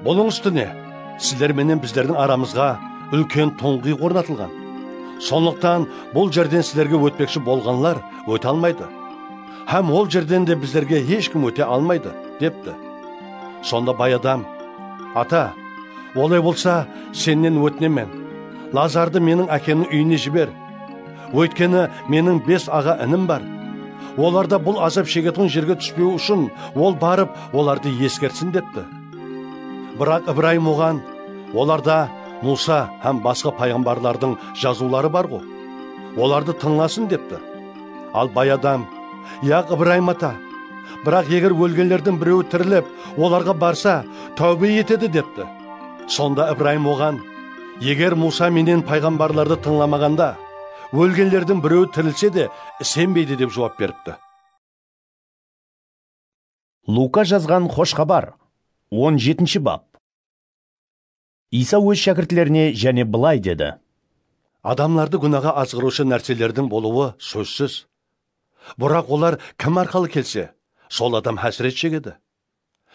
Bunıń ústine, sizler menen bizlerdiń aramızǵa úlken tuńǵıyıq ornatılǵan. Sonlıqtan bul jerden sizlerge ótpekshi bolǵanlar óte almaydı. Hám ol jerden de bizlerge hesh kim óte almaydı," depti. Sonda bay adam, "Ata, olay bolsa, sennen ótinemen, Lazardı meniń ákemniń úyine jiber. Óytkeni meniń bes aǵa inim bar. Olar da bul azap shegetuǵın jerge túspewi ushın ol barıp, olardı eskertsin," depti. Biraq Ibrayım oǵan, "Olarda Muwsa hám basqa payǵambarlardıń jazıwları bar-ǵo. Olardı tıńlasın," depti. Al bay adam, "Yaq, Ibrayım ata, biraq eger ólgenlerdiń birewi tirilip, olarǵa barsa, táwbe etedi," depti. Sonda Ibrayım oǵan, "Eger Muwsa menen payǵambarlardı tıńlamaǵanda, ólgenlerdiń birewi tirilse de isenbeydi," dep juwap beripti. Luka jazǵan Xosh Xabar, on jetinshi bap. Iysa óz shákirtlerine jáne bılay dedi: Adamlardı gúnaǵa azǵırıwshı nárselerdiń bolıwı sózsiz. Biraq olar kim arqalı kelse, sol adam hásiret shegedi.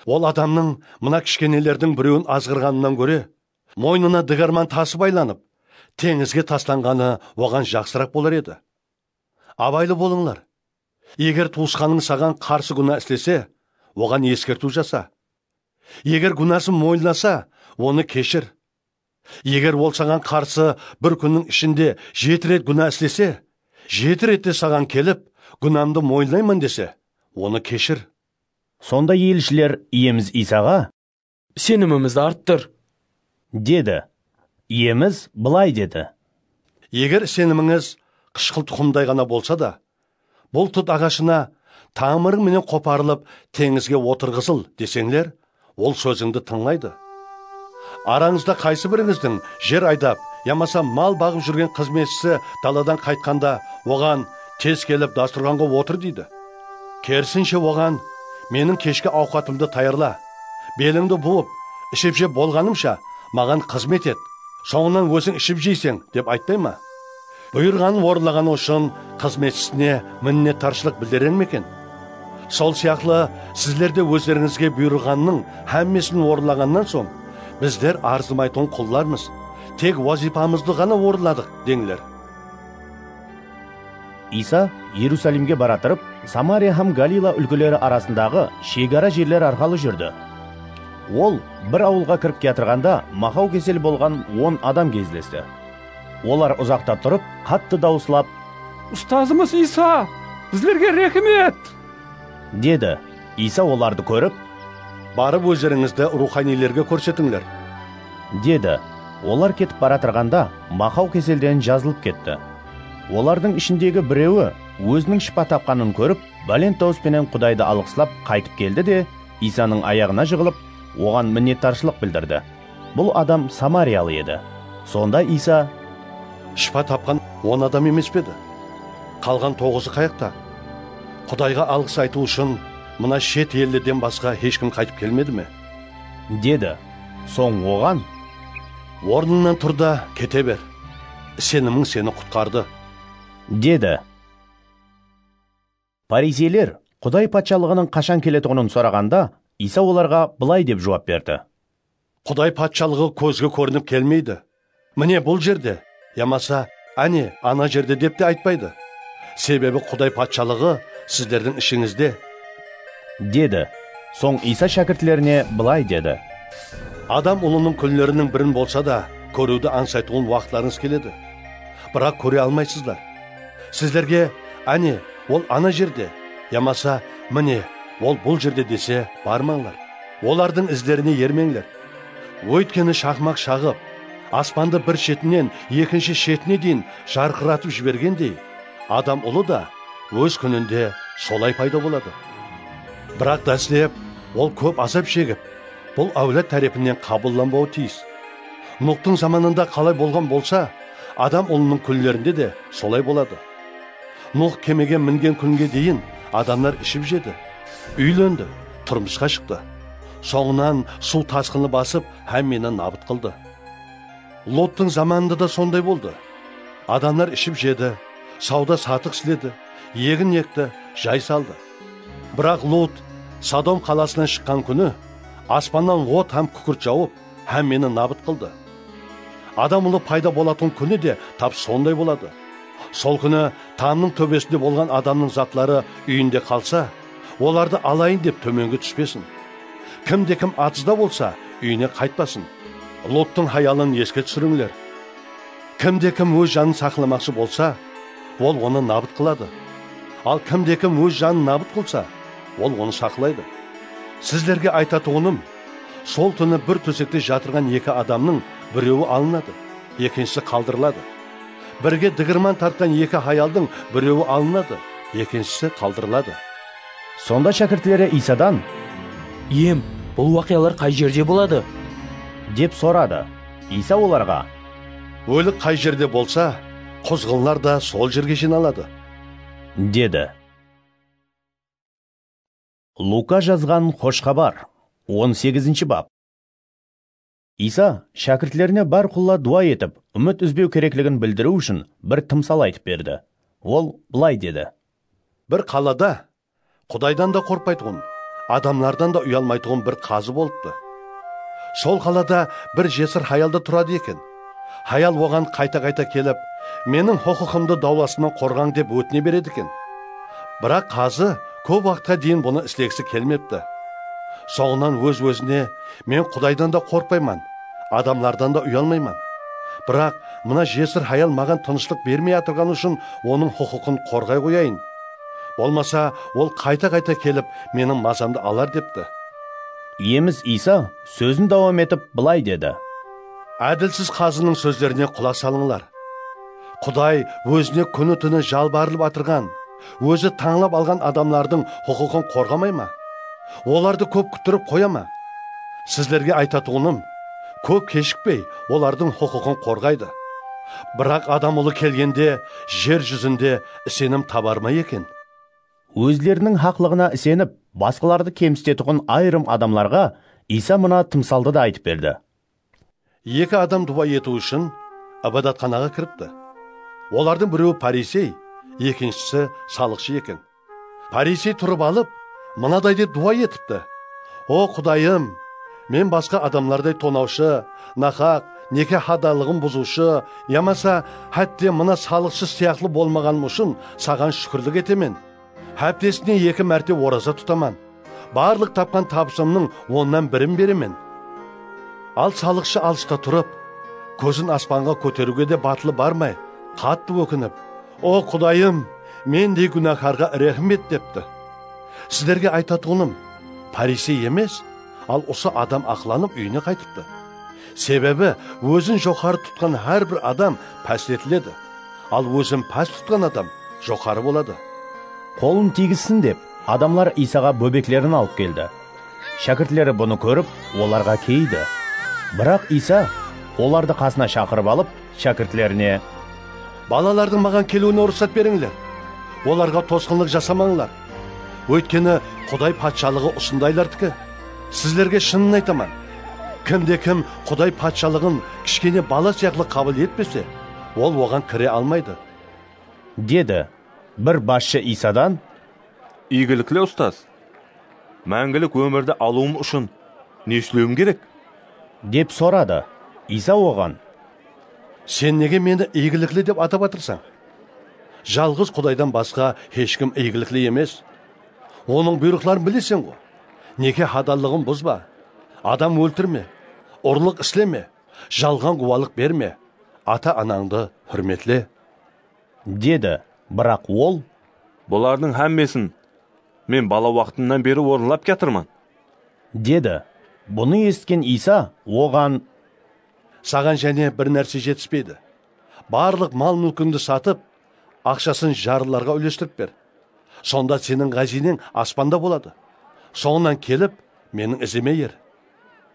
Ol adamnıń mına kishkenelerdiń birewin azǵırǵanınan góre, moynına digarman tası baylanıp, teńizge taslanǵanı oǵan jaqsıraq bolar edi. Abaylı bolıńlar. Eger tuwısqanıń saǵan qarsı gúna islese, oǵan eskertiw jasa. Eger gúnasın moynlasa, onı keshir. Eger ol saǵan qarsı bir kúnniń ishinde jeti ret gúna islese, jeti ret te saǵan kelip, "Gúnamdı moynlayman," dese, onı keshir. Sonda elshiler Iyemiz Iysaǵa, "Isenimimizdi arttır," dedi. Iyemiz bılay dedi: Eger isenimińiz qıshqıl tuqımday ǵana bolsa da, bul tut aǵashına, 'Tamırıń menen qoparılıp, teńizge otırǵızıl,' deseńler, ol sózińdi tıńlaydı. Arańızda qaysı birińizdiń jer aydap yamasa mal baǵıp júrgen xızmetshisi daladan qaytqanda, oǵan, 'Tez kelip, dasturxanǵa otır,' deydi? Kerisinshe, oǵan, 'Meniń keshki awqatımdı tayarla, belińdi buwıp, iship-jep bolǵanımsha maǵan xızmet et, sońınan óziń iship jeyseń,' dep aytpay ma? Buyırǵanın orınlaǵanı ushın xızmetshisine minnetdarshılıq bildirer me eken? Sol sıyaqlı, sizler de ózlerińizge buyırılǵanınıń hámmesin orınlaǵannan soń, 'Bizler arzımaytuǵın qullarmız, tek wazıypamızdı ǵana orınladıq,' deńler. Iysa Erusalimge baratırıp, Samariya hám Galila úlkeleri arasındaǵı shegara jerler arqalı júrdi. Ol bir awılǵa kirip kiyatırǵanda, maqaw kesel bolǵan on adam gezlesti. Olar uzaqta turıp, qattı dawıslap, "Ustazımız Iysa, bizlerge rekim et!" dedi. Iysa olardı kórip, "Barıp ózlerińizdi ruwxaniylerge kórsetińler," dedi. Olar ketip baratırǵanda, maqaw keselden jazılıp ketti. Olardıń ishindegi birewi óziniń shıpa tapqanın kórip, bálent dawıs penen Qudaydı alıǵıslap qaytıp keldi de, Iysanıń ayaǵına jıǵılıp, oǵan minnetdarshılıq bildirdi. Bul adam samariyalı edi. Sonda Iysa, "Shıpa tapqan on adam emes pe edi? Qalǵan toǵızı qayaqta? Qudayǵa alǵıs aytıw ushın mına shet ellerden basqa hesh kim qaytıp kelmedi me?" dedi. Soń oǵan, "Ornıńnan tur da, kete ber. Isenimiń seni qutqardı," dedi. Parizeyler Quday patshalıǵınıń qashan keletuǵının soraǵanda, Iysa olarǵa bılay dep juwap berdi. Quday patshalıǵı kózge kórinip kelmeydi. Mine, bul jerde, yamasa, áne, ana jerde dep te aytpaydı. Sebebi Quday patshalıǵı sizlerdiń ishińizde, dedi. Soń Iysa shákirtlerine bılay dedi. Adam Ulınıń kúnleriniń birin bolsa da kóriwdi ańsaytuǵın waqıtlarıńız keledi. Biraq kóre almaysızlar. Sizlerge, áne, ol ana jerde, yamasa, mine, ol bul jerde dese, barmańlar. Olardıń izlerine ermeńler. Óytkeni shaqmaq shaǵıp, aspandı bir shetinen ekinshi shetine deyin jarqıratıp jibergendey, Adam Ulı da óz kúninde solay payda boladı. Biraq dáslep ol kóp azap shegip, bul áwlad tárepinen qabıllanbawı tiyis. Nuhtıń zamanında qalay bolǵan bolsa, Adam Ulınıń kúnlerinde de solay boladı. Nuh kemege mingen kúnge deyin adamlar iship-jedi, úylendi, turmısqa shıqtı. Sońınan suw tasqını basıp, hámmeni nabıt qıldı. Lottıń zamanında da sonday boldı. Adamlar iship-jedi, sawda-satıq isledi, egin ekti, jay saldı. Biraq Lot Sodom qalasınan shıqqan kúni aspannan ot hám kúkirt jawıp, hámmeni nabıt qıldı. Adam Ulı payda bolatuǵın kúni de tap sonday boladı. Sol kúni tamnıń tóbesinde bolǵan adamnıń zatları úyinde qalsa, olardı alayın dep tómenge túspesin. Kimde-kim atsızda bolsa, úyine qaytpasın. Lottıń hayalın eske túsirińler. Kimde-kim óz janın saqlamaqshı bolsa, ol onı nabıt qıladı. Al kimde-kim óz janın nabıt qılsa, ol onı saqlaydı. Sizlerge aytatuǵınım, sol túni bir tósekte jatırǵan eki adamnıń birewi alınadı, ekinshisi qaldırıladı. Birge digirman tartqan eki hayaldıń birewi alınadı, ekinshisi qaldırıladı. Sonda shákirtleri Iysadan, Iyem, bul waqıyalar qay jerde boladı? Dep soradı. Iysa olarǵa, Ólik qay jerde bolsa, quzǵınlar da sol jerge jıynaladı, dedi. Luka jazǵan Xosh Xabar, on segizinshi bap. Iysa shákirtlerine bárqulla duwa etip, úmit úzbew kerekligin bildiriw ushın bir tımsal aytıp berdi. Ol bılay dedi. Bir qalada Qudaydan da qorqpaytuǵın, adamlardan da uyalmaytuǵın bir qazı bolıptı. Sol qalada bir jesir hayal da turadı eken. Hayal oǵan qayta-qayta kelip, meniń huqıqımdı dawlasımnan qorǵań dep ótine beredi eken. Biraq qazı kóp waqıtqa deyin bunı islegisi kelmepti. Sońınan óz-ózine, men Qudaydan da qorqpayman, adamlardan da uyalmayman. Biraq mına jesir hayal maǵan tınıshlıq bermey atırǵanı ushın onıń huqıqın qorǵay qoyayın. Bolmasa, ol qayta-qayta kelip, meniń mazamdı alar, depti. Iyemiz Iysa sózin dawam etip, bılay dedi. Ádilsiz qazınıń sózlerine qulaq salıńlar. Quday ózine kúni-túni jalbarılıp atırǵan, ózi tańlap alǵan adamlardıń huqıqın qorǵamay ma? Olardı kóp kúttirip qoya ma? Sizlerge aytatuǵınım, kóp keshikpey olardıń huqıqın qorǵaydı. Biraq Adam Ulı kelgende jer júzinde isenim tabar ma eken? Ózleriniń haqlıǵına isenip, basqalardı kemsitetuǵın ayırım adamlarǵa Iysa mına tımsaldı da aytıp berdi. Eki adam duwa etiw ushın ibadatxanaǵa kiripti. Olardıń birewi parisey, ekinshisi salıqshı eken. Parisey turıp alıp, mınaday dep duwa etipti: O Qudayım, men basqa adamlarday tonawshı, nahaq, neke hadalıǵın buzıwshı, yamasa hátte mına salıqshı sıyaqlı bolmaǵanım ushın saǵan shúkirlik etemen. Háptesine eki márte oraza tutaman. Barlıq tapqan tabısımnıń onnan birin beremen. Al salıqshı alısta turıp, kózin aspanǵa kóteriwge de batılı barmay, qattı ókinip, O Qudayım, mendey gúnakarǵa rehim et, depti. Sizlerge aytatuǵınım, parisey emes, al usı adam aqlanıp úyine qaytıptı. Sebebi ózin joqarı tutqan hár bir adam pásletiledi, al ózin pás tutqan adam joqarı boladı. Qolın tiygissin dep, adamlar Iysaǵa bóbeklerin alıp keldi. Shákirtleri bunı kórip, olarǵa keyidi. Biraq Iysa olardı qasına shaqırıp alıp, shákirtlerine, Balalardıń maǵan keliwine ruxsat berińler. Olarǵa tosqınlıq jasamańlar. Óytkeni Quday patshalıǵı usındaylardiki. Sizlerge shının aytaman, kimde-kim Quday patshalıǵın kishkene bala sıyaqlı qabıl etpese, ol oǵan kire almaydı, dedi. Bir basshı Iysadan, Iygilikli ustaz, máńgilik ómirdi alıwım ushın ne islewim kerek? Dep soradı. Iysa oǵan, Sen nege meni iygilikli dep atap atırsań? Jalǵız Qudaydan basqa hesh kim iygilikli emes. Onıń buyrıqların bileseń ǵo. Neke hadallıǵın buzba, adam óltirme, urlıq isleme, jalǵan gúwalıq berme, ata-anańdı húrmetle, dedi. Biraq ol, Bulardıń hámmesin men bala waqtımnan beri orınlap kiyatırman, dedi. Bunı esitken Iysa oǵan, Saǵan jáne bir nárse jetispeydi. Barlıq mal-múlkińdi satıp, aqshasın jarlılarǵa úlestirip ber. Sonda seniń ǵáziyneń aspanda boladı. Sońınan kelip, meniń izime er,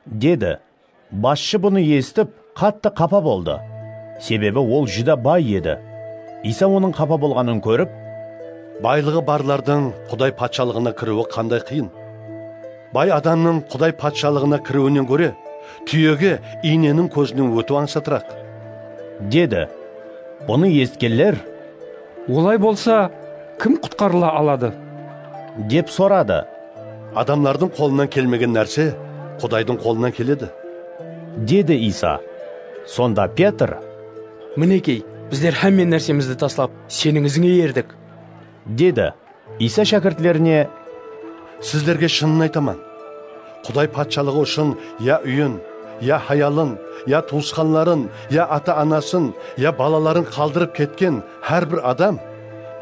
dedi. Basshı bunı esitip, qattı qapa boldı. Sebebi ol júdá bay edi. Iysa onıń qapa bolǵanın kórip, Baylıǵı barlardıń Quday patshalıǵına kiriwi qanday qıyın! Bay adamnıń Quday patshalıǵına kiriwinen góre túyege iyneniń kózinen ótiw ańsatıraq, dedi. Bunı esitkenler, Olay bolsa, kim qutqarıla aladı? Dep soradı. Adamlardıń qolınan kelmegen nárse Qudaydıń qolınan keledi, dedi Iysa. Sonda Petr, Minekey, bizler hámme nársemizdi taslap, seniń izińe erdik, dedi. Iysa shákirtlerine, Sizlerge shının aytaman, Quday patshalıǵı ushın ya úyin, ya hayalın, ya tuwısqanların, ya ata-anasın, ya balaların qaldırıp ketken hár bir adam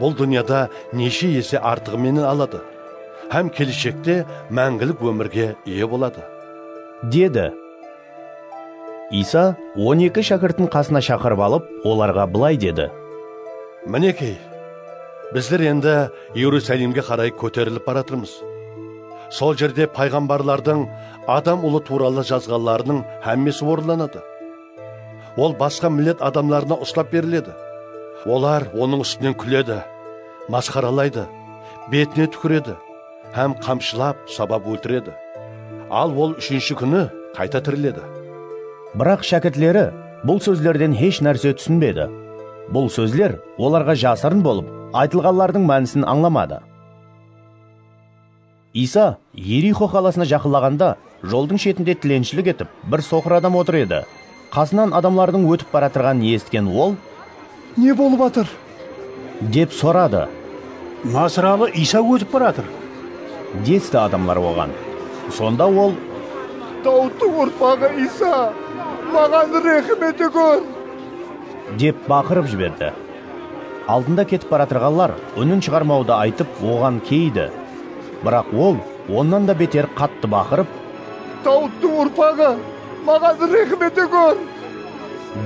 bul dúnyada neshe ese artıǵı menen aladı hám keleshekte máńgilik ómirge iye boladı, dedi. Iysa on eki shákirtin qasına shaqırıp alıp, olarǵa bılay dedi. Minekey, bizler endi Erusalimge qaray kóterilip baratırmız. Sol jerde payǵambarlardıń Adam Ulı tuwralı jazǵanlarınıń hámmesi orınlanadı. Ol basqa millet adamlarına uslap beriledi. Olar onıń ústinen kúledi, masqaralaydı, betine túkiredi hám qamshılap, sabap óltiredi. Al ol úshinshi kúni qayta tiriledi. Biraq shákirtleri bul sózlerden hesh nárse túsinbedi. Bul sózler olarǵa jasırın bolıp, aytılǵanlardıń mánisin ańlamadı. Iysa Erixo qalasına jaqınlaǵanda, joldıń shetinde tilenshilik etip, bir soqır adam otır edi. Qasınan adamlardıń ótip baratırǵanın esitken ol, Ne bolıp atır? Dep soradı. Nasıralı Iysa ótip baratır, desti adamlar oǵan. Sonda ol, Dawıttıń urpaǵı Iysa, maǵan rehim ete gór! Dep baqırıp jiberdi. Aldında ketip baratırǵanlar únin shıǵarmawdı aytıp, oǵan keyidi. Biraq ol onnan da beter qattı baqırıp, Dawıttıń urpaǵı, maǵan rehim ete gór!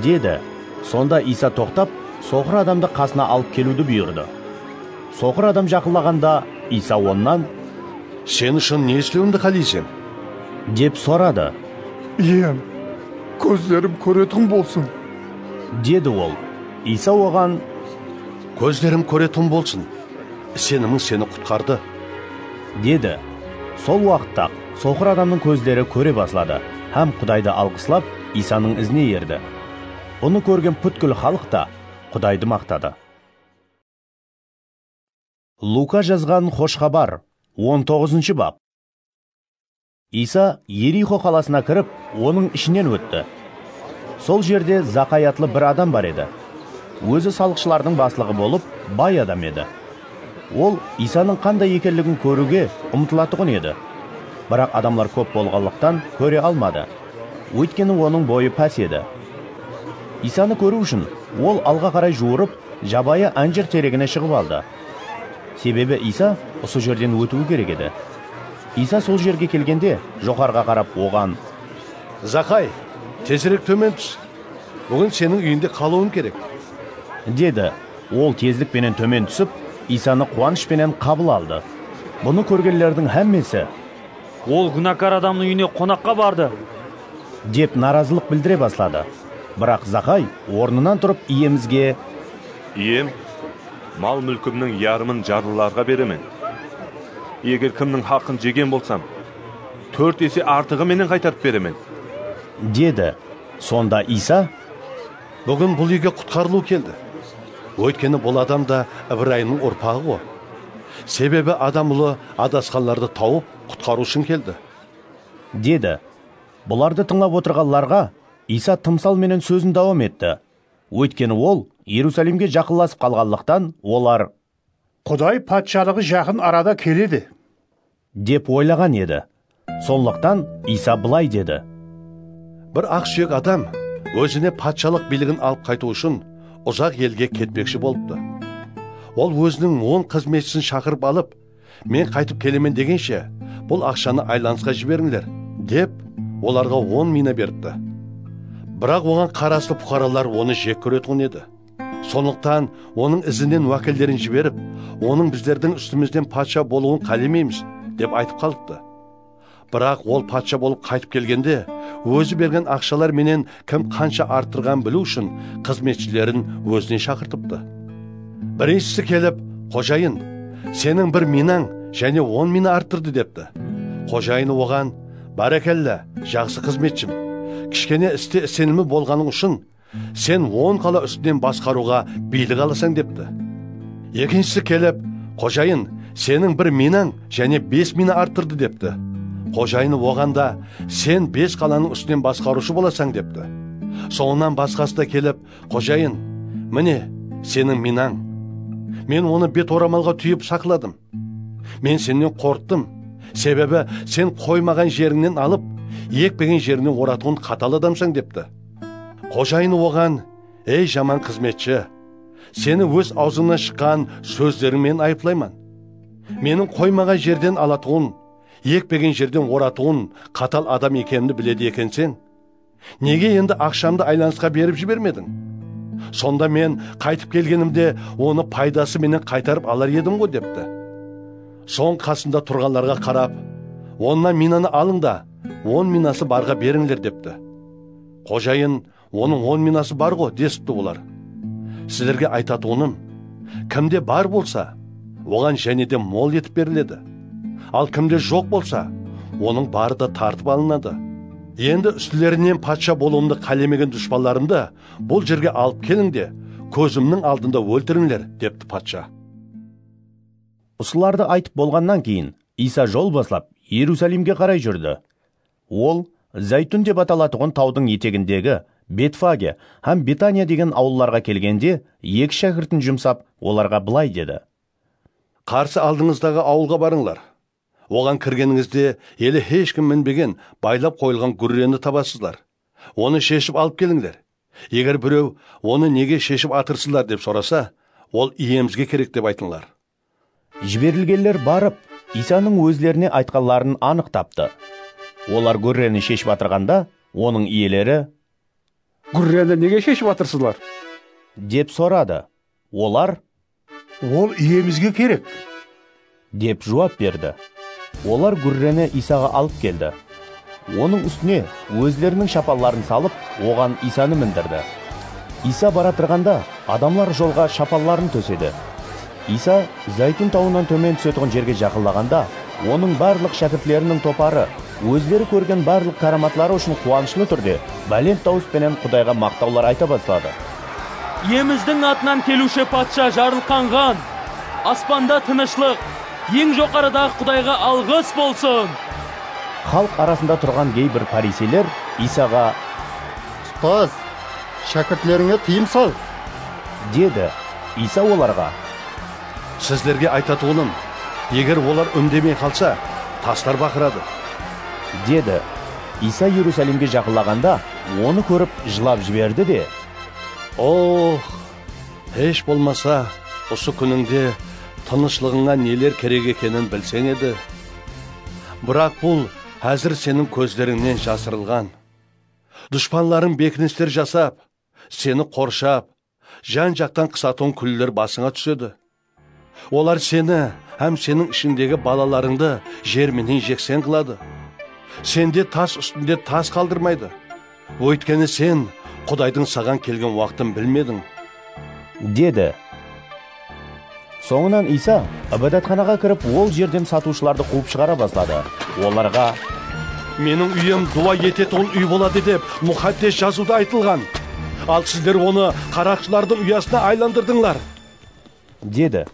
Dedi. Sonda Iysa toqtap, soqır adamdı qasına alıp keliwdi buyırdı. Soqır adam jaqınlaǵanda, Iysa onnan, Sen ushın ne islewimdi qáleyseń? Dep soradı. Iyem, kózlerim kóretuǵın bolsın, dedi ol. Iysa oǵan, Kózleriń kóretuǵın bolsın, isenimiń seni qutqardı, dedi. Sol waqıtta-aq soqır adamnıń kózleri kóre basladı hám Qudaydı alǵıslap, Iysanıń izine erdi. Bunı kórgen pútkil xalıq ta Qudaydı maqtadı. Luka jazǵan Xosh Xabar, on toǵızınshı bap. Iysa Erixo qalasına kirip, onıń ishinen ótti. Sol jerde Zaqay atlı bir adam bar edi. Ózi salıqshılardıń baslıǵı bolıp, bay adam edi. Ol Iysanıń qanday ekenligin kóriwge umtılatuǵın edi. Biraq adamlar kóp bolǵanlıqtan kóre almadı. Óytkeni onıń boyı pás edi. Iysanı kóriw ushın ol alǵa qaray juwırıp, jabayı ánjir teregine shıǵıp aldı. Sebebi Iysa usı jerden ótiwi kerek edi. Iysa sol jerge kelgende, joqarıǵa qarap oǵan, Zaqay, tezirek tómen tús. Búgin seniń úyińde qalıwım kerek, dedi. Ol tezlik penen tómen túsip, Iysanı quwanısh penen qabıl aldı. Bunı kórgenlerdiń hámmesi, Ol gúnahkar adamnıń úyine qonaqqa bardı, dep narazılıq bildire basladı. Biraq Zaqay ornınan turıp iyemizge, Iyem, mal-múlkimniń yarımın jarlılarǵa beremen. Eger kimniń haqın jegen bolsam, tórt ese artıǵı menen qaytarıp beremen, dedi. Sonda Iysa, Búgin bul úyge qutqarılıw keldi. Óytkeni bul adam da Ibrayımnıń urpaǵı ǵo. Sebebi Adam Ulı adasqanlardı tawıp, qutqarıw ushın keldi, dedi. Bulardı tıńlap otırǵanlarǵa Iysa tımsal menen sózin dawam etti. Óytkeni ol Erusalimge jaqınlasıp qalǵanlıqtan, olar Quday patshalıǵı jaqın arada keledi, dep oylaǵan edi. Sonlıqtan Iysa bılay dedi. Bir aq súyek adam ózine patshalıq biyligin alıp qaytıw ushın uzaq elge ketpekshi bolıptı. Ol óziniń on xızmetshisin shaqırıp alıp, "Men qaytıp kelemen degenshe, bul aqshanı aylanısqa jiberińler", dep, olarǵa on mina beripti. Biraq oǵan qaraslı puqaralar onı jek kóretuǵın edi. Sonlıqtan onıń izinen wákillerin jiberip, "Onıń bizlerdiń ústimizden patsha bolıwın qálemeymiz", dep aytıp qalıptı. Biraq ol patsha bolıp qaytıp kelgende, ózi bergen aqshalar menen kim qansha arttırǵanın biliw ushın xızmetshilerin ózine shaqırtıptı. Birinshisi kelip, "Xojayın, seniń bir minań jáne on mina arttırdı", depti. Xojayını oǵan, "Bárekella, jaqsı xızmetshim. Kishkene iste isenimli bolǵanıń ushın sen on qala ústinen basqarıwǵa biylik alasań", depti. Ekinshisi kelip, "Xojayın, seniń bir minań jáne bes mina arttırdı", depti. Xojayını oǵan da, "Sen bes qalanıń ústinen basqarıwshı bolasań", depti. Sońınan basqası da kelip, "Xojayın, mine, seniń minań. Men onı bet oramalǵa túyip saqladım. Men sennen qorqtım, sebebi sen qoymaǵan jerińnen alıp, ekpegen jerine oratuǵın qatal adamsań", depti. Xojayını oǵan, "Ey, jaman xızmetshi, seni óz awzıńnan shıqqan sózleriń menen ayıplayman. Meniń qoymaǵan jerden alatuǵın, ekpegen jerden oratuǵın qatal adam ekenimdi biledi ekenseń, nege endi aqshamdı aylanısqa berip jibermediń? Sonda men qaytıp kelgenimde onı paydası menen qaytarıp alar edim ǵoy", depti. Soń qasında turǵanlarǵa qarap, "Onnan minanı alıń da, on minası barǵa berińler", depti. Xojayın, "Onıń on minası bar ǵo", desipti olar. Sizlerge aytatuǵınım, kimde bar bolsa, oǵan jáne de mol etip beriledi. Al kimde joq bolsa, onıń barı da tartıp alınadı. Endi ústilerinen patsha bolıwımdı qálemegen dushpanlarımdı bul jerge alıp keliń de, kózimniń aldında óltirińler, depti patsha. Usılardı aytıp bolǵannan keyin, Iysa jol baslap, Erusalimge qaray júrdi. Ol Zaytun dep atalatuǵın tawdıń etegindegi Betfage hám Betaniya degen awıllarǵa kelgende, eki shákirtin jumsap, olarǵa bılay dedi. Qarsı aldıńızdaǵı awılǵa barıńlar. Oǵan kirgenińizde, ele hesh kim minbegen baylap qoyılǵan gúrreni tabasızlar. Onı sheship alıp kelińler. Eger birew, "Onı nege sheship atırsızlar?" dep sorasa, ol "Iyemizge kerek", dep aytıńlar. Jiberilgenler barıp, Iysanıń ózlerine aytqanların anıq taptı. Olar gúrreni sheship atırǵanda, onıń iyeleri, "Gúrreni nege sheship atırsızlar?" dep soradı. Olar, "Ol iyemizge kerek", dep juwap berdi. Olar gúrreni Iysaǵa alıp keldi. Onıń ústine ózleriniń shapanların salıp, oǵan Iysanı mindirdi. Iysa baratırǵanda, adamlar jolǵa shapanların tósedi. Iysa Zaytun tawınan tómen túsetuǵın jerge jaqınlaǵanda, onıń barlıq shákirtleriniń toparı ózleri kórgen barlıq káramatları ushın quwanıshlı túrde bálent dawıs penen Qudayǵa maqtawlar ayta basladı. "Iyemizdiń atınan keliwshi patsha jarılqanǵan! Aspanda tınıshlıq! Eń joqarıdaǵı Qudayǵa alǵıs bolsın!" Xalıq arasında turǵan geybir fariseyler Iysaǵa, "Ustaz, shákirtlerińe tıyım sal!" dedi. Iysa olarǵa, "Sizlerge aytatuǵınım, eger olar úndemey qalsa, taslar baqıradı", dedi. Iysa Erusalimge jaqınlaǵanda, onı kórip jılap jiberdi de, "Oh, hesh bolmasa, usı kúnińde tınıshlıǵıńa neler kerek ekenin bilseń edi. Biraq bul házir seniń kózlerińnen jasırılǵan. Dushpanlarıń bekinisler jasap, seni qorshap, jan-jaqtan qısatuǵın kúnler basıńa túsedi. Olar seni hám seniń ishińdegi balalarıńdı jer menen jekseń qıladı. Sende tas ústinde tas qaldırmaydı. Óytkeni sen Qudaydıń saǵan kelgen waqtın bilmediń", dedi. Sońınan Iysa ibadatxanaǵa kirip, ol jerden satıwshılardı quwıp shıǵara basladı. Olarǵa, "Meniń úyim duwa etetuǵın úy boladı dep Muqaddes Jazıwda aytılǵan. Al sizler onı qaraqshılardıń uyasına aylandırdıńlar", dedi.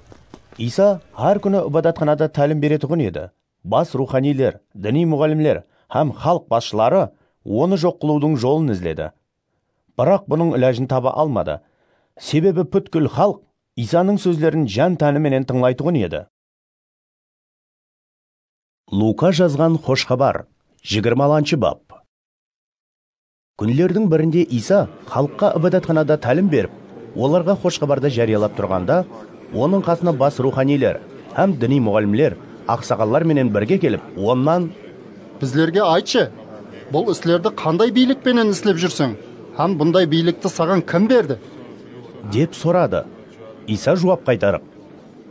Iysa hár kúni ibadatxanada tálim beretuǵın edi. Bas ruwxaniyler, diniy muǵallimler hám xalıq basshıları onı joq qılıwdıń jolın izledi. Biraq bunıń ilajın taba almadı. Sebebi pútkil xalıq Iysanıń sózlerin ján-táni menen tıńlaytuǵın edi. Luka jazǵan Xosh xabar, jigirmalanshı bap. Kúnlerdiń birinde Iysa xalıqqa ibadatxanada tálim berip, olarǵa Xosh xabardı járiyalap turǵanda, onıń qasına bas ruwxaniyler hám diniy muǵallimler, aqsaqallar menen birge kelip, onnan, "Bizlerge aytshı, bul islerdi qanday biylik penen islep júrseń, hám bunday biylikti saǵan kim berdi?" dep soradı. Iysa juwap qaytarıp,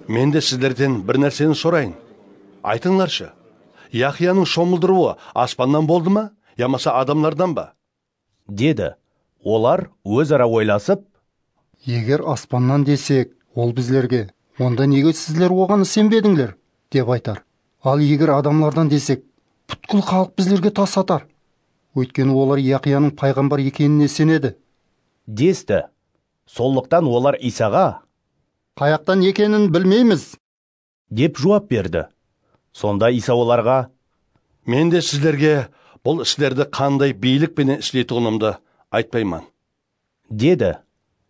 "Men de sizlerden bir nárseni sorayın. Aytıńlarshı, Yahyanıń shomıldırıwı aspannan boldı ma, yamasa adamlardan ba?" dedi. Olar óz-ara oylasıp, "Eger aspannan desek, ol bizlerge, 'Onda nege sizler oǵan isenbedińler?' dep aytar. Al eger adamlardan desek, pútkil xalıq bizlerge tas atar. Óytkeni olar Yahyanıń payǵambar ekenine isenedi," desti. Sonlıqtan olar Iysaǵa, "Qayaqtan ekenin bilmeymiz," dep juwap berdi. Sonda Iysa olarǵa, "Men de sizlerge bul islerdi qanday biylik penen isleytuǵınımdı aytpayman," dedi.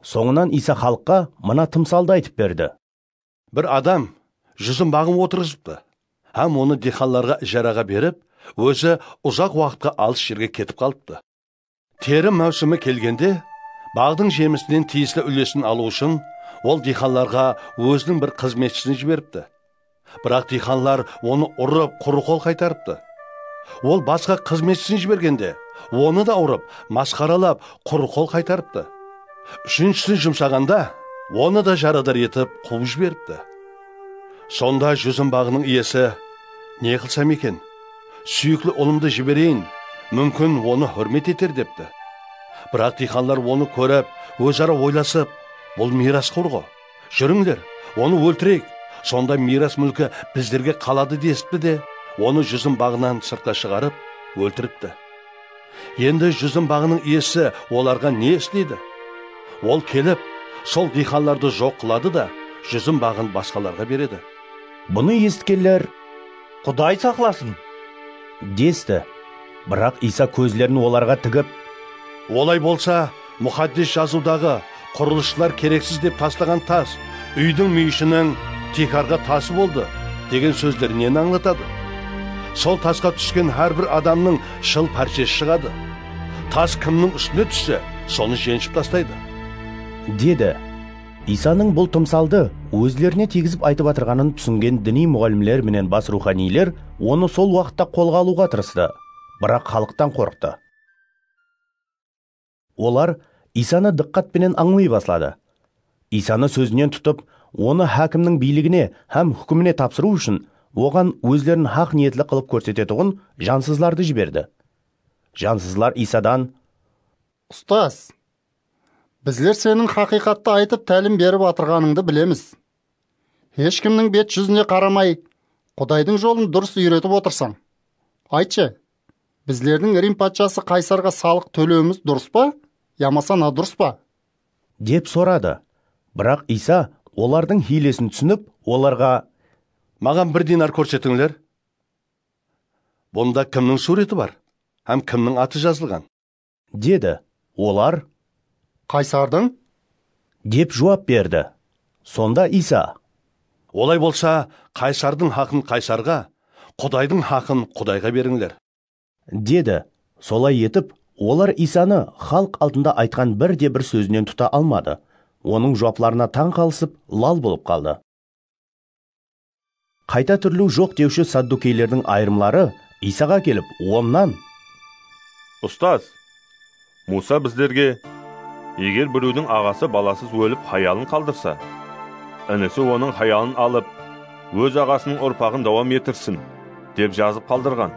Sońınan Iysa xalıqqa mına tımsaldı aytıp berdi. Bir adam júzim baǵın otırǵızıptı hám onı diyxanlarǵa ijaraǵa berip, ózi uzaq waqıtqa alıs jerge ketip qalıptı. Terim máwsimi kelgende, baǵdıń jemisinen tiyisli úlesin alıw ushın ol diyxanlarǵa óziniń bir xızmetshisin jiberipti. Biraq diyxanlar onı urıp, qurı qol qaytarıptı. Ol basqa xızmetshisin jibergende, onı da urıp, masqaralap, qurı qol qaytarıptı. Úshinshisin jumsaǵanda, onı da jaradar etip quwıp jiberipti. Sonda júzim baǵınıń iyesi, "Ne qılsam eken? Súyikli ulımdı jibereyin, múmkin, onı húrmet eter," depti. Biraq diyxanlar onı kórip, óz-ara oylasıp, "Bul miyrasxor ǵo. Júrińler, onı óltireyik, sonda miyras múlki bizlerge qaladı," desipti de, onı júzim baǵınan sırtqa shıǵarıp, óltiripti. Endi júzim baǵınıń iyesi olarǵa ne isleydi? Ol kelip, sol diyxanlardı joq qıladı da, júzim baǵın basqalarǵa beredi. Bunı esitkenler, "Quday saqlasın!" desti. Biraq Iysa kózlerin olarǵa tigip, "Olay bolsa, Muqaddes Jazıwdaǵı 'Qurılısshılar kereksiz dep taslaǵan tas úydiń múyeshiniń tiykarǵı tası boldı' degen sózler neni ańlatadı? Sol tasqa túsken hár bir adamnıń shıl párshesi shıǵadı. Tas kimniń ústine tússe, sonı jenship taslaydı," dedi. Iysanıń bul tımsaldı ózlerine tiygizip aytıp atırǵanın túsingen diniy muǵallimler menen bas ruwxaniyler onı sol waqıtta qolǵa alıwǵa tırıstı, biraq xalıqtan qorqtı. Olar Iysanı dıqqat penen ańlay basladı. Iysanı sózinen tutıp, onı hákimniń biyligine hám húkimine tapsırıw ushın oǵan ózlerin haq niyetli qılıp kórsetetuǵın jansızlardı jiberdi. Jansızlar Iysadan, "Ustaz, bizler seniń haqıyqattı aytıp, tálim berip atırǵanıńdı bilemiz. Hesh kimniń bet júzine qaramay, Qudaydıń jolın durıs úyretip otırsań. Aytshı, bizlerdiń Rim patshası Qaysarǵa salıq tólewimiz durıs pa, yamasa nadurıs pa?" dep soradı. Biraq Iysa olardıń hiylesin túsinip, olarǵa, "Maǵan bir dinar kórsetińler. Bunda kimniń súwreti bar hám kimniń atı jazılǵan?" dedi. Olar, "Qaysardıń," dep juwap berdi. Sonda Iysa, "Olay bolsa, Qaysardıń haqın Qaysarǵa, Qudaydıń haqın Qudayǵa berińler," dedi. Solay etip, olar Iysanı xalıq aldında aytqan bir de bir sózinen tuta almadı. Onıń juwaplarına tań qalısıp, lal bolıp qaldı. Qayta tiriliw joq dewshi saddukeylerdiń ayırımları Iysaǵa kelip, onnan, "Ustaz, Muwsa bizlerge, eger birewdiń aǵası balasız ólip, hayalın qaldırsa, inisi onıń hayalın alıp, óz aǵasınıń urpaǵın dawam ettirsin, dep jazıp qaldırǵan.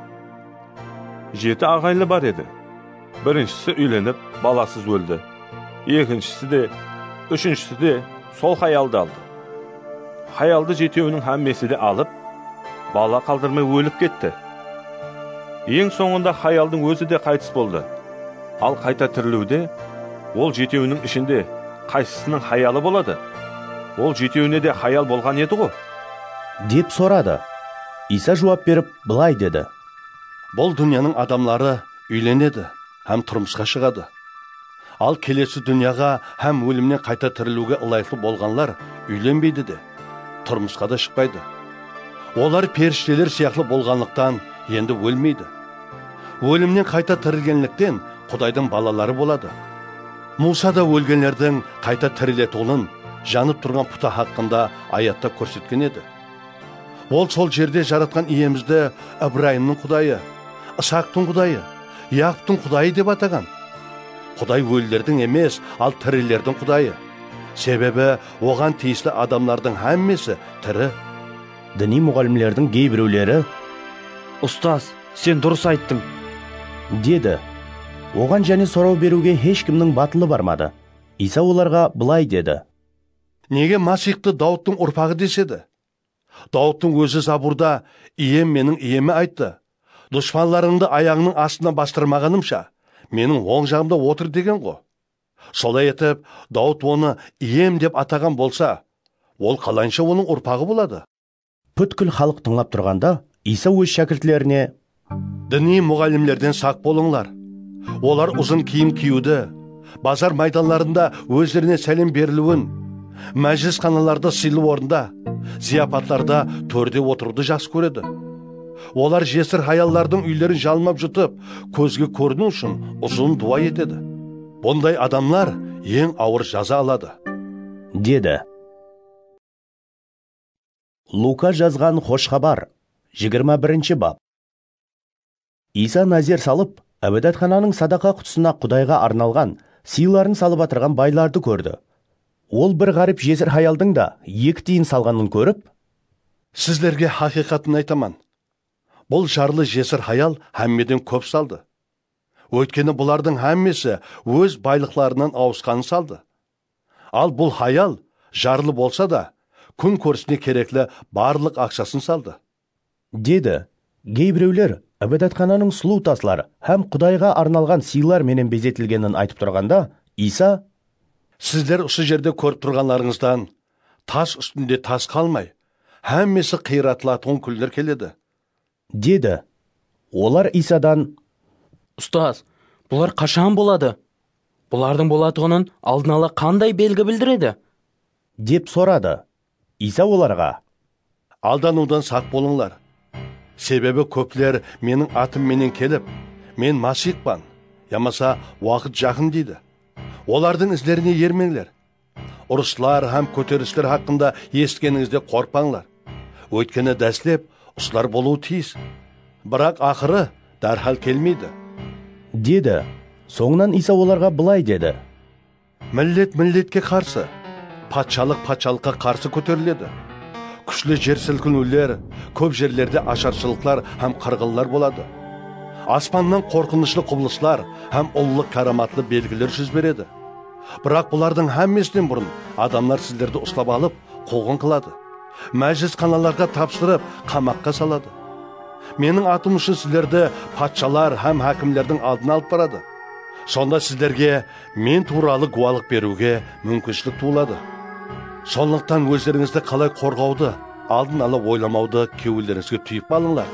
Jeti aǵayinli bar edi. Birinshisi úylenip, balasız óldi. Ekinshisi de, úshinshisi de sol hayaldı aldı. Hayaldı jetewiniń hámmesi de alıp, bala qaldırmay ólip ketti. Eń sońında hayaldıń ózi de qaytıs boldı. Al qayta tiriliwde ol jetewiniń ishinde qaysısınıń hayalı boladı? Ol jetewine de hayal bolǵan edi-ǵo." dep soradı. Iysa juwap berip, bılay dedi. Bul dúnyanıń adamları úylenedi hám turmısqa shıǵadı. Al kelesi dúnyaǵa hám ólimnen qayta tiriliwge ılayıqlı bolǵanlar úylenbeydi de, turmısqa da shıqpaydı. Olar perishteler sıyaqlı bolǵanlıqtan, endi ólmeydi. Ólimnen qayta tirilgenlikten, Qudaydıń balaları boladı. Muwsa da ólgenlerdiń qayta tiriletuǵının janıp turǵan puta haqqında ayatta kórsetken edi. Ol sol jerde Jaratqan Iyemizdi Ibrayımnıń Qudayı, Isaqtıń Qudayı, Yaqıptıń Qudayı dep ataǵan. Quday ólilerdiń emes, al tirilerdiń Qudayı. Sebebi Oǵan tiyisli adamlardıń hámmesi tiri. Diniy muǵallimlerdiń geybirewleri, Ustaz, sen durıs ayttıń, dedi. Oǵan jáne soraw beriwge hesh kimniń batılı barmadı. Iysa olarǵa bılay dedi. Nege Masiyxtı Dawıttıń urpaǵı desedi? Dawıttıń ózi Zaburda, Iyem meniń Iyeme ayttı, dushpanlarıńdı ayaǵıńnıń astına bastırmaǵanımsha, meniń oń jaǵımda otır degen ǵo. Solay etip, Dawıt onı Iyem dep ataǵan bolsa, ol qalayınsha onıń urpaǵı boladı? Pútkil xalıq tıńlap turǵanda, Iysa óz shákirtlerine, Diniy muǵallimlerden saq bolıńlar. Olar uzın kiyim kiyiwdi, bazar maydanlarında ózlerine sálem beriliwin, májilisxanalarda sıylı orında, zıyapatlarda tórde otırıwdı jaqsı kóredi. Olar jesir hayallardıń úylerin jalmap jutıp, kózge kóriniw ushın uzın duwa etedi. Bunday adamlar eń awır jaza aladı, dedi. Luka jazǵan Xosh Xabar, jigirma birinshi bap. Iysa názer salıp, ibadatxananıń sadaqa qutısına Qudayǵa arnalǵan sıyların salıp atırǵan baylardı kórdi. Ol bir ǵárip jesir hayaldıń da eki tiyin salǵanın kórip, Sizlerge haqıyqatın aytaman, bul jarlı jesir hayal hámmeden kóp saldı. Óytkeni bulardıń hámmesi óz baylıqlarınan awısqanın saldı. Al bul hayal jarlı bolsa da, kún kórisine kerekli barlıq aqshasın saldı, dedi. Geybirewler ibadatxananıń sulıw taslar hám Qudayǵa arnalǵan sıylar menen bezetilgenin aytıp turǵanda, Iysa, Sizler usı jerde kórip turǵanlarıńızdan tas ústinde tas qalmay, hámmesi qıyıratılatuǵın kúnler keledi, dedi. Olar Iysadan, Ustaz, bular qashan boladı? Bulardıń bolatuǵının aldın ala qanday belgi bildiredi? Dep soradı. Iysa olarǵa, Aldanıwdan saq bolıńlar. Sebebi kópler meniń atım menen kelip, Men Masiyxpan, yamasa Waqıt jaqın deydi. Olardıń izlerine ermeńler. Urıslar hám kóterisler haqqında esitkenizde qorqpańlar. Óytkeni dáslep usılar bolıwı tiyis. Biraq aqırı dárhal kelmeydi, dedi. Sońınan Iysa olarǵa bılay dedi. Millet milletke qarsı, patshalıq patshalıqqa qarsı kóteriledi. Kúshli jer silkiniwler, kóp jerlerde asharshılıqlar hám qırǵınlar boladı. Aspannan qorqınıshlı qubılıslar hám ullı káramatlı belgiler júz beredi. Biraq bulardıń hámmesinen burın adamlar sizlerdi uslap alıp, quwǵın qıladı. Májilisxanalarǵa tapsırıp, qamaqqa saladı. Meniń atım ushın sizlerdi patshalar hám hákimlerdiń aldına alıp baradı. Sonda sizlerge Men tuwralı gúwalıq beriwge múmkinshilik tuwıladı. Sonlıqtan ózlerińizdi qalay qorǵawdı aldın ala oylamawdı kewillerińizge túyip alıńlar.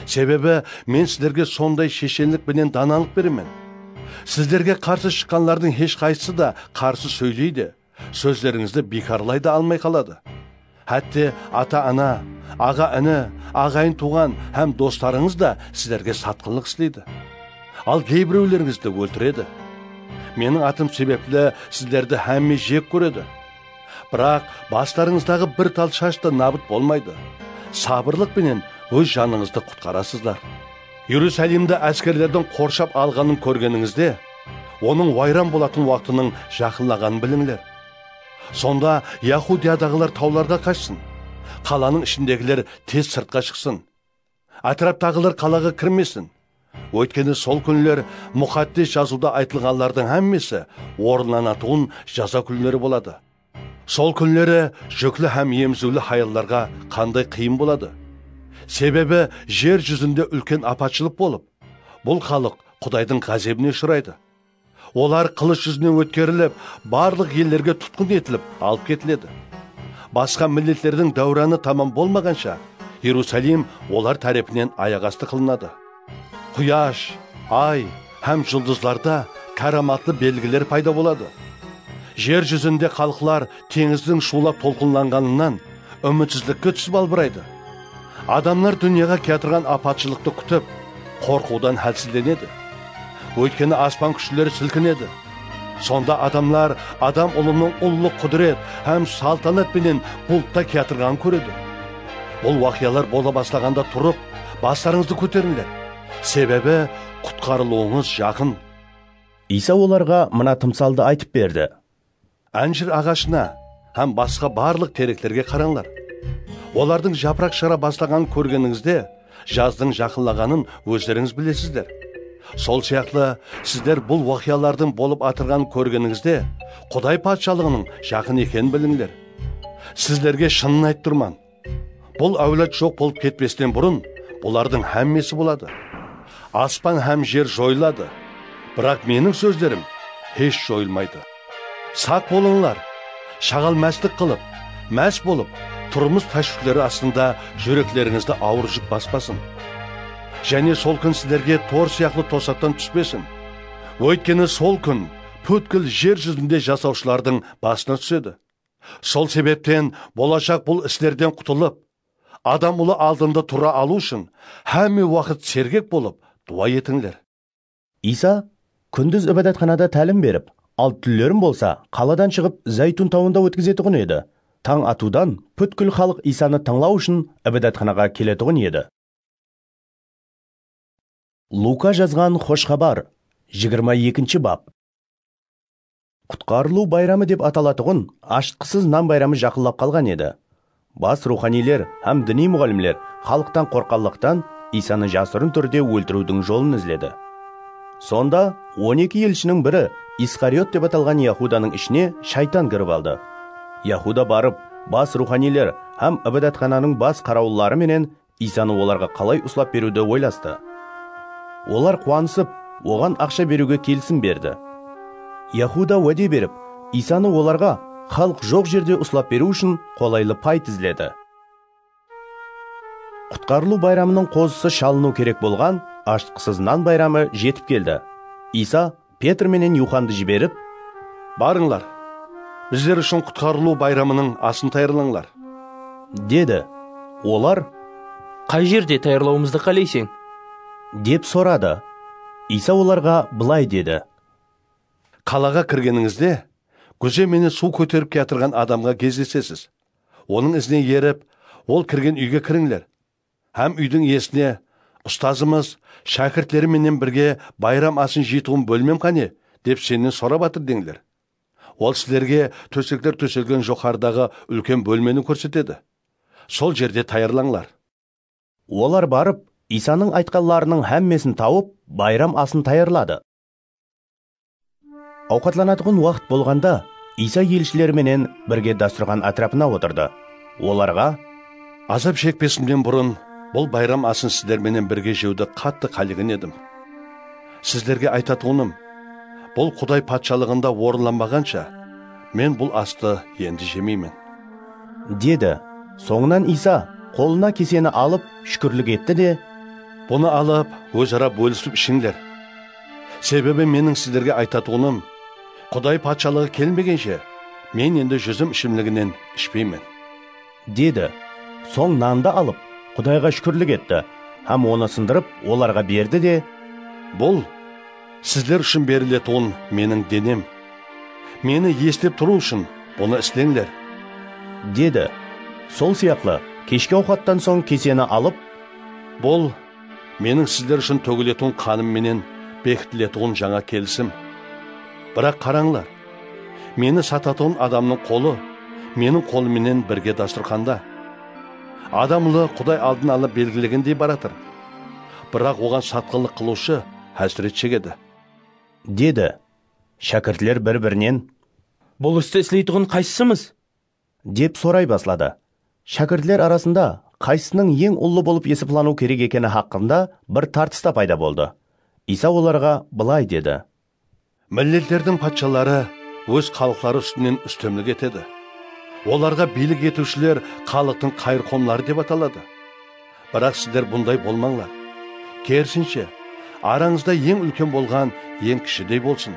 Sebebi Men sizlerge sonday sheshenlik penen danalıq beremen. Sizlerge qarsı shıqqanlardıń hesh qaysısı da qarsı sóyley de, sózlerińizdi biykarlay da almay qaladı. Hátte ata-ana, aǵa-ini, aǵayin-tuwǵan hám doslarıńız da sizlerge satqınlıq isleydi. Al, geybirewlerińizdi óltiredi. Meniń atım sebepli sizlerdi hámme jek kóredi. Biraq baslarıńızdaǵı bir tal shash ta nabıt bolmaydı. Sabırlıq penen óz janıńızdı qutqarasızlar. Erusalimdi áskerlerdiń qorshap alǵanın kórgenińizde, onıń wayran bolatuǵın waqtınıń jaqınlaǵanın bilińler. Sonda Yahudiyadaǵılar tawlarǵa qashsın, qalanıń ishindegiler tez sırtqa shıqsın. Átiraptaǵılar qalaǵa kirmesin. Óytkeni sol kúnler Muqaddes Jazıwda aytılǵanlardıń hámmesi orınlanatuǵın jaza kúnleri boladı. Sol kúnleri júkli hám emziwli hayallarǵa qanday qıyın boladı! Sebebi jer júzinde úlken apatshılıq bolıp, bul xalıq Qudaydıń ǵázebine ushıraydı. Olar qılısh júzinen ótkerilip, barlıq ellerge tutqın etilip alıp ketiledi. Basqa milletlerdiń dáwranı tamam bolmaǵansha, Erusalim olar tárepinen ayaq astı qılınadı. Quyash, ay hám juldızlarda káramatlı belgiler payda boladı. Jer júzinde xalıqlar teńizdiń shuwlap tolqınlanǵanınan úmitsizlikke túsip albıraydı. Adamlar dúnyaǵa kiyatırǵan apatshılıqtı kútip, qorqıwdan hálsizlenedi. Óytkeni aspan kúshleri silkinedi. Sonda adamlar Adam Ulınıń ullı qúdiret hám saltanat penen bultta kiyatırǵanın kóredi. Bul waqıyalar bola baslaǵanda turıp, baslarıńızdı kóterińler. Sebebi qutqarılıwıńız jaqın. Iysa olarǵa mına tımsaldı aytıp berdi. Ánjir aǵashına hám basqa barlıq tereklerge qarańlar. Olardıń japıraq shıǵara baslaǵanın kórgenińizde, jazdıń jaqınlaǵanın ózlerińiz bilesizler. Sol sıyaqlı, sizler bul waqıyalardıń bolıp atırǵanın kórgenińizde, Quday Patshalıǵınıń jaqın ekenin bilińler. Sizlerge shının aytıp turman. Bul áwlad joq bolıp ketpesten burın bulardıń hámmesi boladı. Aspan hám jer joyıladı. Biraq meniń sózlerim hesh joyılmaydı. Saq bolıńlar! Shaǵal máslik qılıp, más bolıp, turmıs táshwishleri astında júreklerińizdi awır júk baspasın. Jáne sol kún sizlerge tor sıyaqlı tosattan túspesin. Óytkeni sol kún pútkil jer júzinde jasawshılardıń basına túsedi. Sol sebepten bolajaq bul islerden qutılıp, Adam Ulı aldında tura alıw ushın hámme waqıt sergek bolıp, duwa etińler. Iysa kúndiz ibadatxanada tálim berip, al túnlerin bolsa qaladan shıǵıp Zaytun tawında ótkizetuǵın edi. Tań atıwdan pútkil xalıq Iysanı tıńlaw ushın ibadatxanaǵa keletuǵın edi. Luka jazǵan Xosh Xabar, jigirma ekinshi bap. Qutqarılıw bayramı dep atalatuǵın Ashıtqısız nan bayramı jaqınlap qalǵan edi. Bas ruwxaniyler hám diniy muǵallimler xalıqtan qorqqanlıqtan, Iysanı jasırın túrde óltiriwdiń jolın izledi. Sonda on eki elshiniń biri Isqariot dep atalǵan Yahudanıń ishine shaytan kirip aldı. Yahuda barıp, bas ruwxaniyler hám ibadatxananıń bas qarawılları menen Iysanı olarǵa qalay uslap beriwdi oylastı. Olar quwanısıp, oǵan aqsha beriwge kelisim berdi. Yahuda wáde berip, Iysanı olarǵa xalıq joq jerde uslap beriw ushın qolaylı payt izledi. Qutqarılıw bayramınıń qozısı shalınıw kerek bolǵan Ashıtqısız nan bayramı jetip keldi. Iysa Petr menen Yuxandı jiberip, "Barıńlar, bizler ushın Qutqarılıw bayramınıń asın tayarlańlar," dedi. Olar, "Qay jerde tayarlawımızdı qáleyseń?" dep soradı. Iysa olarǵa bılay dedi, "Qalaǵa kirgenińizde, gúze menen suw kóterip kiyatırǵan adamǵa gezlesesiz. Onıń izine erip, ol kirgen úyge kirińler. Hám úydiń iyesine, 'Ustazımız, shákirtleri menen birge bayram asın jeytuǵın bólmem qáne?' dep sennen sorap atır," deńler. Ol sizlerge tósekler tóselgen joqarıdaǵı úlken bólmeni kórsetedi. Sol jerde tayarlańlar. Olar barıp, Iysanıń aytqanlarınıń hámmesin tawıp, bayram asın tayarladı. Awqatlanatuǵın waqıt bolǵanda, Iysa elshileri menen birge dasturxan átirapına otırdı. Olarǵa, "Azap shekpesimnen burın bul bayram asın sizler menen birge jewdi qattı qálegen edim. Sizlerge aytatuǵınım, bul Quday Patshalıǵında orınlanbaǵansha, men bul astı endi jemeymen," dedi. Sońınan Iysa qolına keseni alıp, shúkirlik etti de, "Bunı alıp, óz-ara bólisip ishińler. Sebebi meniń sizlerge aytatuǵınım, Quday Patshalıǵı kelmegenshe, men endi júzim ishimliginen ishpeymen," dedi. Soń nandı alıp, Qudayǵa shúkirlik etti hám onı sındırıp, olarǵa berdi de, "Bul sizler ushın beriletuǵın meniń denem. Meni eslep turıw ushın bunı isleńler," dedi. Sol sıyaqlı, keshki awqattan soń keseni alıp, "Bul meniń sizler ushın tógiletuǵın qanım menen bekitiletuǵın jańa kelisim. Biraq qarańlar, meni satatuǵın adamnıń qolı meniń qolım menen birge dasturxanda. Adam Ulı Quday aldın ala belgilegendey baratır. Biraq oǵan satqınlıq qılıwshı hásiret shegedi," dedi. Shákirtler bir-birinen, "Bul isti isleytuǵın qaysısımız?" dep soray basladı. Shákirtler arasında qaysısınıń eń ullı bolıp esaplanıw kerek ekeni haqqında bir tartıs ta payda boldı. Iysa olarǵa bılay dedi, "Milletlerdiń patshaları óz xalıqları ústinen ústemlik etedi. Olarǵa biylik etiwshiler xalıqtıń qayırqomları dep ataladı. Biraq sizler bunday bolmańlar. Kerisinshe, arańızda eń úlken bolǵan eń kishidey bolsın.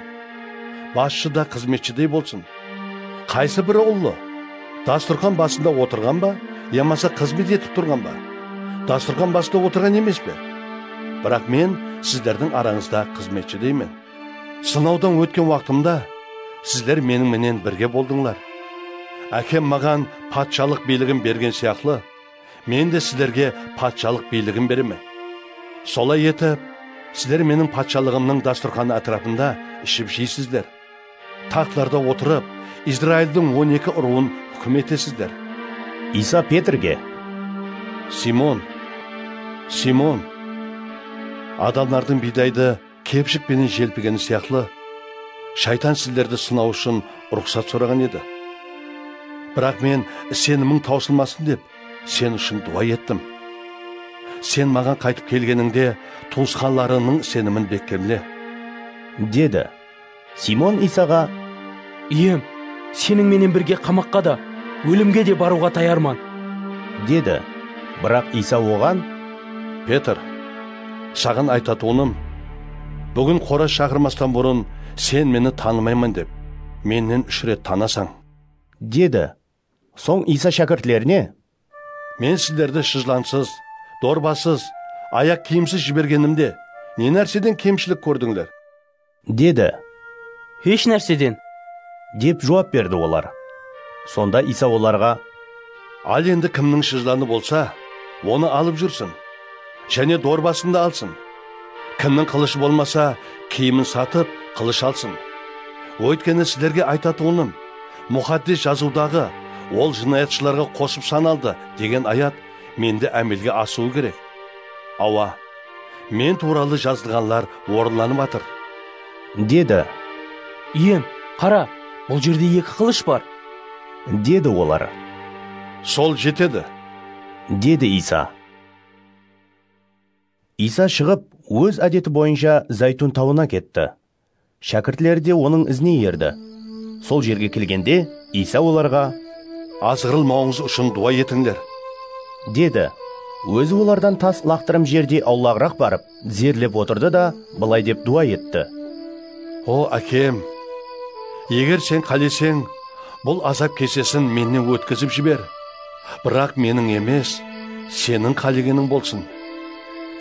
Basshı da xızmetshidey bolsın. Qaysı biri ullı? Dasturxan basında otırǵan ba, yamasa xızmet etip turǵan ba? Dasturxan basında otırǵan emes pe? Biraq men sizlerdiń arańızda xızmetshideymen. Sınawdan ótken waqtımda sizler meniń menen birge boldıńlar. Ákem maǵan patshalıq biyligin bergen sıyaqlı, men de sizlerge patshalıq biyligin beremen. Solay etip, sizler meniń patshalıǵımnıń dasturxanı átirapında iship jeysizler. Taxtlarda otırıp, Izraildiń on eki urıwın húkim etesizler. Iysa Petrge, Simon, Simon, adamlardıń biydaydı kepshik penen jelpigeni sıyaqlı, shaytan sizlerdi sınaw ushın ruxsat soraǵan edi. Biraq men isenimiń tawsılmasın dep, sen ushın duwa ettim. Sen maǵan qaytıp kelgenińde, tuwısqanlarıńnıń isenimin bekkemle, dedi. Simon Iysaǵa, Iyem, seniń menen birge qamaqqa da, ólimge de barıwǵa tayarman, dedi. Biraq Iysa oǵan, Petr, saǵan aytatuǵınım, búgin qoraz shaqırmastan burın sen meni tanımayman dep, mennen úsh ret tanasań, dedi. Soń Iysa shákirtlerine, Men sizlerdi shıjlansız, dorbasız, ayaq kiyimsiz jibergenimde, ne nárseden kemshilik kórdińler? Dedi. Hesh nárseden, dep juwap berdi olar. Sonda Iysa olarǵa, Al endi, kimniń shıjlanı bolsa, onı alıp júrsin, jáne dorbasın da alsın. Kimniń qılıshı bolmasa, kiyimin satıp, qılısh alsın. Óytkeni sizlerge aytatuǵınım, Muqaddes Jazıwdaǵı, Ol jınayatshılarǵa qosıp sanaldı, degen ayat mende ámelge asıwı kerek. Awa, men tuwralı jazılǵanlar orınlanıp atır, dedi. Iyem, qara, bul jerde eki qılısh bar, dedi olar. Sol jetedi, dedi Iysa. Iysa shıǵıp, óz ádeti boyınsha Zaytun tawına ketti. Shákirtleri de onıń izine erdi. Sol jerge kelgende, Iysa olarǵa, Azǵırılmawıńız ushın duwa etińler, dedi. Ózi olardan tas ılaqtırım jerde awlaǵıraq barıp, dizerlep otırdı da, bılay dep duwa etti. O, Ákem, eger sen qáleseń, bul azap kesesin mennen ótkizip jiber. Biraq meniń emes, seniń qálegeniń bolsın.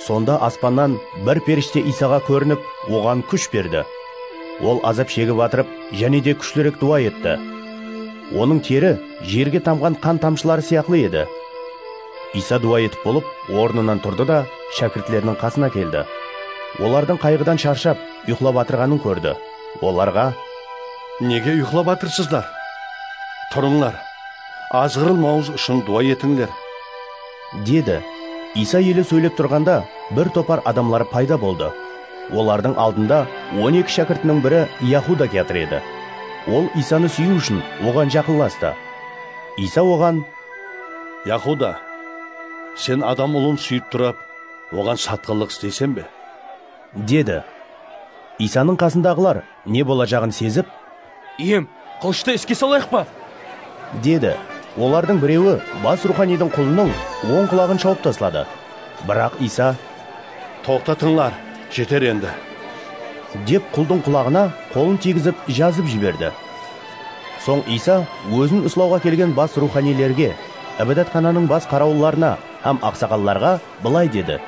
Sonda aspannan bir perishte Iysaǵa kórinip, oǵan kúsh berdi. Ol azap shegip atırıp, jáne de kúshlirek duwa etti. Onıń teri jerge tamǵan qan tamshıları sıyaqlı edi. Iysa duwa etip bolıp, ornınan turdı da, shákirtleriniń qasına keldi. Olardıń qayǵıdan sharshap, uyıqlap atırǵanın kórdi. Olarǵa, Nege uyıqlap atırsızlar? Turıńlar, azǵırılmawıńız ushın duwa etińler, dedi. Iysa ele sóylep turǵanda, bir topar adamlar payda boldı. Olardıń aldında on eki shákirtiniń biri Yahuda kiyatır edi. Ol Iysanı súyiw ushın oǵan jaqınlastı. Iysa oǵan, Yahuda, sen Adam Ulın súyip turıp, oǵan satqınlıq isteyseń be? Dedi. Iysanıń qasındaǵılar ne bolajaǵın sezip, Iyem, qılıshtı iske salayıq pa? Dedi. Olardıń birewi bas ruwxaniydiń qulınıń oń qulaǵın shawıp tasladı. Biraq Iysa, Toqtatıńlar, jeter endi, dep quldıń qulaǵına qolın tiygizip jazıp jiberdi. Soń Iysa ózin uslawǵa kelgen bas ruwxaniylerge, ibadatxananıń bas qarawıllarına hám aqsaqallarǵa bılay dedi.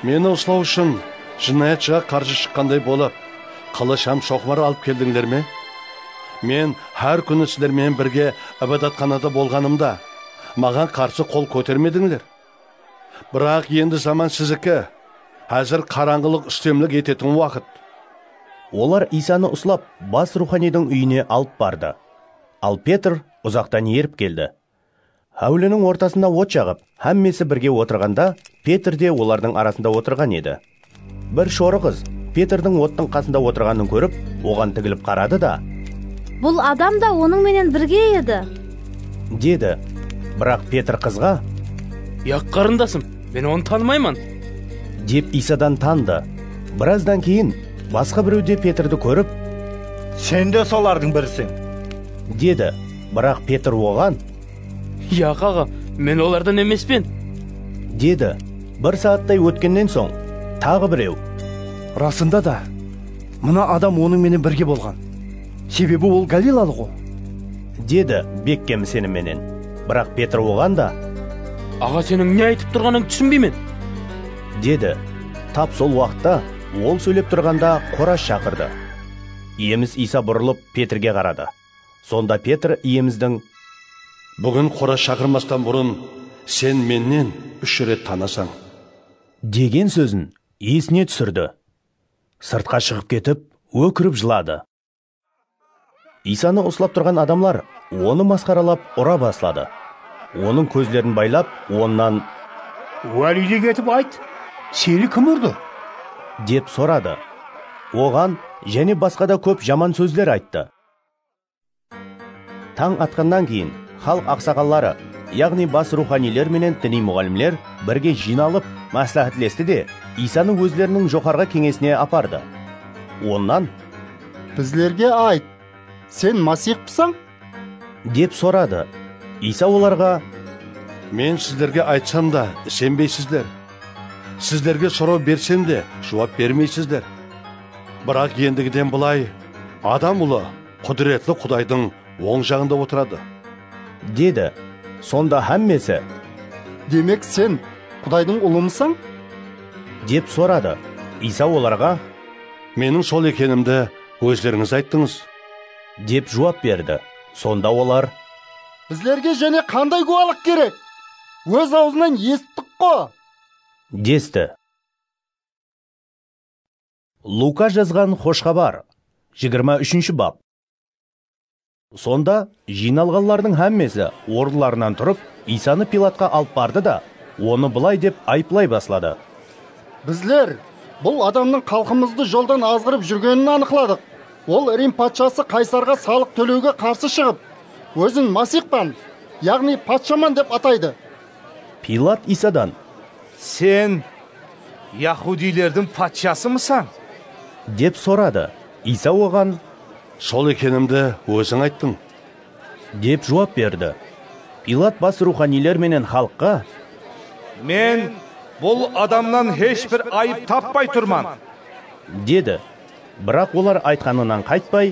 Meni uslaw ushın jınayatshıǵa qarsı shıqqanday bolıp, qılısh hám shoqpar alıp keldińler me? Men hár kúni sizler menen birge ibadatxanada bolǵanımda, maǵan qarsı qol kótermedińler. Biraq endi zaman siziki, házir qarańǵılıq ústemlik etetuǵın waqıt. Olar Iysanı uslap, bas ruwxaniydiń úyine alıp bardı. Al Petr uzaqtan erip keldi. Háwliniń ortasında ot jaǵıp, hámmesi birge otırǵanda, Petr de olardıń arasında otırǵan edi. Bir shorı qız Petrdiń ottıń qasında otırǵanın kórip, oǵan tigilip qaradı da, Bul adam da onıń menen birge edi, dedi. Biraq Petr qızǵa, Yaq, qarındasım, men onı tanımayman, dep Iysadan tanıdı. Birazdan keyin basqa birew de Petrdi kórip, Sen de solardıń biriseń, dedi. Biraq Petr oǵan, "Yaq, aǵa, men olardan emespen", dedi. Bir saattay ótkennen soń, taǵı birew, "Rasında da, mına adam onıń menen birge bolǵan. Sebebi ol galilalı ǵo", dedi bekkem isenim menen. Biraq Petr oǵan da, "Aǵa, seniń ne aytıp turǵanıńdı túsinbeymen", dedi. Tap sol waqıtta ol sóylep turǵanda qoraz shaqırdı. Iyemiz Iysa burılıp, Petrge qaradı. Sonda Petr Iyemizdiń, "Búgin qoraz shaqırmastan burın sen mennen úsh ret tanasań", degen sózin esine túsirdi. Sırtqa shıǵıp ketip, ókirip jıladı. Iysanı uslap turǵan adamlar onı masqaralap ura basladı. Onıń kózlerin baylap, onnan, "Galilege ketip ayt, seni kim urdı?" dep soradı. Oǵan jáne basqa da kóp jaman sózler ayttı. Tań atqannan keyin xalıq aqsaqalları, yaǵnıy bas ruwxaniyler menen diniy muǵallimler birge jıynalıp, másláhátlesti de, Iysanı ózleriniń joqarǵı keńesine apardı. Onnan, "Bizlerge ayt, sen Masiyxpısań?" dep soradı. Iysa olarǵa, "Men sizlerge aytsam da, isenbeysizler. Sizlerge soraw bersem de, juwap bermeysizler. Biraq endigiden bılay Adam Ulı qúdiretli Qudaydıń oń jaǵında otıradı", dedi. Sonda hámmesi, "Demek, sen Qudaydıń Ulımısań?" dep soradı. Iysa olarǵa, "Meniń sol ekenimdi ózlerińiz ayttıńız", dep juwap berdi. Sonda olar, "Bizlerge jáne qanday gúwalıq kerek? Óz awzınan esittik ǵo", desti. Luka jazǵan Xosh Xabar, jigirma úshinshi bap. Sonda jıynalǵanlardıń hámmesi orınlarınan turıp, Iysanı Pilatqa alıp bardı da, onı bılay dep ayıplay basladı. "Bizler bul adamnıń xalqımızdı joldan azǵırıp júrgenin anıqladıq. Ol Rim patshası Qaysarǵa salıq tólewge qarsı shıǵıp, ózin Masiyxpan, yaǵnıy patshaman dep ataydı." Pilat Iysadan, "Sen yahudiylerdiń patshasımısań?" dep soradı. Iysa oǵan, "Sol ekenimdi óziń ayttıń", dep juwap berdi. Pilat bas ruwxaniyler menen xalıqqa, "Men bul adamnan hesh bir ayıp tappay turman", dedi. Biraq olar aytqanınan qaytpay,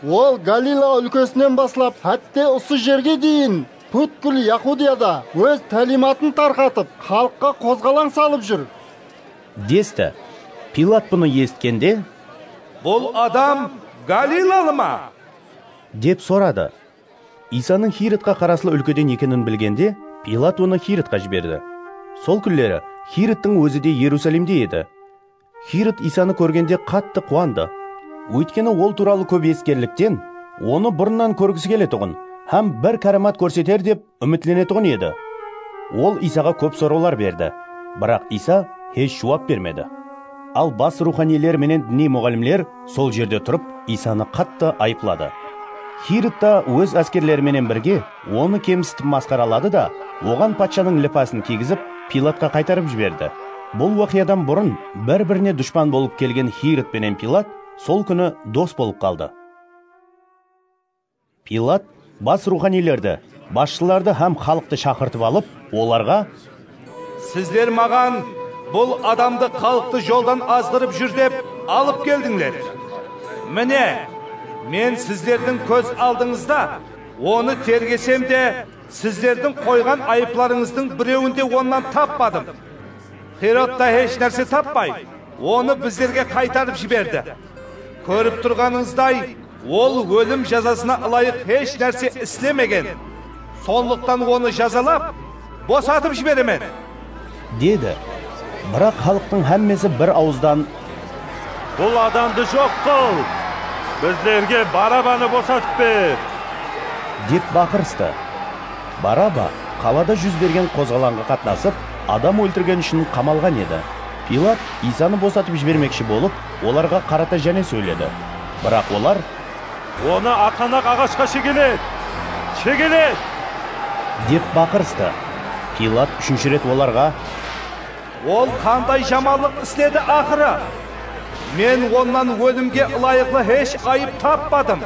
"Ol Galila úlkesinen baslap, hátte usı jerge deyin, pútkil Yahudiyada óz táliymatın tarqatıp, xalıqqa qozǵalań salıp júr", desti. Pilat bunı esitkende, "Bul adam galilalı ma?" dep soradı. Iysanıń Hirodqa qaraslı úlkeden ekenin bilgende, Pilat onı Hirodqa jiberdi. Sol kúnleri Hirodtıń ózi de Erusalimde edi. Hirod Iysanı kórgende qattı quwandı. Óytkeni ol tuwralı kóp esitkenlikten, onı burınnan kórgisi keletuǵın hám bir káramat kórseter dep úmitlenetuǵın edi. Ol Iysaǵa kóp sorawlar berdi, biraq Iysa hesh juwap bermedi. Al bas ruwxaniyler menen diniy muǵallimler sol jerde turıp, Iysanı qattı ayıpladı. Hirod ta óz áskerleri menen birge onı kemsitip masqaraladı da, oǵan patshanıń lipasın kiygizip, Pilatqa qaytarıp jiberdi. Bul waqıyadan burın bir-birine dushpan bolıp kelgen Hirod penen Pilat sol kúni dos bolıp qaldı. Pilat bas ruwxaniylerdi, basshılardı hám xalıqtı shaqırtıp alıp, olarǵa, "Sizler maǵan bul adamdı xalıqtı joldan azǵırıp júr dep alıp keldińler. Mine, men sizlerdiń kóz aldıńızda onı tergesem de, sizlerdiń qoyǵan ayıplarıńızdıń birewin de onnan tappadım." Hirod ta hesh nárse tappay, onı bizlerge qaytarıp jiberdi. Kórip turǵanıńızday, ol ólim jazasına ılayıq hesh nárse islemegen. Sonlıqtan onı jazalap, bosatıp jiberemen, dedi. Biraq xalıqtıń hámmesi bir awızdan, "Bul adamdı joq qıl! Bizlerge Barabanı bosatıp ber!" dep baqırıstı. Baraba qalada júz bergen qozǵalanǵa qatnasıp, adam óltirgeni ushın qamalǵan edi. Pilat Iysanı bosatıp jibermekshi bolıp, olarǵa qarata jáne sóyledi. Biraq olar, "Onı aqanaq aǵashqa shegelet! Shegelet!" dep baqırıstı. Pilat úshinshi ret olarǵa, "Ol qanday jamanlıq isledi aqırı? Men onnan ólimge ılayıqlı hesh ayıp tappadım.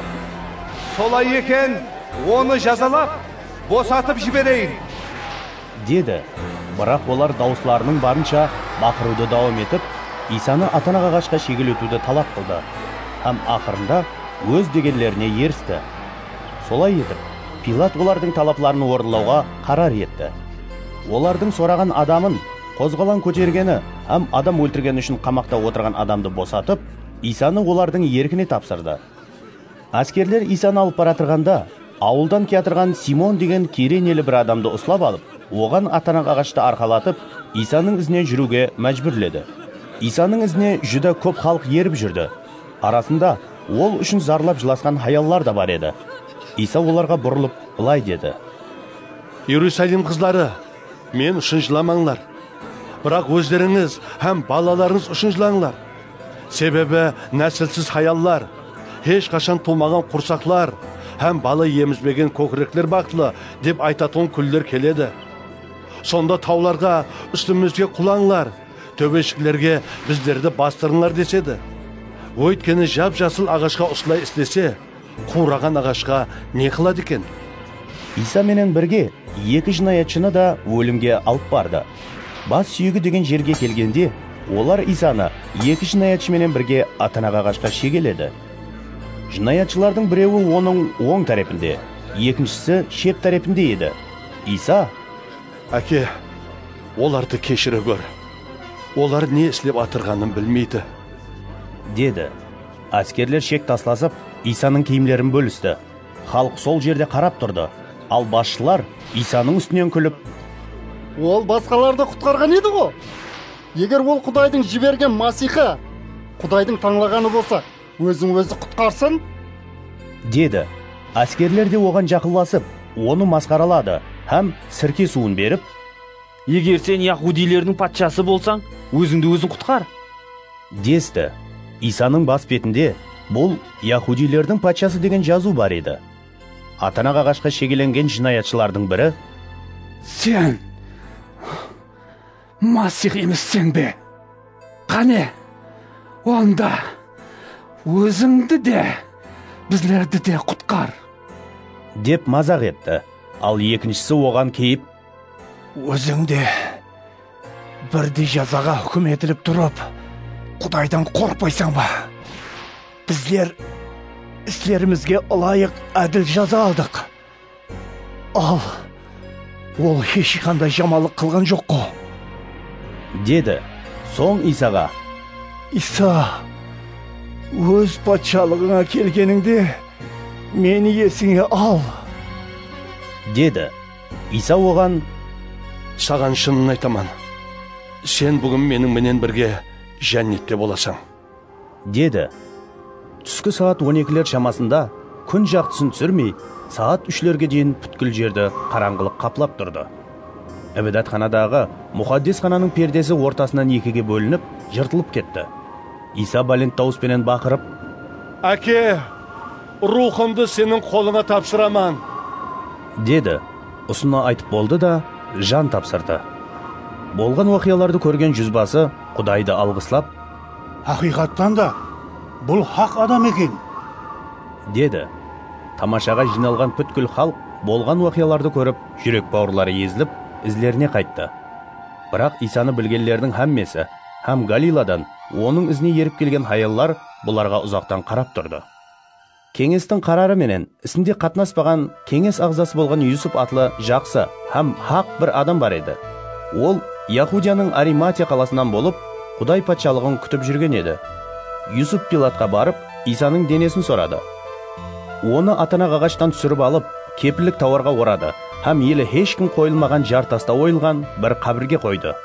Solay eken, Onı jazalap, bosatıp jibereyin, dedi. Biraq olar dawıslarınıń barınsha baqırıwdı dawam etip, Isanı atanaǵaǵashqa shegiletiwdi talap qıldı hám aqırında óz degenlerine eristi. Solay etip, Pilat olardıń talapların orınlawǵa qarar etti. Olardıń soraǵan adamın, qozǵalan kótergeni hám adam óltirgeni ushın qamaqta otırǵan adamdı bosatıp, Isanı olardıń erkine tapsırdı. Áskerler Isanı alıp baratırǵanda, awıldan kiyatırǵan Simon degen Kireneli bir adamdı uslap alıp, oǵan atanaǵaǵashtı arqalatıp, Isanıń izinen júriwge májbúrledi. Isanıń izine júdá kóp xalıq erip júrdi. Arasında ol ushın zarlap jılasqan hayallar da bar edi. Isa olarǵa burılıp, bılay dedi: Erusalim qızları, men ushın jılamańlar. Biraq ózlerińiz hám balalarıńız ushın jılańlar. Sebebi násilsiz hayallar, hesh qashan tuwmaǵan qursaqlar hám bala emizbegen kókirekler baxıtlı, dep aytatuǵın kúnler keledi. Sonda tawlarǵa, ústimizge qulańlar, tóbeshiklerge bizlerdi bastırıńlar desedi. Óytkeni jap-jasıl aǵashqa usılay islese, quwraǵan aǵashqa ne qıladı eken? Iysa menen birge eki jınayatshını da ólimge alıp bardı. Bas súyegi degen jerge kelgende, olar Iysanı eki jınayatshı menen birge atanaǵaǵashqa shegeledi. Jınayatshılardıń birewi onıń oń tárepinde, ekinshisi shep tárepinde edi. Iysa: Áke, olardı keshire gór. Olar ne islep atırǵanın bilmeydi, dedi. Áskerler shek taslasıp, Iysanıń kiyimlerin bólisti. Xalıq sol jerde qarap turdı. Al basshılar Iysanıń ústinen kúlip: Ol basqalardı qutqarǵan edi-ǵo. Eger ol Qudaydıń jibergen Masiyxı, Qudaydıń tańlaǵanı bolsa, ózin-ózi qutqarsın, dedi. Áskerler de oǵan jaqınlasıp, onı masqaraladı hám sirke suwın berip: Eger sen yahudiylerdiń patshası bolsań, ózińdi óziń qutqar, desti. Iysanıń bas betinde Bul yahudiylerdiń patshası degen jazıw bar edi. Atanaǵaǵashqa shegelengen jınayatshılardıń biri: Sen Masih emesseń be? Qáne, onda ózińdi de, bizlerdi de qutqar, dep mazaq etti. Al ekinshisi oǵan keyip: Óziń de birdey jazaǵa húkim etilip turıp, Qudaydan qorqpaysań ba? Bizler islerimizge ılayıq ádil jaza aldıq. Al, ol hesh qanday jamanlıq qılǵan joq-ǵo, dedi. Soń Iysaǵa: Iysa, óz patshalıǵıńa kelgenińde meni esińe al, dedi. Iysa oǵan: Saǵan shının aytaman, sen búgin meniń menen birge jánnette bolasań, dedi. Túski saat on ekiler shamasında kún jaqtısın túsirmey, saat úshlerge deyin pútkil jerdi qarańǵılıq qaplap turdı. Ibadatxanadaǵı Muqaddes xananıń perdesi ortasınan ekige bólinip, jırtılıp ketti. Iysa bálent dawıs penen baqırıp: Áke, ruwxımdı seniń qolıńa tapsıraman, dedi. Usını aytıp boldı da, jan tapsırdı. Bolǵan waqıyalardı kórgen júzbası Qudaydı alǵıslap: Haqıyqattan da, bul haq adam eken, dedi. Tamashaǵa jıynalǵan pútkil xalıq bolǵan waqıyalardı kórip, júrek-bawırları ezilip, izlerine qayttı. Biraq Iysanı bilgenlerdiń hámmesi hám Galiladan Onıń izine erip kelgen hayallar bularǵa uzaqtan qarap turdı. Keńestiń qararı menen isinde qatnaspaǵan keńes aǵzası bolǵan Yusup atlı jaqsı hám haq bir adam bar edi. Ol Yahudiyanıń Arimatiya qalasınan bolıp, Quday patshalıǵın kútip júrgen edi. Yusup Pilatqa barıp, Iysanıń denesin soradı. Onı atanaǵaǵashtan túsirip alıp, kepillik tawarǵa oradı hám ele hesh kim qoyılmaǵan jar tasta oyılǵan bir qábirge qoydı.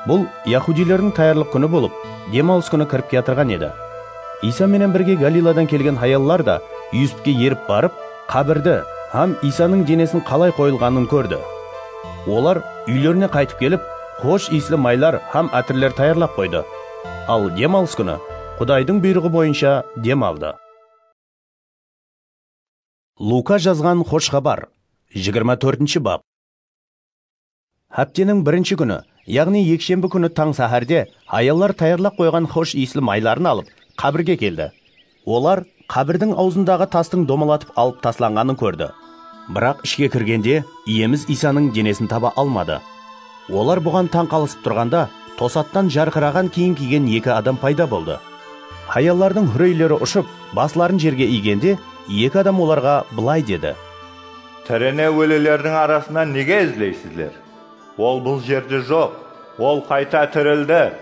Bul yahudiylerdiń tayarlıq kúni bolıp, dem alıs kúni kirip kiyatırǵan edi. Iysa menen birge Galiladan kelgen hayallar da Yusupke erip barıp, qábirdi hám Iysanıń denesin qalay qoyılǵanın kórdi. Olar úylerine qaytıp kelip, xosh iyisli maylar hám átirler tayarlap qoydı. Al dem alıs kúni Qudaydıń buyrıǵı boyınsha dem aldı. Luka jazǵan Xosh Xabar, jigirma tórtinshi bap. Hápteniń birinshi kúni, yaǵnıy ekshembi kúni tań sáhárde hayallar tayarlap qoyǵan xosh iyisli mayların alıp, qábirge keldi. Olar qábirdiń awzındaǵı tastıń domalatıp alıp taslanǵanın kórdi. Biraq ishke kirgende, iyemiz Iysanıń denesin taba almadı. Olar buǵan tań qalıp turǵanda, tosattan jarqıraǵan kiyim kiygen eki adam payda boldı. Hayallardıń húreyleri ushıp, basların jerge iygende, eki adam olarǵa bılay dedi: Tirini ólilerdiń arasında nege izleysizler? Ol bul jerde joq, ol qayta tirildi.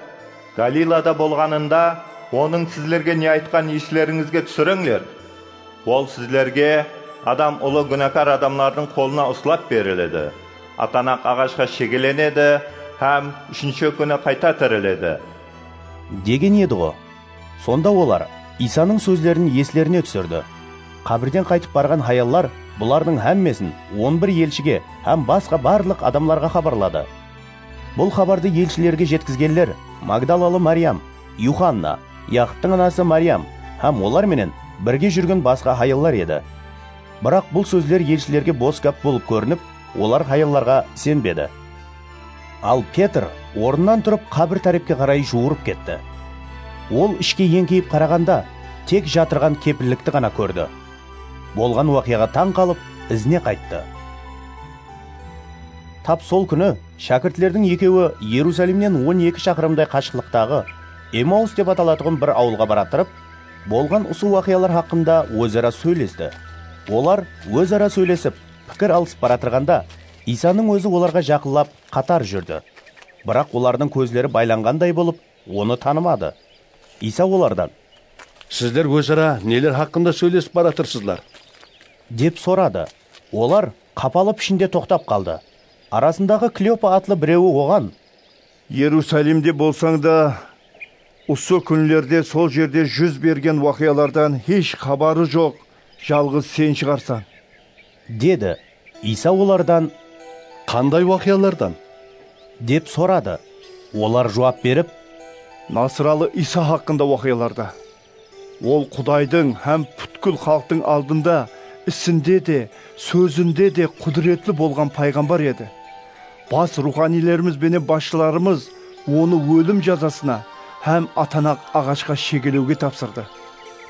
Galilada bolǵanında, onıń sizlerge ne aytqanın eslerińizge túsirińler. Ol sizlerge, adam ulı gúnahkar adamlardıń qolına uslap beriledi, atanaq aǵashqa shegelenedi hám úshinshi kúni qayta tiriledi, degen edi ǵo. Sonda olar Iysanıń sózlerin eslerine túsirdi. Qábirden qaytıp barǵan hayallar bulardıń hámmesin on bir elshige hám basqa barlıq adamlarǵa xabarladı. Bul xabardı elshilerge jetkizgenler Magdalalı Máriyam, Yuxanna, Yaqıptıń anası Máriyam hám olar menen birge júrgen basqa hayallar edi. Biraq bul sózler elshilerge bos gáp bolıp kórinip, olar hayallarǵa isenbedi. Al Petr ornınan turıp, qábir tárepke qaray juwırıp ketti. Ol ishke eńkeyip qaraǵanda, tek jatırǵan kepinlikti ǵana kórdi. Bolǵan waqıyaǵa tań qalıp, izine qayttı. Tap sol kúni shákirtlerdiń ekewi Erusalimnen on eki shaqırımday qashıqlıqtaǵı Emaus dep atalatuǵın bir awılǵa baratırıp, bolǵan usı waqıyalar haqqında óz-ara sóylesti. Olar óz-ara sóylesip, pikir alısıp baratırǵanda, Iysanıń ózi olarǵa jaqınlap, qatar júrdi. Biraq olardıń kózleri baylanǵanday bolıp, onı tanımadı. Iysa olardan: Sizler óz-ara neler haqqında sóylesip baratırsızlar? Dep soradı. Olar qapalı pishinde toqtap qaldı. Arasındaǵı Kleopa atlı birewi oǵan: Erusalimde bolsań da, usı kúnlerde sol jerde júz bergen waqıyalardan hesh xabarı joq jalǵız sen shıǵarsań, dedi. Iysa olardan: Qanday waqıyalardan? Dep soradı. Olar juwap berip: Nasıralı Iysa haqqında waqıyalarda. Ol Qudaydıń hám pútkil xalıqtıń aldında isinde de, sózinde de qúdiretli bolǵan payǵambar edi. Bas ruwxaniylerimiz benen basshılarımız onı ólim jazasına hám atanaq aǵashqa shegelewge tapsırdı.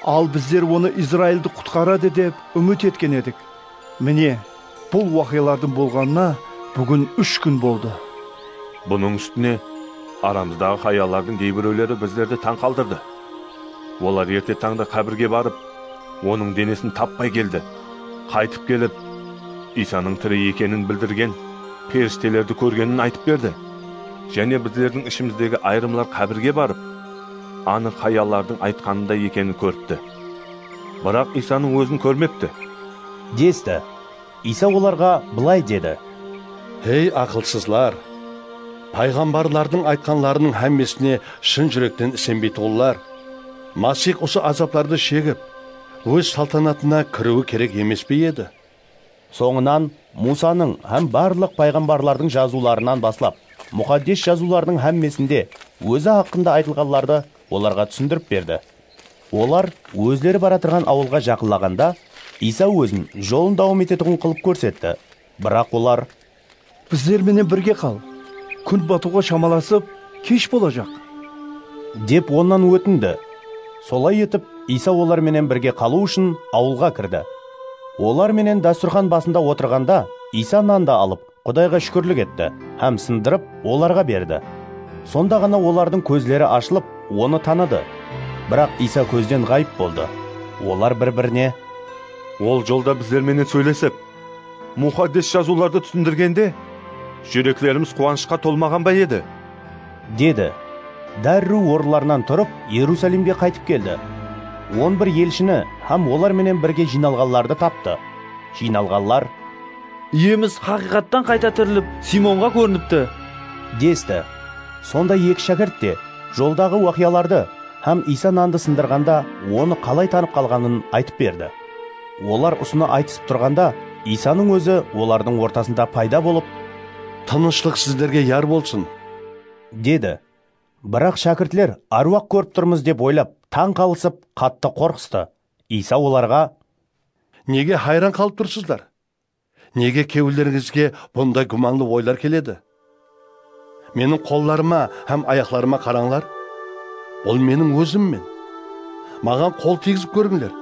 Al bizler onı Izraildi qutqaradı dep úmit etken edik. Mine, bul waqıyalardıń bolǵanına búgin úsh kún boldı. Bunıń ústine aramızdaǵı hayallardıń geybirewleri bizlerdi tań qaldırdı. Olar erte tańda qábirge barıp, onıń denesin tappay keldi. Qaytıp kelip, Iysanıń tiri ekenin bildirgen perishtelerdi kórgenin aytıp berdi. Jáne bizlerdiń ishimizdegi ayırımlar qábirge barıp, anıq hayallardıń aytqanınday ekenin kóripti. Biraq Iysanıń ózin kórmepti, desti. Iysa olarǵa bılay dedi: Hey, aqılsızlar! Payǵambarlardıń aytqanlarınıń hámmesine shın júrekten isenbeytuǵınlar, Masih usı azaplardı shegip, óz saltanatına kiriwi kerek emes pe edi? Sońınan Muwsanıń hám barlıq payǵambarlardıń jazıwlarınan baslap, Muqaddes Jazıwlardıń hámmesinde ózi haqqında aytılǵanlardı olarǵa túsindirip berdi. Olar ózleri baratırǵan awılǵa jaqınlaǵanda, Iysa ózin jolın dawam etetuǵın qılıp kórsetti. Biraq olar: Bizler menen birge qal. Kún batıwǵa shamalasıp, kesh bolajaq, dep onnan ótindi. Solay etip, Iysa olar menen birge qalıw ushın awılǵa kirdi. Olar menen dástúrxan basında otırǵanda, Iysa nandı alıp, Qudayǵa shúkirlik etti hám sındırıp, olarǵa berdi. Sonda ǵana olardıń kózleri ashılıp, onı tanıdı. Biraq Iysa kózden ǵayıp boldı. Olar bir-birine: Ol jolda bizler menen sóylesip, Muqaddes Jazıwlardı túsindirgende, júreklerimiz quwanıshqa tolmaǵan ba edi? Dedi. Dárriw orınlarınan turıp, Erusalimge qaytıp keldi. On bir elshini hám olar menen birge jıynalǵanlardı taptı. Jıynalǵanlar: Iyemiz haqıyqattan qayta tirilip, Simonǵa kórinipti, desti. Sonda eki shákirt te joldaǵı waqıyalardı hám Iysa nandı sındırǵanda onı qalay tanıp qalǵanın aytıp berdi. Olar usını aytısıp turǵanda, Iysanıń ózi olardıń ortasında payda bolıp: Tınıshlıq sizlerge yar bolsın! Dedi. Biraq shákirtler árwaq kórip turmız dep oylap, tań qalısıp, qattı qorqıstı. Iysa olarǵa: Nege hayran qalıp tursızlar? Nege kewillerińizge bunday gúmanlı oylar keledi? Meniń qollarıma hám ayaqlarıma qarańlar. Bul meniń ózimmen. Maǵan qol tiygizip kórińler.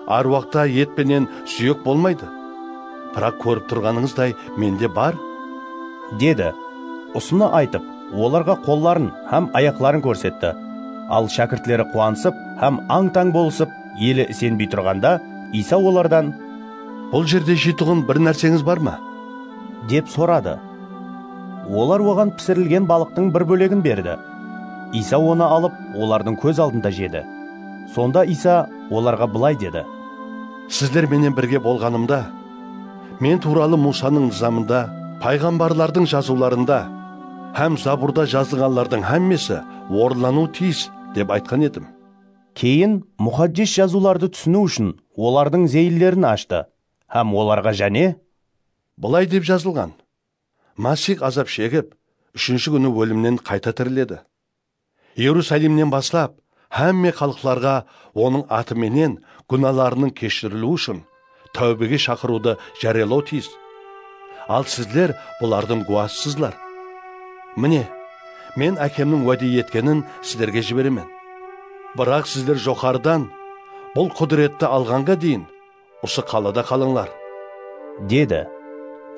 Árwaqta et penen súyek bolmaydı. biraq kórip turǵanıńızday mende bar, dedi. Usını aytıp, olarǵa qolların hám ayaqların kórsetti. Al shákirtleri quwanısıp hám ań-tań bolısıp, ele isenbey turǵanda, Iysa olardan, Bul jerde jeytuǵın bir nárseńiz bar ma? Dep soradı. Olar oǵan pisirilgen balıqtıń bir bólegin berdi. Iysa onı alıp, olardıń kóz aldında jedi. Sonda Iysa olarǵa bılay dedi. Sizler menen birge bolǵanımda, men tuwralı Muwsanıń nızamında, payǵambarlardıń jazıwlarında hám Zaburda jazılǵanlardıń hámmesi orınlanıwı tiyis, dep aytqan edim. Keyin Muxaddes Jazıwlardı túsiniw ushın olardıń zeyinlerin ashtı hám olarǵa jáne, Bılay dep jazılǵan, Masih azap shegip, úshinshi kúni ólimnen qayta tiriledi. Erusalimnen baslap, hámme xalıqlarǵa onıń atı menen gúnalarınıń keshiriliwi ushın táwbege shaqırıwdı járiyalaw tiyis. Al sizler bulardıń gúwasısızlar. Mine, men Ákemniń wáde etkenin sizlerge jiberemen. Biraq sizler joqarıdan bul qúdiretti alǵanǵa deyin usı qalada qalıńlar, dedi.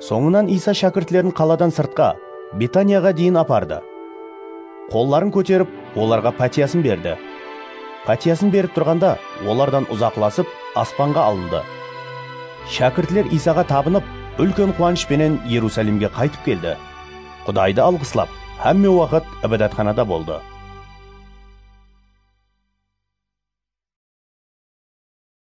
Sońınan Iysa shákirtlerin qaladan sırtqa, Betaniyaǵa deyin apardı. Qolların kóterip, olarǵa pátiyasın berdi. Pátiyasın berip turǵanda, olardan uzaqlasıp, aspanǵa alındı. Shákirtler Iysaǵa tabınıp, úlken quwanısh penen Erusalimge qaytıp keldi. Qudaydı alǵıslap, hámme waqıt ibadatxanada boldı.